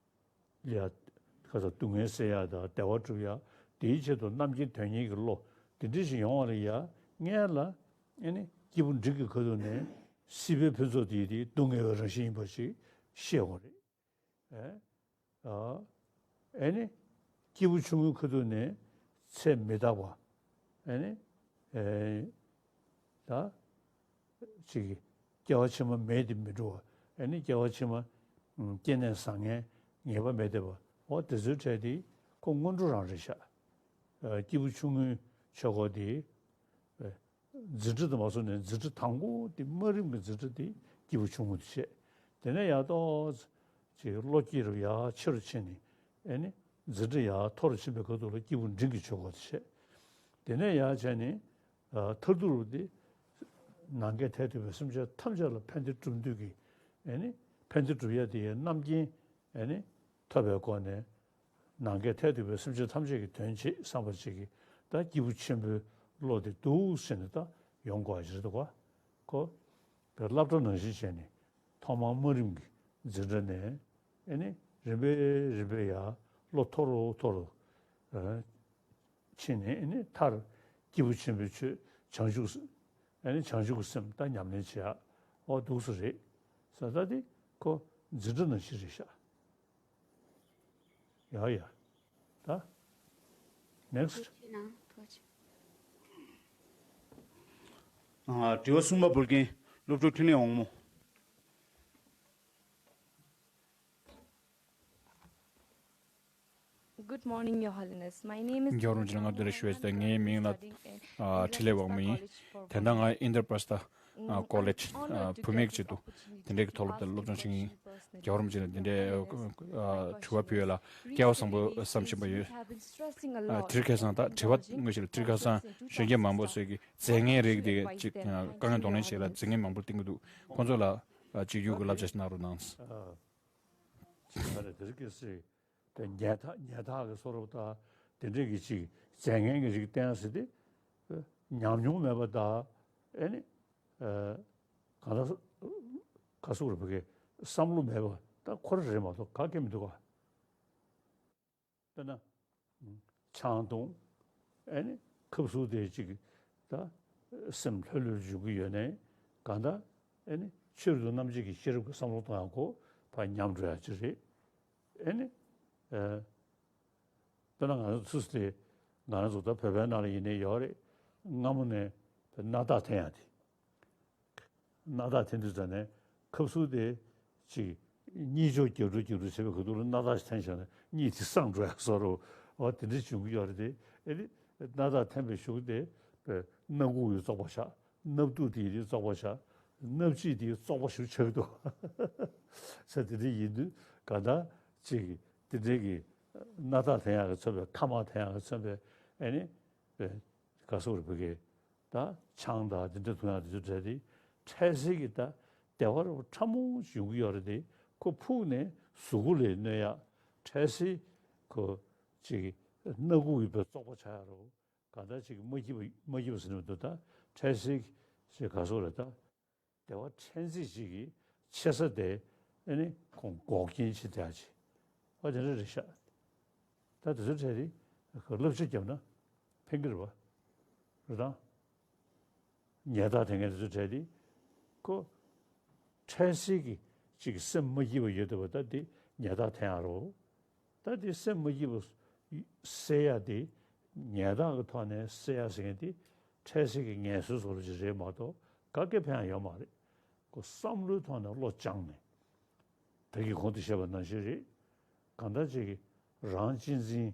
ལ་ཡ། ཁ་ས་སྡུག་བསྔལ་སེལ་ཡ་དང་བདེ་བ་སྒྲུབ་ཡ། དེའི་ཆེད་དུ་རྣམ་མཁྱེན་དོན་གཉེར་གྱི་བློ་དེ་འདྲ་ཞིག་ཡོང་བ་ལ་ཡ། སྔོན་ལ་ཨ་ནི་སྐྱེས་བུ་འབྲིང་གི་ཁ་ཐུག་ནས་སྲིད་པའི་ཕུན་ཚོགས་དེ་དེ་སྡུག་བསྔལ་བའི་རང་བཞིན་ཡིན་པ་ཞིག་ཤེས་དགོས་རེད། ཨེ། ཨ། ཨེ་ནི། སྐྱེས་བུ་ཆུང་ངུའི་ཁ་ཐུག་ནས་ཚེ་མི་རྟག་པ། ཨེ་ནི། ཨེ། ད། ཅིག། སྐྱེ་བ་ཕྱི་མ་མེད་དེ་མི་འགྲོ་བ། ཨེ་ནི་སྐྱེ་བ་ཕྱི་མ། ཨུམ། སྐྱེ་གནས་བཟང་ངན་ངེས་པ་མེད་བསྡད་པ། འོ་དེ་ཚོའི་གྲས་དེ་ཁོ་སྔོན་འགྲོ་རང་རེད་ཤག། ཨ། སྐྱེས་བུ་ཆུང་ངུའི་ཆོས་སྐོར་དེ། ཨེ། འཛིན་གྲྭ་དུ་མ་སོང་ནས་འཛིན་གྲྭ་དང་པོ་དེ། དམའ་རིམ་གྱི་འཛིན་གྲྭ་དེ་སྐྱེས་བུ་ཆུང་ངུ་དེ་བྱས། དེ་ནས་ཡར་ཏོག་ཙམ་ཅིག་བློ་སྐྱེད་རུ་ཡར་ཆེ་རུ་ཕྱིན་ནས། ཨེ་ནི་འཛིན་གྲྭ་ཡར་མཐོ་རུ་ཕྱིན་པའི་སྐབས་དུ་ལ་སྐྱེས་བུ་འབྲིང་གི་ཆོས་སྐོར་དེ་བྱས། དེ་ནས་ཡར་བྱས་ནས། ཨ། མཐར་ཐུག་རུ་དེ་ནམ་མཁའི་མཐས་གཏུགས་པའི་སེམས་ཅན་ཐམས་ཅད་ལ་ཕན་བདེ་སྒྲུབ་འདོད་ཀྱི། ཨེ་ནི་ཕན་བདེ་སྒྲུབ་ཡ་དེ་ཡི་རྣམ་མཁྱེན། ཨེ་ནི་ཐོབ་པའི་སྒོ་ནས། ནམ་མཁའི་མཐས་གཏུགས་པའི་སེམས་ཅན་ཐམས་ཅད་ཀྱི་དོན་བྱེད་བསམ་པ་ཅིག་གིས། ད་སྐྱེས་བུ་ཆེན་པོའི་བློ་དེ་འདུག་ཟེར་ནས་ད་ཡོང་དགོས་པ་ཞིག་རེད་འདུག་ག། ཁོ་པའི་སློབ་གྲྭ་ནང་བཞིན་བྱས་ནས་ཐོག་མར་དམའ་རིམ་གྱི་འཛིན་གྲྭ་ནས། ཨེ་ནི་རིམ་པས་རིམ་པས་ཡར་བློ་མཐོ་རུ་མཐོ་རུ། ཨ། ཕྱིན་ནས། ཨེ་ནི་མཐར་སྐྱེས་བུ་ཆེན་པོའི་ཆོས་བྱང་ཆུབ། ཨེ་ནི་བྱང་ཆུབ་ཀྱི་སེམས་ད་ཉམས་ལེན་བྱེད་ཡ། འོ་འདུག་སེ་རེད་ཟེར། ད་དེ་ཁོ་འཛིན་གྲྭ་ནང་བཞིན་རེད་ཤག། ཡ་ཡ། ད། Next. ཐུགས་རྗེ་གནང་། ཐུགས་རྗེ་ཆེ། ཨ། དྲི་བ་གསུམ་པ་འབུལ་མཁན་སློབ་ཕྲུག་འཕྲིན་ལས་དབང་མོ། Good morning, Your Holiness. My name is རྒྱལ་བ་རིན་པོ་ཆེ་ལ་སྔ་དྲོ་བདེ་ལེགས་ཞུ་བ་ཞིག་དང་། ངའི་མིང་ལ། ཨ། འཕྲིན་ལས་དབང་མོ་ཡིན། དེ་ལྟར་ང་Indraprastha ཨ། College ཨ། བུད་མེད་ཀྱི་ཆེད་དུ་དེ་འདྲའི་གི་ཐོག་སློབ་གྲྭར་སློབ་སྦྱོང་བྱེད་མཁན་ཡིན། རྒྱལ་བ་རིན་པོ་ཆེ་ལ་དེ་འདྲའི་ཨ། དྲི་བ་ཕུལ་ཡས་ལ་སྐལ་བ་བཟང་པོ་བསམ་བཞིན་པ་ཡོད། ཨ། དེ་རིང་ཁ་སང་ད་དྲི་བ་དངོས་གཞི་ལ་དེ་རིང་ཁ་སང་གཞོན་སྐྱེས་མང་པོ་ཚོས་ཀྱི་རྫས་ངན་རིགས་དེ་ཅིག་ཨ། དཀའ་ངལ་གདོང་ལེན་བྱེད་ཡས་ལ་རྫས་ངན་མང་པོ་བསྟེན་གྱི་འདུག། ཁོང་ཚོ་ལ་ཨ། ཅིག་ཡུལ་གྱི་བསླབ་བྱ་ཞིག་གནང་རོགས་གནང་། ཨ། ཅིག་ད་རེས་དེ་རིང་ཁ་སང་དེ་ཉལ་ཐ་ཉལ་ཐག་གི་བཟོ་འདྲ་དང་དེ་འདྲའི་གི་ཅིག་རྫས་ངན་གྱི་རིགས་བསྟེན་ཟེར་དེ། ཉམས་མྱོང་མེད་པ་དང་། ཨེ་ནི། ཨ། གང་ལྟར་ག་ཟེར་དགོས་རེད། ཕ་གིའི་བསམ་བློ་མེད་པ་ད་ཁོ་རང་རེད་མ་གཏོགས་ག་གེ་མི་འདུག་ག། དཔེར་ན། ཆང་འཐུང་། ཨེ་ནི་ཁབ་གསུབ་དེ་ཅིག་ད་སེམས་ལྷོད་ལྷོད་འཇུག་གི་ཡོད་ནའི། གང་ལྟར་ཨེ་ནི་ཆོས་རབ་ཏུ་རྣམ་འབྱེད་ཀྱི་ཤེས་རབ་ཀྱི་བསམ་བློ་གཏོང་ཡག་གོ་ཕར་ཉམས་འགྲོ་ཡག་ཅིག་རེད། ཨེ་ནི། ཨ། དཔེར་ན་ང་ཚོ་ཚུར་དེ་ང་རང་ཚོ་ད་བོད་པའི་ནང་ལ་ཡིན་ནའི་ཡོད་རེད། སྔ་མོ་ནས་བོད་སྣ་ཐག་འཐེན་ཡག་དེ། སྣ་ཐག་འཐེན་དུས་ཙ་ནས་ཁབ་གསུབ་དེ་ཅིག་གཉིད་ཅོག་རྒྱག་འགྲོ་རྒྱག་འགྲོ་བྱེད་པའི་ཁ་ཐུག་ལ་སྣ་ཐག་ཅིག་འཐེན་བཞག་ན་གཉིད་དེ་སངས་འགྲོ་ཡག་བཟོ་འདྲ། འོ་དེ་འདྲ་བྱུང་གི་ཡོད་རེད་དེ། ཨེ་ནི་སྣ་ཐག་འཐེན་པའི་གཞུག་དེ་སྣ་ཁུག་ཡང་བཙོག་པ་ཆགས། སྣབས་སྟུག་དེ་ཡང་བཙོག་པ་ཆགས། སྣབས་ཕྱི་དེ་ཡང་བཙོག་པ་ཞིག་ཆགས་ཀྱི་འདུག། ས་དེ་འདྲ་ཡིན་དུས་ག་ད་ཅིག་དེ་འདྲའི་གི་སྣ་ཐག་འཐེན་ཡག་གི་མཚོན་པའི་ཁ་མ་འཐེན་ཡག་གི་མཚོན་པའི་ཨེ་ནི་ག་སོག་རེ་བུ་གི་ད་ཆང་དང་དེ་འདྲ་འཐུང་ཡག་དེ་ཚོ་གྲས་དེ་འཕྲལ་སེལ་གི་ད་བདེ་བ་རུ་ཕྲ་མོ་ཡོང་གི་ཡོད་རེད་དེ། ཁོ་ཕུགས་ནས་གཟུགས་པོ་ལ་གནོད་ཡག་འཕྲལ་སེལ་ཁོ་ཅིག་སྣ་ཁུག་གི་བའི་བཙོག་པ་ཆགས་ཡག་རུ། གང་ལྟར་ཅིག་མ་སྐྱིད་པ་མ་སྐྱིད་པ་ཟེར་ནས་འདུག་ད་འཕྲལ་སེལ་ཞེས་ག་སོག་རེད་ད། བདེ་བ་ཕྲན་ཚེགས་ཅིག་གི་ཆེ་ས་དེ་ཨེ་ནི་ཁོང་འགོག་རྐྱེན་ཆེ་དེ་ཨ་ཅི། ཨ་དེ་འདྲ་རེད་ཤག་ད་དེ་ཚོ་འཕྲལ་དེ་བསླབ་བྱ་བརྒྱབ་ན་ཕན་གི་རེད་བ། རེད་དང་། ཉལ་ཐ་དེ་ངས་དེ་ཚོ་འཕྲལ་དེ་ཁོ་འཕྲལ་སེལ་གི་ཅིག་སེམས་མ་སྐྱིད་པ་ཡོད་དེ་བ་ད་དེ་ཉལ་ཐ་དེ་ཡང་རོ། ད་དེ་སེམས་མ་སྐྱིད་པ་སེལ་ཡ་དེ་ཉལ་ཐ་གི་ཐོག་ནས་སེལ་ཡ་ཟེར་མཁན་དེ་འཕྲལ་སེལ་གི་ངལ་གསོའི་བཟོ་འདྲ་ཅིག་རེད་མ་གཏོགས་ག་གེ་ཕན་ཡ་ཡོད་མ་རེད། ཁོ་བསམ་བློའི་ཐོག་ནས་བློ་སྦྱངས་ནས་ད་གི་གོང་དུ་བཤད་པ་ནང་བཞིན་རེད། གང་ལྟར་ཅིག་གི་རང་གཅེས་འཛིན་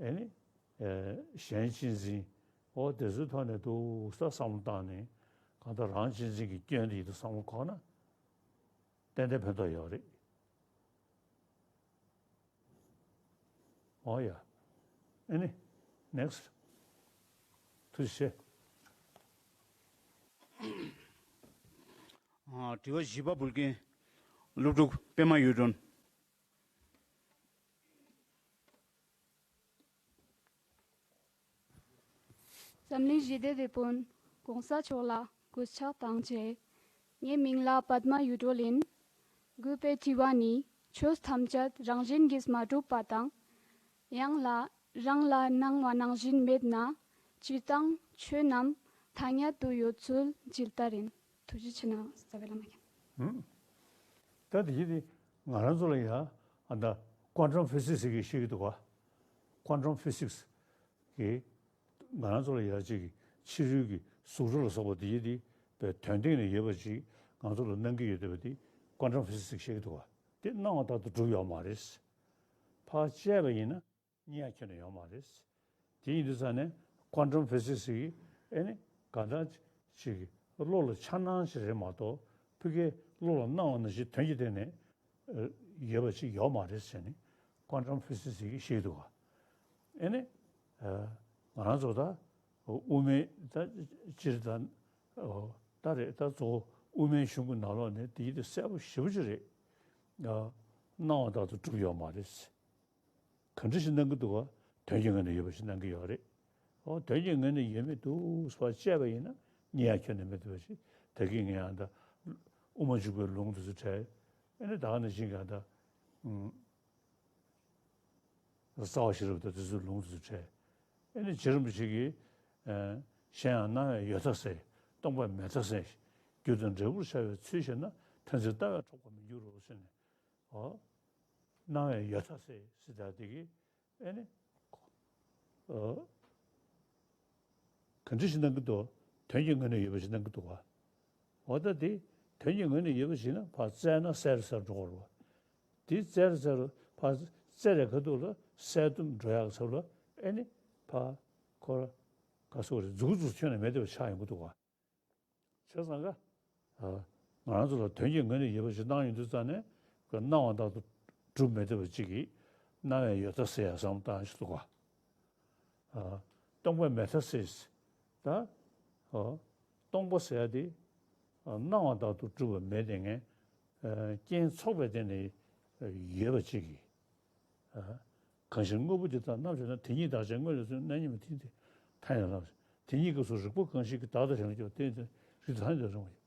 ཨེ་ནི་ཨེ་གཞན་གཅེས་འཛིན་འོ་དེ་ཚོའི་ཐོག་ནས་འདུག་ས་བསམ་བློ་བཏང་ནས་གང་ལྟར་རང་གཅེས་འཛིན་གྱི་སྐྱོན་དེ་ཡིན་དུ་བསམ་བློ་འཁོར་ན་ཏན་ཏན་ཕན་ཐོགས་ཡོད་རེད། ཨོ་ཡ། ཨེ་ནི། ནེགསི། ཐུགས་རྗེ་ཆེ། ཨ། དྲི་བ་བཞི་པ་འབུལ་མཁན། སློབ་ཕྲུག་པད་མ་གཡུ་སྒྲོན། འཛམ་གླིང་ཞི་བདེ་དེད་དཔོན་༸གོང་ས་མཆོག་ལ་གུས་ཕྱག་དང་བཅས། ངའི་མིང་ལ་པདྨ་གཡུ་སྒྲོན་ཡིན། དགོས་པའི་དྲི་བ་ནི། ཆོས་ཐམས་ཅད་རང་བཞིན་གྱིས་མ་གྲུབ་པ་དང་། ཡང་ལ་རང་ལ་སྣང་བ་ནང་བཞིན་མེད་ན། སྤྱིར་བཏང་ཆོས་རྣམས་ཐ་སྙད་དུ་ཡོད་ཚུལ་ཇི་ལྟར་ཡིན། ཐུགས་རྗེ་ཆེ་གནང་། རྩ་བའི་བླ་མ་མཁྱེན། ད་དེ་ཡིན་ཏེ་ང་རང་ཚོ་ལ་ཡ་ཨ་ད་ཀོན་ཊམ་ཕི་སིག་སི་ཟེར་གི་ཤེས་ཀྱི་འདུག་ག་ཀོན་ཊམ་ཕི་སིག་སི་གི་ང་རང་ཚོ་ལ་ཡ་ཅིག་ཕྱི་རོལ་གྱི་གཟུགས་སྒྲ་ལ་སོགས་པ་དེ་ཡི་དེ་བའི་དོན་སྟེང་ནས་ཡོད་པ་ཅིག་ང་ཚོ་ལ་སྣང་གི་ཡོད་བསྡད་པ་དེ་ཀོན་ཊམ་ཕི་སིག་སི་ཤེས་ཀྱི་འདུག་ག་དེ་སྣང་བ་ལྟར་དུ་གྲུབ་ཡོད་མ་རེད། ཕར་བཅད་པ་ཡིན་ན་རྙེད་ཡ་ཁྱོན་ནས་ཡོད་མ་རེད། དེ་ཡིན་དུས་ཙང་ནས་ཀོན་ཊམ་ཕི་སིག་སི་ཡིས་ཨེ་ནི་ག་འདྲ་ཅིག་བློ་ལ་འཆར་སྣང་ཞིག་རེད་མ་གཏོགས་ཕ་གིའི་བློ་ལ་སྣང་བ་ནང་བཞིན་དོན་གྱི་སྟེང་ནས་ཡོད་པ་ཅིག་ཡོད་མ་རེད་ཟེར་ནས་ཀོན་ཊམ་ཕི་སིག་སི་ཡིས་ཤེས་འདུག་ག་ཨེ་ནི་ང་རང་ཚོ་ད་དབུ་མའི་ད་སྤྱིར་ད་ད་རེད། ད་གཙོ་བོ་དབུ་མའི་གཞུང་གི་ནང་ལོགས་ནས་དེ་ཡིན་དེ་གསལ་པོ་ཞེ་པོ་ཅིག་རེད། སྣང་བ་ལྟར་དུ་གྲུབ་ཡོད་མ་རེད། ག་འདྲ་ཞིག་སྣང་གི་འདུག་ག་དོན་གྱི་ངོས་ནས་ཡོད་པ་ཞིག་སྣང་གི་ཡོད་རེད། འོ་དོན་གྱི་ངོས་ནས་ཡོད་མི་འདུག་ཟེར་བ་བཅད་པ་ཡིན་ན་རྙེད་ཡ་ཁྱོན་ནས་མེད་འདུག་པ་ཞིག་ད་གིན་ངས་ཨ་ད་དབུ་མ་འཇུག་པའི་ལུང་དེ་ཚོ་བྲལ། ཨེ་ནི་ད་ག་ནང་བཞིན་གྱི་ཨ་ད་རྩ་བ་ཤེས་རབ་དང་དེ་ཚོའི་ལུང་དེ་ཚོ་བྲལ། ཨེ་ནི་རྗེ་རིན་པོ་ཆེ་གིས་གཞན་ཡང་སྣང་བས་ཡོད་མཐའ་གསལ། སྟོང་པས་མེད་མཐའ་གསལ། རྒྱུ་དང་འབྲས་བུར་ཤར་བའི་ཚུལ་ཤེས་ན། མཐར་འཛིན་ལྟ་བས་འཕྲོག་པར་མི་འགྱུར་རོ་ཟེར་ནས། འོ། སྣང་བས་ཡོད་མཐའ་གསལ་ཟེར་ད་དེ་གི་ཨེ་ནི། འོ། ག་འདྲ་ཞིག་སྣང་གི་འདུག་དོན་གྱི་ངོས་ནས་ཡོད་པ་ཞིག་སྣང་གི་འདུག་ག་འོ་ད་དེ་དོན་གྱི་ངོས་ནས་ཡོད་པ་ཞིག་ན་ཕར་བཙལ་ན་གསལ་རུ་གསལ་རུ་འགྲོ་གི་རེད་བ། དེ་བཙལ་རུ་གསལ་རུ་ཕར་བཙལ་རེ་ཁ་ཐུག་ལ་གསལ་སྟོན་འགྲོ་ཡག་ཚབ་ལ་ཨེ་ནི་ཕར་ཁོ་ར་ག་སོག་རེད་མཛུབ་གུ་ཚོ་ཁྱོན་ནས་མེད་བསྡད་པ་ཆགས་ཡོང་གི་འདུག་ག་བྱས་ཙང་ཀ་ང་རང་ཚོ་ལ་དོན་གྱི་ངོས་ནས་ཡོད་པ་ཞིག་སྣང་ཡོང་དུས་ཙང་ནས་ཁོས་སྣང་བ་ལྟར་དུ་གྲུབ་མི་བདེ་བ་གཅིག་གིས་སྣང་བས་ཡོད་མཐའ་གསལ་ཡ་བསམ་བློ་བཏང་ཞིག་འདུག་ག་སྟོང་པས་མེད་མཐའ་གསལ། ད་སྟོང་པ་ཟེར་ཡ་དེ་སྣང་བ་ལྟར་དུ་གྲུབ་པ་མེད་དེ་ངས་རྐྱེན་ཚོགས་པའི་སྟེང་ནས་ཡོད་པ་གཅིག་གིས། གང་ཕྱིར་དངོས་པོ་འདི་ལྟར་རྣམ་དཔྱོད་ན། དེ་ཉིད་བདག་ཅན་དངོས་ལས་བརྩམས། རྣམ་གཉིས་མ་ཐིག་སྟེ་ཐ་སྙད་ལ། དེ་ཉིད་སྐབས་སུ་རིགས་པ་གང་ཞིག་གིས། བདག་དང་གཞན་ལ་སྐྱེ་བ་སྟེ། རིགས་དང་ཐ་སྙད་དུ་རུང་བ་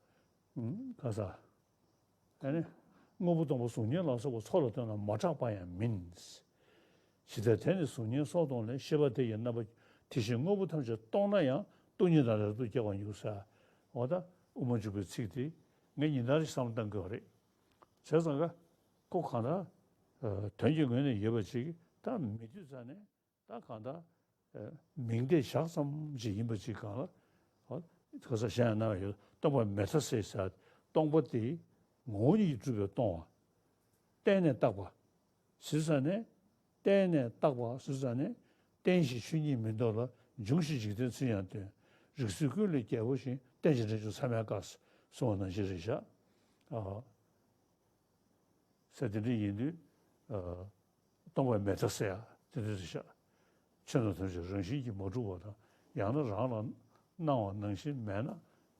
ཡིན། ག་ས། ཨ་ནི། དངོས་པོ་སྟོང་པ་གཟུགས་བརྙན་ལ་སོགས་པ་ཚོགས་ལ་ལྟོས་ན་མ་གྲགས་པ་ཡང་མིན། ཇི་ལྟར་དེ་ནི་གཟུགས་བརྙན་སོགས་སྟོང་ལས། ཤེས་པ་དེ་ཡི་རྣམ་པ། དེ་བཞིན་དངོས་པོ་ཐམས་ཅད་སྟོང་ན་ཡང་། སྟོང་ཉིད་དང་རབ་ཏུ་སྐྱེ་བར་འགྱུར་ཟེར། འོ་ད་དབུ་མ་འཇུག་པའི་ཚིག་དེ་ངས་ཉིན་ལྟར་བསམ་བློ་གཏང་དགོས་པ་རེད། བྱས་ཙང་ཀ་ཁོ་གང་ལྟར་དོན་གྱི་ངོས་ནས་ཡོད་པ་ཅིག་ད་མེད་དུས་ཙང་ནས་ད་གང་ལྟར་མིང་བརྡས་བཞག་ཙམ་ཞིག་ཡིན་པ་ཅིག་གང་ལ་ག་ས་གཞན་ཡང་སྣང་བས་ཡོད། སྟོང་པ་མེད་མཐའ་གསལ་ཟེར། སྟོང་པ་དེ་ངོ་བོ་ཉིད་ཀྱིས་གྲུབ་པས་སྟོང་བ། བརྟེན་ནས་བཏགས་པ། ཟེར་ཙང་ནས་བརྟེན་ནས་བཏགས་པ་ཟེར་ཙང་ནས་རྟེན་ཞིང་ཆོས་ཉིད་མིན་འདོགས་ལ། འབྱུང་ཞིང་འཇིག་རྟེན་ཚུལ་ཡང་སྟོན། རིགས་ཚུལ་ཀུན་ལས་རྒྱལ་པོ་ཞིང་། རྟེན་ཅིང་འབྲེལ་འབྱུང་མཚམས་མེད་དཀའ། གསུངས་པ་ནང་བཞིན་རེད་བཞག་ཨ་ ཟེར་དེ་འདྲ་ཡིན་དུས། ཨ། སྟོང་པ་མེད་མཐའ་ཟེར་ཡ་དེ་འདྲ་རེད་ཤག་ཆོས་རྣམས་ཐམས་ཅད་རང་བཞིན་གྱིས་མ་གྲུབ་པ་དང་། ཡང་ན་རང་ལ་སྣང་བ་ནང་བཞིན་མེད་ན་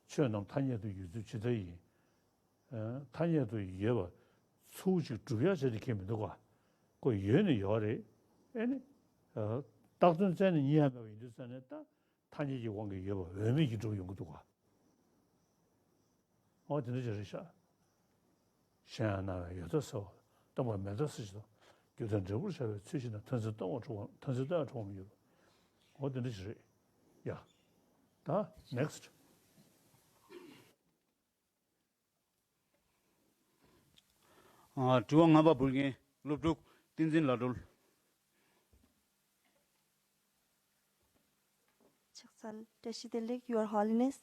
ཆོས་རྣམས་ཐ་སྙད་དུ་ཡོད་ཚུལ་ཇི་ལྟར་ཡིན། ཨ། ཐ་སྙད་དུ་ཡོད་པ་ཚུར་ཅིག་སྒྲུབ་ཡག་བྱས་ཏེ་ཁེལ་མི་འདུག་ག་ཁོ་ཡོད་ནི་ཡོད་རེད། ཨེ་ནི། ཨ། བཏགས་དོན་བཙལ་ནས་རྙེད་ཡ་མེད་པ་ཡིན་དུས་ཙང་ནས། ད་ཐ་སྙད་ཀྱི་དབང་གིས་ཡོད་པ་འོས་མེད་ཀྱི་སྒྲུབ་ཡོང་གི་འདུག་ག་འོ་དེ་འདྲ་ཅིག་རེད་ཤག་གཞན་ཡང་སྣང་བའི་ཡོད་མཐའ་ཟེར་བ། སྟོང་པ་མེད་མཐའ་ཟེར་གྱི་དང་། རྒྱུ་དང་འབྲས་བུར་བཞག་པའི་ཚུལ་གཞན་དང་། མཐར་འཛིན་སྟོང་པར་གྲུབ་པ། མཐར་འཛིན་སྟོང་པར་གྲུབ་པའང་ཡོད་པ། འོ་དེ་འདྲ་ཅིག་རེད་ཡ། ད་next། ཨ། དྲི་བ་ལྔ་པ་འབུལ་མཁན་སློབ་ཕྲུག་བསྟན་འཛིན་ལྷ་སྒྲོལ། ཕྱག་འཚལ། བཀྲ་ཤིས་བདེ་ལེགས། Your Holiness,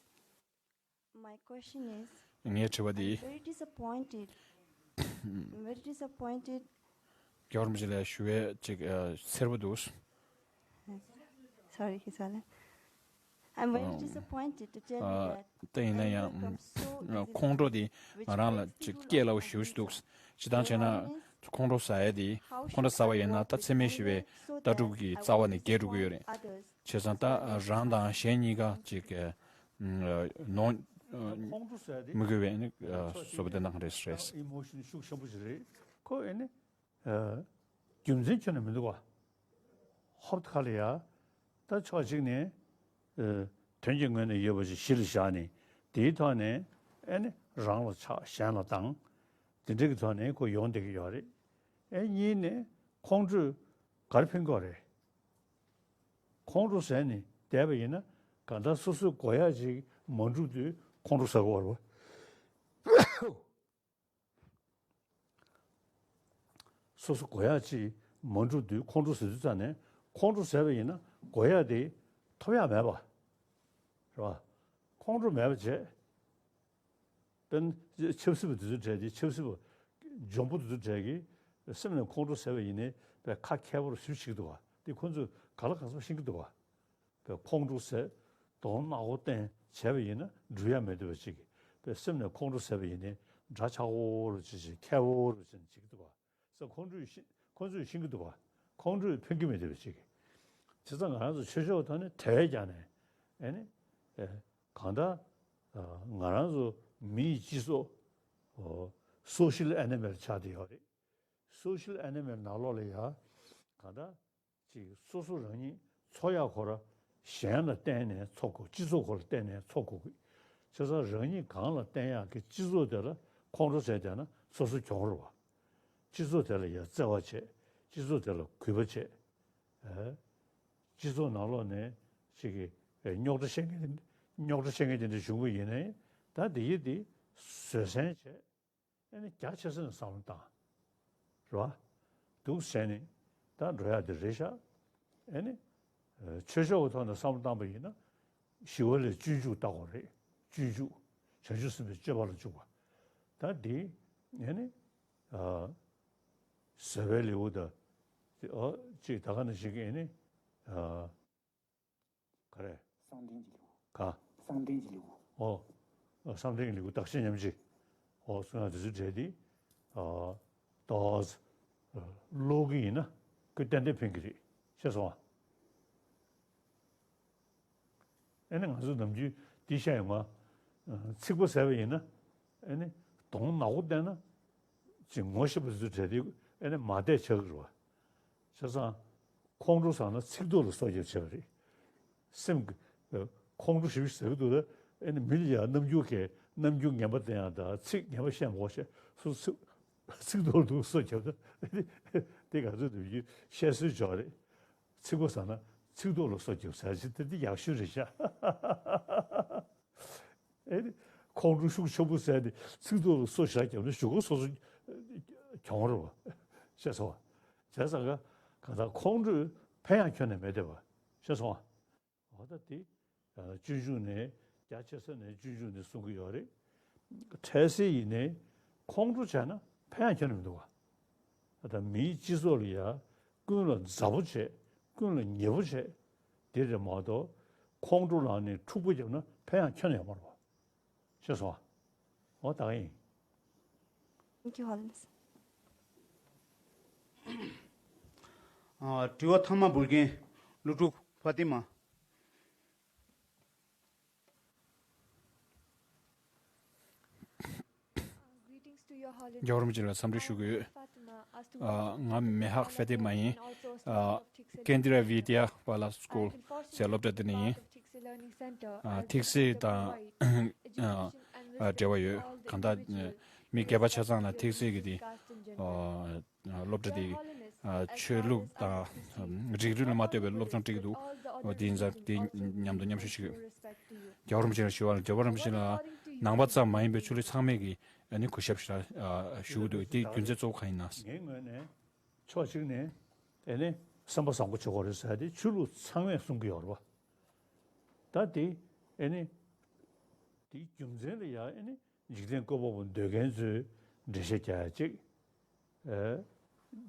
my question is, ངའི་དྲི་བ་འདི། I'm very disappointed. I'm very disappointed. རྒྱལ་བ་རིན་པོ་ཆེ་ལ་ཞུ་བའི་ཅིག་ཨ། འཚེར་པོ་འདུག Sorry, His Holiness. I'm very disappointed to tell you that ད་ཡིན་ན་ཡང་ཁོང་ཁྲོ་དེ་ང་རང་ལ་ཅིག་སྐྱེ་སླ་བོ་ཞེ་པོ་ཞིག་འདུག་སྤྱིར་བཏང་བྱས་ན་ཁོང་ཁྲོ་ཟ་ཡ་དེ། ཁོང་ཁྲོ་ཟ་བ་ཡིན་ན་ད་འཚེ་མེད་ཞི་བའི་ལྟ་གྲུབ་ཀྱི་རྩ་བ་ནས་འགལ་འགྲོ་གི་ཡོད་རེད། བྱས་ཙང་ད་རང་དང་གཞན་གཉིས་ཀ་ཅིག་ནོར་མི་དགོས་པའི་ནི་བཟོ་པ་དེ་གནང་རེད་རེད། ཨི་མོ་ཤན་ཤུགས་ཆེན་པོ་ཞིག་རེད། ཁོ་ཨེ་ནི། ཨ། རྒྱུ་མཚན་ཁྱོན་ནས་མི་འདུག་ག་ཧོབ་ཁ་ལ་ཡ། ད་ཕྱོགས་གཅིག་ནས། ཨ། དོན་གྱི་ངོས་ནས་ཡོད་པ་ཞིག་གཞི་ལ་བཞག་ནས། དེའི་ཐོག་ནས་ཨེ་ནི་རང་ལ་ཆགས། གཞན་ལ་སྡང་། དེ་འདྲ་གི་ཐོག་ནས་ཁོ་ཡོང་བསྡད་ཀྱི་ཡོད་རེད། ཨེ། གཉིས་ནས་ཁོང་ཁྲོས་ག་རེ་ཕན་གྱི་ཡོད་རེད། ཁོང་ཁྲོ་ཟ་ནས་བསྡད་པ་ཡིན་ན། གང་ལྟར་སོ་སོའི་དགོས་ཡག་ཅིག་མ་འགྲུབ་དུས་ཁོང་ཁྲོ་ཟ་དགོས་པ་རེད་པ། སོ་སོ་དགོས་ཡག་ཅིག་མ་འགྲུབ་དུས་ཁོང་ཁྲོ་ཟ་དུས་ཙང་ནས། ཁོང་ཁྲོ་ཟ་བ་ཡིན་ན་དགོས་ཡག་དེ་ཐོབ་ཡག་མེད་པ་རེད་པ། ཁོང་ཁྲོ་མེད་པ་བྱས། དཔེར་ན་ཆབ་སྲིད་པ་དེ་ཚོའི་གྲས་དེ། ཆབ་སྲིད་པ་འཇོན་པོ་དེ་ཚོའི་གྲས་ཀྱིས་སེམས་ནས་ཁོང་ཁྲོ་ཟ་བ་ཡིན་ནའི་དཔེ་ཁ་མཁས་པོ་རུ་ཞེ་པོ་བྱེད་ཀྱི་འདུག་ག་དེ་ཁོ་ཚོས་ག་ལ་ག་ཚོད་ཤེས་ཀྱི་འདུག་ག་དཔེ་ཁོང་ཁྲོ་ཟ། གདོང་ནག་པོ་བསྟན་བྱས་པ་ཡིན་ན་འགྲུབ་ཡ་མེད་འདུག་པ་ཅིག་དཔེ་སེམས་ནས་ཁོང་ཁྲོ་ཟ་བ་ཡིན་ནའི་འདྲ་ཆགས་པོ་རུ་བྱེད་བྱེད། མཁས་པོ་རུ་བྱེད་བྱེད་ཀྱི་འདུག་པ་ཟེར། ཁོང་ཁྲོས་ཤི། ཁོང་ཚོས་ཤེས་ཀྱི་འདུག་པ། ཁོང་ཁྲོས་ཕན་གྱི་མེད་འདུག་པ་ཅིག་བྱས་ཙང་ང་རང་ཚོ་ཆོས་ཕྱོགས་ཐོག་ནས་དེ་བས་ཀྱང་ནས། ཨེ་ནི། ཨེ། གང་ལྟར། ཨ། ང་རང་ཚོ་མིའི་སྤྱི་ཚོགས། ཨོ། སོ་ཤལ་ཨེ་ནི་མལ་ཆགས་བསྡད་ཡོད་རེད། སོ་ཤལ་ཨེ་ནི་མལ་ནང་ལོགས་ལ་ཡ། གང་ལྟར། ཅིག་སོ་སོ་རང་ཉིད་འཚོ་ཡག་ཁོ་ར་གཞན་ལ་བརྟེན་ནས་འཚོ་དགོས། སྤྱི་ཚོགས་ཁོ་ལ་བརྟེན་ནས་འཚོ་དགོས་ཀྱི། བྱས་ཙང་རང་ཉིད་གང་ལ་བརྟེན་ཡག་གི་སྤྱི་ཚོགས་དེ་ལ་ཁོང་ཁྲོ་ཟ་བསྡད་ན་སོ་སོ་གྱོང་རེད་པ། སྤྱི་ཚོགས་དེ་ལ་ཡ་བརྩེ་བ་བྱས། སྤྱི་ཚོགས་དེ་ལ་གུས་པ་བྱས། ཨེ། སྤྱི་ཚོགས་ནང་ལོགས་ནས་ཅིག་གི། ཨེ། རྙོག་དྲ་བཤད་མཁན་དེ། རྙོག་དྲ་བཤད་མཁན་དེ་འདྲ་བྱུང་བ་ཡིན་ནའི། ད་འདི་ཡི་འདི་བཟོད་བསྲན་བྱས། ཨེ་ནི་རྒྱ་ཆེ་ས་ནས་བསམ་བློ་བཏང་། རེད་པ། འདུག་བྱས་ནས་ད་འགྲོ་ཡག་དེ་རེད་ཤག་ཨེ་ནི། ཨ། ཆོས་ཕྱོགས་ཀྱི་ཐོག་ནས་བསམ་བློ་བཏང་པ་ཡིན་ན། ཞི་བ་ལྷས་སྤྱོད་འཇུག་བཏགས་པ་རེད། སྤྱོད་འཇུག་བྱང་ཆུབ་སེམས་དཔའི་སྤྱོད་པ་ལ་འཇུག་པ། ད་འདི། ཨེ་ནི། ཨ། བཟོད་པའི་ལེའུ་དང་། ཨ། ཅིག་ད་ག་ནང་བཞིན་གྱི། ཨེ་ནི། ཨ། ག་རེ། བསམ་གཏན་གྱི་ལེའུ། ག་བསམ་གཏན་གྱི་ལེའུ། ཨོ། བསམ་གཏན་གྱི་ལེའུ་བརྟག་ཞིབ་ཉམས་ཞིབ། ཨོ། གསུང་ཡག་དེ་ཚོའི་གྲས་དེ། ཨ། ཏོག་ཙམ་ཀློག་གི་ཡིན་ན་ཁོས་ཏན་ཏན་ཕན་གྱི་རེད། ཤེས་སོང་ཨ། ཨེ་ནི་ང་ཚོ་ནམ་རྒྱུན་འདི་བཤད་ཡོང་ང་། ཚིག་པ་ཟེར་བ་ཡིན་ན། ཨེ་ནི་གདོང་ནག་པོ་བསྟན་ན། ཅིག་ངོ་ཤེས་པ་ཚོའི་གྲས་དེ། ཨེ་ནི་མ་བསྡད་ཆགས་ཀྱི་རེད་པ། བྱས་ཙང་ཁོང་ཁྲོ་ཟ་ན་ཚིག་རྡོ་ལ་སོ་བརྒྱབ་བྱས་པ་རེད། སེམས་ཀྱི། ཨ། ཁོང་ཁྲོ་ཞེ་པོ་ཟ་གི་འདུག་ད། ཨེ་ནི་མི་ལ་ཡ་རྣམ་འགྱུར་གྱི། རྣམ་འགྱུར་ངན་པ་བསྟན་ཡག་དང་། ཚིག་ངན་པ་བཤད་མ་དགོས་བཤད། སོ་སོ་ཚིག་རྡོ་ལ་འདུག་སོ་བརྒྱབ་ད། དེ་ང་ཚོའི་ནམ་རྒྱུན་བཤད་སྲོལ་ཅིག་ཡོད་རེད། ཚིག་པ་ཟ་ན་ཚིག་རྡོ་ལ་སོ་བརྒྱབ་ཟེར་ཅིག་དེ་འདི་ཡག་ཤོས་རེད་ཤག་ཨེ་ནི་ཁོང་ཁྲོ་ཤུགས་ཆེན་པོ་ཟ་ནས་ཚིག་རྡོ་ལ་སོ་ཞེ་དྲག་བརྒྱབ་ན་གཞུག་གུ་སོ་སོ་གྱོང་རེད་པ། ཤེས་སོང་ཨ། བྱས་ཙང་ག་གང་ལྟར་ཁོང་ཁྲོས་ཕན་ཡག་ཁྱོན་ནས་མེད་བསྡད་པ། ཤེས་སོང་ཨ། འོ་ད་དེ། ཨ། སྤྱོད་འཇུག་ནས། རྒྱ་ཆེ་ས་ནས་སྤྱོད་འཇུག་ནས་གསུང་གི་ཡོད་རེད། འཕྲལ་སེལ་ཡིན་ནའི་ཁོང་ཁྲོ་བྱས་ན་ཕན་ཡག་ཁྱོན་ནས་མི་འདུག་ག་ད་མིའི་སྤྱི་ཚོགས་ལ་ཡ་ཀུན་ལ་མཛའ་པོ་བྱས། ཀུན་ལ་ཉེ་པོ་བྱས། དེ་རེད་མ་གཏོགས་ཁོང་ཁྲོ་ལངས་ནས་འཁྲུག་པ་བརྒྱབ་ན་ཕན་ཡག་ཁྱོན་ནས་ཡོད་མ་རེད་པ། ཤེས་སོང་ཨ། འོ་ད་ག་ཡིན། Thank you, Holiness. ཨ། དྲི་བ་ཐ་མ་འབུལ་མཁན་སློབ་ཕྲུག་ཕ་ཏི་མ། Greetings to your Holiness. རྒྱལ་བ་རིན་པོ་ཆེ་ལ་འཚམས་འདྲི་ཞུ་གི་ཡོད། ཨ། ང་མེ་ཧག་ཧྥེ་ཏེ་མ་ཡིན། ཨ། ཀེན་དི་ར་ཝི་དི་ཡ་བ་ལ་སྐུལ་ཟེར་སློབ་གྲྭ་དེ་ནས་ཡིན། ཨ། ཐིག་གསེར་དང་། ཨ། འབྲེལ་བ་ཡོད། གང་ལྟར་མི་སྒེར་པ་ཆ་ཚང་ལ་ཐིག་གསེར་གྱི་དེ། ཨ། སློབ་གྲྭ་དེ། ཨ། ཆོས་ལུགས་དང་། ཨ། རིགས་རུས་ལ་མ་ལྟོས་པའི་སློབ་སྦྱོང་སྤྲད་ཀྱི་འདུག། འོ། དེ་ཡིན་ཙང་དེ་མཉམ་དུ་མཉམ་ཞུགས་ཞུ་གི་ཡོད། རྒྱལ་བ་རིན་པོ་ཆེ་ལ་ཞུ་བ་ལ། རྒྱལ་བ་རིན་པོ་ཆེ་ལ་ནང་པ་ཙམ་མ་ཡིན་པའི་ཆོས་ལུགས་ཚང་མས་ཀྱི་ཨ་ནི་གུས་ཞབས་ཞུ་ཞུ་གི་འདུག། དེ་རྒྱུ་མཚན་གཙོ་བོ་གང་ཡིན་ན། ངའི་ངོས་ནས་ཕྱོགས་གཅིག་ནས་ཨ་ནི་སེམས་པ་བཟང་པོ་བྱེད་དགོས་རེད་ཟེར་ཏེ་ཆོས་ལུགས་ཚང་མས་གསུང་གི་ཡོད་རེད་པ། ད་དེ་ཨ་ནི་དེའི་རྒྱུ་མཚན་ལ་ཡང་ཨ་ནི་འཇིག་རྟེན་བཀོད་པ་པོ་འདོད་མཁན་ཚོས་འགྲེལ་བཤད་རྒྱག་ཡ་གཅིག། ཨ།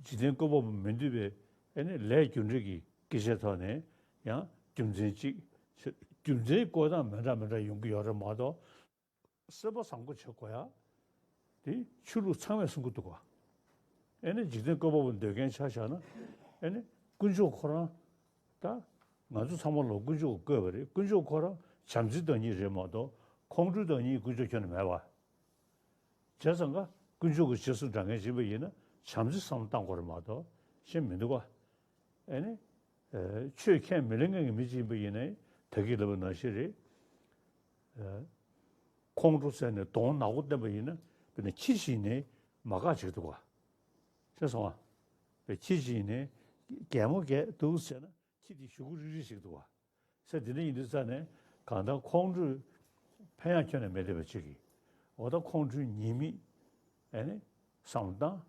འཇིག་རྟེན་བཀོད་པ་པོ་མི་འདོད་པའི་ཨ་ནི་ལས་རྒྱུ་འབྲས་ཀྱི་སྐད་ཆའི་ཐོག་ནས་ཡང་རྒྱུ་མཚན་གཅིག། རྒྱུ་མཚན་བཀོད་སྟངས་མི་འདྲ་མི་འདྲ་ཡོང་གི་ཡོད་རེད་མ་གཏོགས། སེམས་པ་བཟང་པོ་བྱེད་དགོས་ཡ། དེ་ཆོས་ལུགས་ཚང་མས་གསུང་གི་འདུག་ག། ཨ་ནི་འཇིག་རྟེན་བཀོད་པ་པོ་འདོད་མཁན་ཆ་བཞག་ན། ཨ་ནི་དཀོན་མཆོག་ཁོ་རང་། ད་ང་ཚོ་ཚང་མ་ལ་དཀོན་མཆོག་གིས་བཀོད་པ་རེད། དཀོན་མཆོག་ཁོ་རང་བྱམས་བརྩེ་བདག་ཉིད་རེད་མ་གཏོགས་ཁོང་ཁྲོའི་བདག་ཉིད་དཀོན་མཆོག་ཁྱོན་ནས་མེད་པ། བྱས་ཙང་ཀ་དཀོན་མཆོག་གི་རྗེས་སུ་འབྲང་མཁན་ཡིན་པ་ཡིན་ན་བྱམས་བརྩེ་བསམ་བློ་བཏང་དགོས་རེད་མ་གཏོགས་གཞན་མི་འདུག་ག། ཨ་ནི། ཨ། ཆོས་ཁས་མི་ལེན་མཁན་གྱི་མི་གཅིག་ཡིན་པ་ཡིན་ན་ད་གིན་ལབ་པ་ནང་བཞིན་རེད། ཨ། ཁོང་ཁྲོ་ཟེར་ནས་གདོང་ནག་པོ་བསྟན་པ་ཡིན་ན་དཔེར་ན་ཁྱི་ཞིག་ནས་མ་དགའ་བྱེད་ཀྱི་འདུག་ག། ཤེས་སོང་ཨ། དཔེ་ཁྱི་ཞིག་ནས་གད་མོ་བགད་འདུག་ཟེར་ན་ཁྱི་དེ་གཞུག་གུ་རིག་རིག་བྱེད་ཀྱི་འདུག་ག། ཟེར་དེ་འདྲ་ཡིན་དུས་ཙ་ནས་གང་ལྟར་ཁོང་ཁྲོའི་ཕན་ཡག་ཁྱོན་ནས་མེད་བསྡད་པ་ཅིག་གིས། འོ། ད་ཁོང་ཁྲོའི་ཉེས་དམིགས་ཨ་ནི་བསམ་བློ་བཏང་།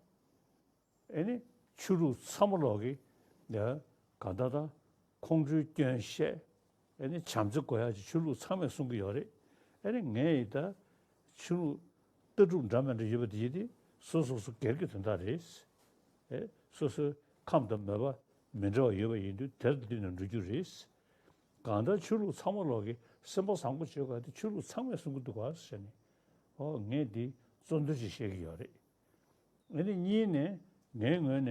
ཨ་ནི་ཆོས་ལུགས་ཚང་མ་ལོག་གི་ཡ་གང་ལྟར་ད་ཁོང་ཁྲོའི་སྐྱོན་བཤད། ཨ་ནི་བྱམས་བརྩེ་དགོས་ཡག་ཅིག་ཆོས་ལུགས་ཚང་མས་གསུང་གི་ཡོད་རེད། ཨ་ནི་ངས་ཡིན་ད་ཆོས་ལུགས་ལྟ་གྲུབ་འདྲ་མི་འདྲ་ཡོད་པ་དེ་ཡིན་དེ་སོ་སོ་སོ་སྒེར་གྱི་དོན་དག་རེད། ཨེ། སོ་སོའི་ཁམས་དང་མོས་པ་མི་འདྲ་བ་ཡོད་པ་ཡིན་དུས་དེར་བསྟུན་ནས་འགྲོ་རྒྱུ་རེད། གང་ལྟར་ཆོས་ལུགས་ཚང་མ་ལོག་གི་སེམས་པ་བཟང་པོ་བྱེད་དགོས་དེ་ཆོས་ལུགས་ཚང་མས་གསུང་གི་འདུག་ག་ཟེར་ནས། ཨོ། ངས་འདི་གཙོ་འདོན་ཅིག་བཤད་ཀྱི་ཡོད་རེད། ཨ་ནི་གཉིས་ནས་ངའི་ངོས་ནས།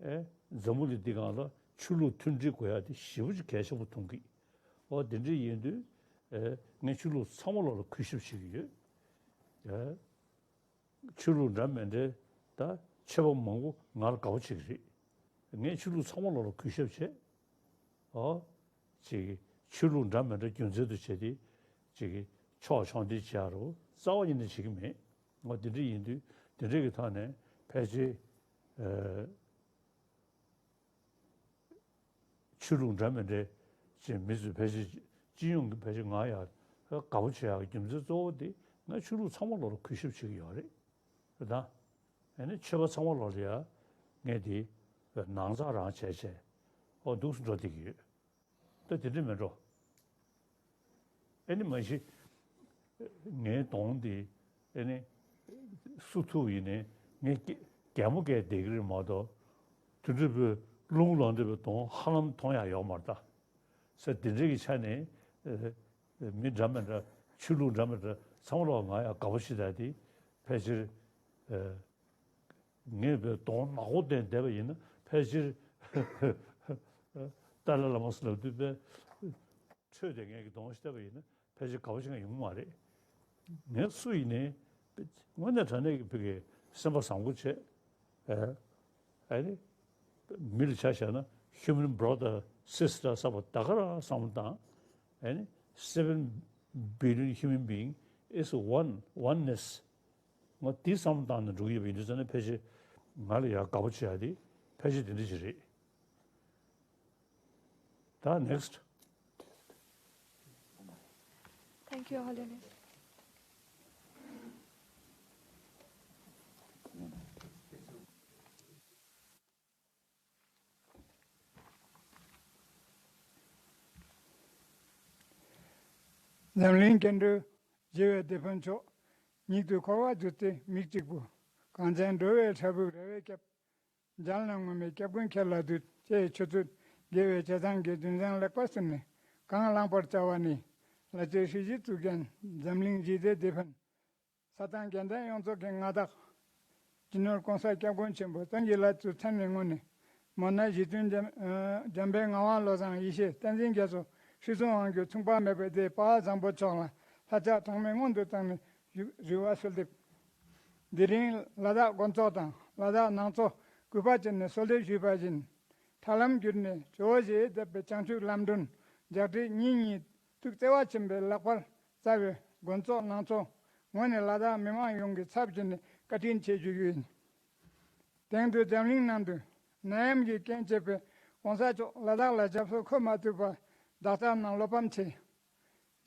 ཨེ། འཛམ་བུ་གླིང་འདི་སྒང་ལ་ཆོས་ལུགས་མཐུན་སྒྲིལ་དགོས་ཡག་དེ་ཞེ་པོ་ཅིག་གལ་ཆེན་པོ་མཐོང་གི། ཨོ། དེ་འདྲ་ཡིན་དུས། ཨེ། ངས་ཆོས་ལུགས་ཚང་མ་ལོག་ལ་གུས་ཞབས་བྱེད་ཀྱི་ཡོད། ཨེ། ཆོས་ལུགས་འདྲ་མི་འདྲའི་ད་ཆོས་པ་མང་པོ་ང་ལ་དགའ་པོ་བྱེད་ཀྱི་རེད། ངས་ཆོས་ལུགས་ཚང་མ་ལོག་ལ་གུས་ཞབས་བྱེད། ཨོ། ཅིག་ཆོས་ལུགས་འདྲ་མི་འདྲ་རྒྱུ་མཚན་དུ་བྱས་ཏེ་ཅིག་ཕྱོགས་ཕྱོགས་འདི་བྱ་རུ་རྩ་བ་ཉིད་ནས་བྱེད་ཀྱི་མེད། ཨོ། དེ་འདྲ་ཡིན་དུས་དེ་འདྲ་གི་ཐོག་ནས་ཕལ་ཆེར། ཨ། ཆོས་ལུགས་འདྲ་མི་འདྲའི་ཅིག་མི་ཚོས་ཕལ་ཆེར་སྤྱི་ཡོངས་ཀྱི་ཕལ་ཆེར་ང་ཡང་དགའ་པོ་བྱེད་ཡག་རྒྱུ་མཚན་གཙོ་བོ་དེ་ང་ཆོས་ལུགས་ཚང་མ་ལོག་ལ་གུས་ཞབས་བྱེད་ཀྱི་ཡོད་རེད། རེད་ད། ཨ་ནི་ཆོས་པ་ཚང་མ་ལོག་ལ་ཡ་ངས་དེ་ནང་ཚགས་རང་བྱས་བྱས། ཨོ། འདུག་སེ་འགྲོ་བསྡད་ཀྱི་ཡོད། ད་དེ་འདྲ་མིན་འགྲོ། ཨ་ནི་མ་གཞི་ངའི་གདོང་འདི་ཨ་ནི་སུ་ཐུག་ཡིན་ནའི་ངས་གད་མོ་བགད་བསྡད་ཀྱི་རེད་མ་གཏོགས། དེ་འདྲ་བའི་རླུང་ལངས་འདྲ་བའི་གདོང་ཧ་ལམ་མཐོང་ཡག་ཡོད་མ་རེད་ད། ས་དེ་འདྲ་གི་ཆ་ནས། ཨ། མི་འདྲ་མི་འདྲ་ཆོས་ལུགས་འདྲ་མི་འདྲ་ཚང་མ་ལོག་ང་ཡང་དགའ་པོ་ཞིག་ད་དེ་ཕལ་ཆེར། ཨ། ངས་བའི་གདོང་ནག་པོ་བསྟན་བསྡད་པ་ཡིན་ན་ཕལ་ཆེར་ཏཱ་ལའི་བླ་མ་ཟེར་ལབ་དུས་པའི་ཁྲོས་ཏེ་ངས་ཀྱི་གདོང་ཞིག་བལྟས་པ་ཡིན་ན་ཕལ་ཆེར་དགའ་པོ་ཞིག་ཡོང་གི་མ་རེད། ངས་སུ་ཡིན་ནའི་དངོས་གནས་དྲང་གནས་ཀྱི་ཕ་གི་སེམས་པ་བཟང་པོ་བྱས། ཨ། ཨ་ནི་མི་ལ་ཆ་བཞག་ན་human brother sister ཟེར་བ་ད་ག་རང་བསམ་བློ་བཏང་། ཨ་ནི་seven billion human being is one oneness. ང་དེ་བསམ་བློ་བཏང་ནས་འགྲོ་གི་ཡོད་པ་ཡིན་དུས་ཙང་ནས་ཕལ་ཆེར་ང་ལ་ཡང་དགའ་པོ་བྱེད་ཡ་དེ་ཕལ་ཆེར་དེ་འདྲ་ཞིག་རེད། ད་next. Thank you, Holiness. འཛམ་གླིང་སྐྱེ་འགྲོའི་བདེ་ཕན་མཆོག་ཉིད་དུ་འཁོར་བར་གྱུར་ཏེ་མིག་གཅིག་པུ། གངས་ཅན་འགྲོ་བའི་ཕྲ་ཕུག་རེ་བས་ཁྱབ། མཇལ་ན་ངོམས་པའི་སྐྱབས་མགོན་ཁྱེད་ལ་འདུད། ཅེས་ཆུ་ཚོད་དགེ་བའི་བྱས་ཙང་གི་རྒྱུ་མཚན་ལེགས་པར་གཟིགས་ནས་གང་བླང་བར་བྱ་བ་ནི། ལ་སྤྱོད་སྲིད་ཞིའི་གཙུག་རྒྱན་འཛམ་གླིང་ཞི་བདེའི་བདེ་ཕན། ས་དང་རྒྱལ་བསྟན་ཡོངས་རྫོགས་ཀྱི་མངའ་བདག་སྤྱི་ནོར་༸གོང་ས་༸སྐྱབས་མགོན་ཆེན་པོ་བསྟན་འཛིན་བླ་མཚོའི་མཚན་ནས་སྔོན་ནས། མོ་ན་རྗེ་བཙུན་འཇམ་ཨ་འཇམ་དཔལ་ངག་དབང་བློ་བཟང་ཡེ་ཤེས་བསྟན་འཛིན་རྒྱ་མཚོ་ཁྲི་སྲོང་ལྡེའུ་བཙན་མཚུངས་པ་མེད་པའི་སྡེ་པ་བཟང་པོ་མཆོག་ལ་ལྷ་ལྕགས་གྲངས་མེད་སྔོན་དུ་བཏང་ནས་བཞུགས་རི་བ་གསོལ་འདེབས། དེ་རིང་ལ་དྭགས་དགོན་ཚོགས་དང་ལ་དྭགས་ནང་ཚོགས་གུས་པ་བསྐྱེད་ནས་གསོལ་འདེབས་ཞུས་པ་བཞིན། ཐར་ལམ་བརྒྱུད་ནས་ཇོ་བོ་རྗེས་མཛད་པའི་བྱང་ཆུབ་ལམ་སྒྲོན་ལྗགས་བྲིས་ཉིན་གཉིས་ཐུགས་བརྩེ་བ་ཆེན་པོས་ལེགས་པར་བསྩལ་བའི་དགོན་ཚོགས་ནང་ཚོགས་ངོས་ནས་ལ་དྭགས་མི་མང་ཡོངས་ཀྱི་ཚབ་བྱས་ནས་བཀའ་དྲིན་ཆེ་ཞུ་རྒྱུ་ཡིན། དེང་དུས་འཛམ་གླིང་ནང་དུ་ནད་ཡམས་ཀྱི་རྐྱེན་བྱས་པའི་༸གོང་ས་མཆོག་ལ་དྭགས་ལ་ཞབས་སོར་འཁོད་མ་ཐུབ་པར་བདག་ཅག་རྣམས་བློ་ཕམ་ཆེ།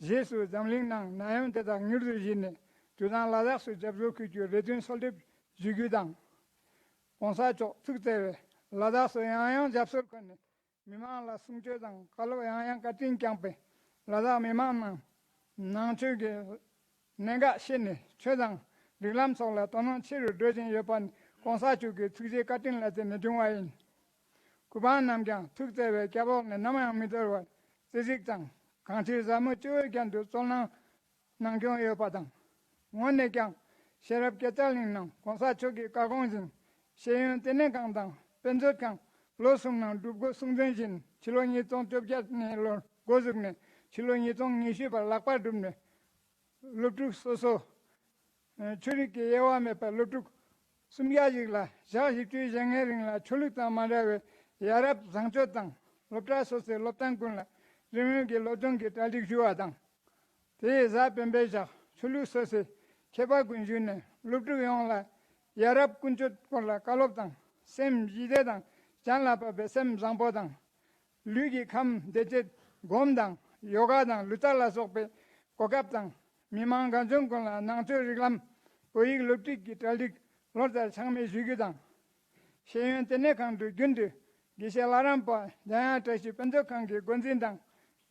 རྗེས་སུ་འཛམ་གླིང་ནང་ནད་ཡམས་དེ་དག་མྱུར་དུ་ཞི་ནས་དུས་དང་ལ་དྭགས་སུ་ཞབས་སོར་འཁོད་རྒྱུའི་རེ་འདུན་གསོལ་འདེབས་ཞུ་རྒྱུ་དང་། ༸གོང་ས་མཆོག་ཐུགས་བརྩེ་བས་ལ་དྭགས་སུ་ཡང་ཡང་ཞབས་སོར་འཁོད་ནས་མི་མང་ལ་གསུང་ཆོས་དང་བཀའ་སློབ་ཡང་ཡང་བཀའ་དྲིན་བསྐྱངས་པས་ལ་དྭགས་མི་མང་རྣམས་ནང་ཆོས་ཀྱི་གནད་འགག་ཤེས་ནས་ཆོས་དང་རིགས་ལམ་སོགས་ལ་དོ་སྣང་ཆེ་རུ་འགྲོ་བཞིན་ཡོད་པ་ནི་༸གོང་ས་མཆོག་གི་ཐུགས་རྗེ་བཀའ་དྲིན་ལ་བརྟེན་ནས་བྱུང་བ་ཡིན། གུས་པ་རྣམས་ཀྱང་ཐུགས་བརྩེ་བའི་སྐྱབས་འོག་ནས་ནམ་ཡང་མི་འདོར་བར་བརྩེ་གཟིགས་དང་གང་ཅིར་ཟབ་མོ་སྤྱི་བོའི་རྒྱན་དུ་སྩོལ་གནང་གནང་སྐྱོང་ཡོད་པ་དང་། ངོས་ནས་ཀྱང་ཤེས་རབ་སྐྱེད་ཚལ་གླིང་ནང་༸གོང་ས་མཆོག་གི་བཀའ་དགོངས་བཞིན་ཤེས་ཡོན་ལྟེ་གནས་ཁང་དང་དཔེ་མཛོད་ཁང་ལོ་གསུམ་ནང་སྒྲུབ་དགོས་གསུང་དོན་བཞིན་ཕྱི་ལོ་ཉིས་སྟོང་བཅོ་བརྒྱད་ནས་ལོར་འགོ་བཙུགས་ནས་ཕྱི་ལོ་ཉིས་སྟོང་ཉི་ཤུ་བར་ལག་པར་བསྒྲུབས་ནས། སློབ་ཕྲུག་སོ་སོ། ཆོས་རིག་གི་དབྱེ་བ་མེད་པར་སློབ་ཕྲུག་སུམ་བརྒྱ་ཞིག་ལ་ཞག་བཞི་བཅུའི་ཞག་ལྔའི་རིང་ལ་ཆོས་ལུགས་དང་མ་འདྲ་བའི་ཡ་རབས་བཟང་སྤྱོད་དང་སློབ་གྲྭ་སོ་སོའི་སློབ་ཐང་ཀུན་ལ་རིམ་བྱོན་གྱི་སློབ་སྦྱོང་གི་གྲ་སྒྲིག་ཞུ་བ་དང་། དེའི་གཟའ་སྤེན་པའི་ཞག་ཆོས་ལུགས་སོ་སོའི་མཁས་པ་ཀུན་ཞུས་ནས་སློབ་ཕྲུག་ཡོངས་ལ་ཡ་རབས་ཀུན་སྤྱོད་སྐོར་ལ་བཀའ་སློབ་དང་སེམས་ཞི་བདེ་དང་གཞན་ལ་དཔག་པའི་སེམས་བཟང་པོ་དང་། ལུས་ཀྱི་ཁམས་བདེ་སྐྱིད་སྒོམ་དང་ཡོ་ག་དང་ལུས་རྩལ་ལ་སོགས་པའི་གོ་སྐབས་དང་། མི་མང་གང་བྱུང་ཀུན་ལ་ནང་ཆོས་རིགས་ལམ་བོད་ཡིག་སློབ་ཁྲིད་ཀྱི་གྲ་སྒྲིག་ལོ་ལྟར་ཚང་མས་ཞུ་རྒྱུ་དང་། ཤེས་ཡོན་ལྟེ་གནས་ཁང་དུ་རྒྱུན་དུ་དགེ་བཤེས་ལྷ་རམས་པ་འཇམ་དབྱངས་བཀྲ་ཤིས་དཔེ་མཛོད་ཁང་གི་འགོ་འཛིན་དང་།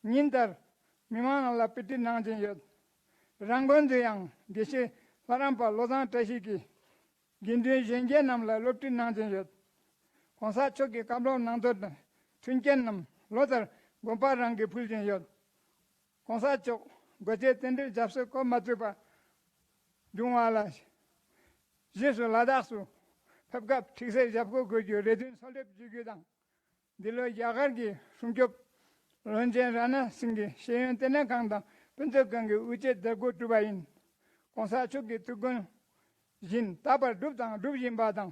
ཉིན་ལྟར་མི་མང་རྣམས་ལ་དཔེ་ཁྲིད་གནང་བཞིན་ཡོད། རང་དགོན་དུ་ཡང་དགེ་བཤེས་ལྷ་རམས་པ་བློ་བཟང་བཀྲ་ཤིས་ཀྱིས། དགེ་འདུན་གཞོན་སྐྱེས་རྣམས་ལ་སློབ་ཁྲིད་གནང་བཞིན་ཡོད། ༸གོང་ས་མཆོག་གི་བཀའ་སློབ་གནང་དོན་དང་མཐུན་རྐྱེན་རྣམས་ལོ་ལྟར་དགོན་པ་རང་གིས་ཕུལ་བཞིན་ཡོད། ༸གོང་ས་མཆོག་སྒོ་འབྱེད་རྟེན་འབྲེལ་ཞབས་སོར་འཁོད་མ་ཐུབ་པ་བྱུང་བ་ལ། རྗེས་སུ་ལ་དྭགས་སུ་ཕེབས་སྐབས་ཁྲིག་སེར་ཞབས་སྐོར་དགོས་རྒྱུའི་རེ་འདུན་གསོལ་འདེབས་ཞུ་རྒྱུ་དང་། འདི་ལོ་རྒྱ་གར་གྱི་སྲུང་སྐྱོབ་བློན་ཆེན་ར་ན་སིང་གི་ཤེས་ཡོན་ལྟེ་གནས་ཁང་དང་དཔེ་མཛོད་ཁང་གི་དབུ་འབྱེད་མཛད་སྒོ་གྲུབ་པ་ཡིན། ༸གོང་ས་མཆོག་གི་ཐུགས་དགོངས་བཞིན་ད་བར་བསྒྲུབས་དང་སྒྲུབ་བཞིན་པ་དང་།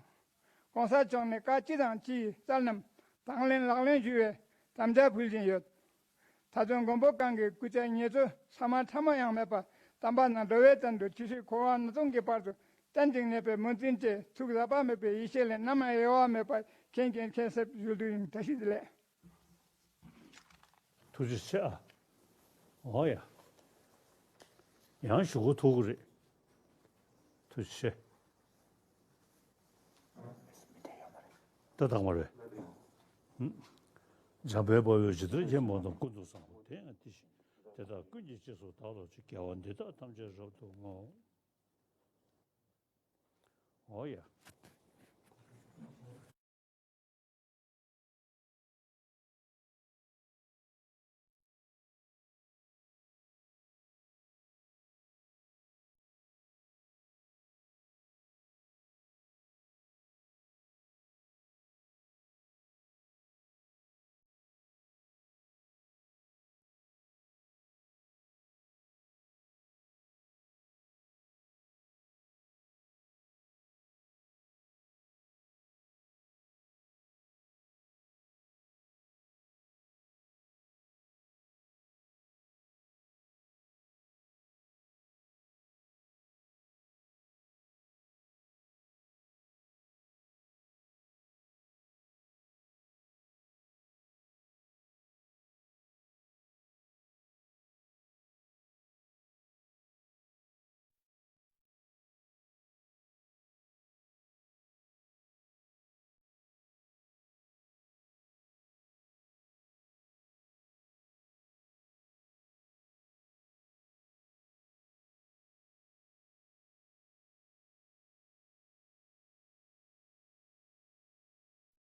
༸གོང་ས་མཆོག་ནས་བཀའ་ཅི་དང་ཅིའི་རྩལ་རྣམས་དང་ལེན་ལག་ལེན་ཞུ་བའི་དམ་བཅའ་ཕུལ་བཞིན་ཡོད། མཐའ་དོན་མགོན་པོ་གང་གི་སྐུ་ཚེ་ཉེ་ཚོ་ས་མ་ཕྲ་མོ་ཡང་མེད་པར་དམ་པ་རྣམས་འགྲོ་བའི་དོན་དུ་ཇི་སྲིད་འཁོར་བ་སྣ་ཚོགས་ཀྱི་བར་དུ་གཏན་ཅིང་གནས་པའི་སྨོན་འདུན་བཅས་ཐུགས་ཟག་པ་མེད་པའི་ཡེ་ཤེས་ལས་ནམ་ཡང་གཡོ་བ་མེད་པར་མཁྱེན་མཁྱེན་མཁྱེན་གསལ་ཞུ་རྒྱུ་ཡིན། བཀྲ་ཤིས་བདེ་ལེགས། ཐུགས་རྗེ་ཆེ་ཨ། འོ་ཡ། ཡང་ཞུ་གོ་ཐུག་གི་རེད། ཐུགས་རྗེ་ཆེ། ད་དག་མ་རེད། འཇམ་དཔལ་དཔའ་བོས་ཇི་ལྟར་མཁྱེན་པ་དང་། ཀུན་ཏུ་བཟང་པོ་དེ་ཡང་དེ་བཞིན་དེ་དག་ཀུན་གྱི་རྗེས་སུ་བདག་སློབ་ཅིང་། དགེ་བ་འདི་དག་ཐམས་ཅད་རབ་ཏུ་བསྔོ། འོ་ཡ།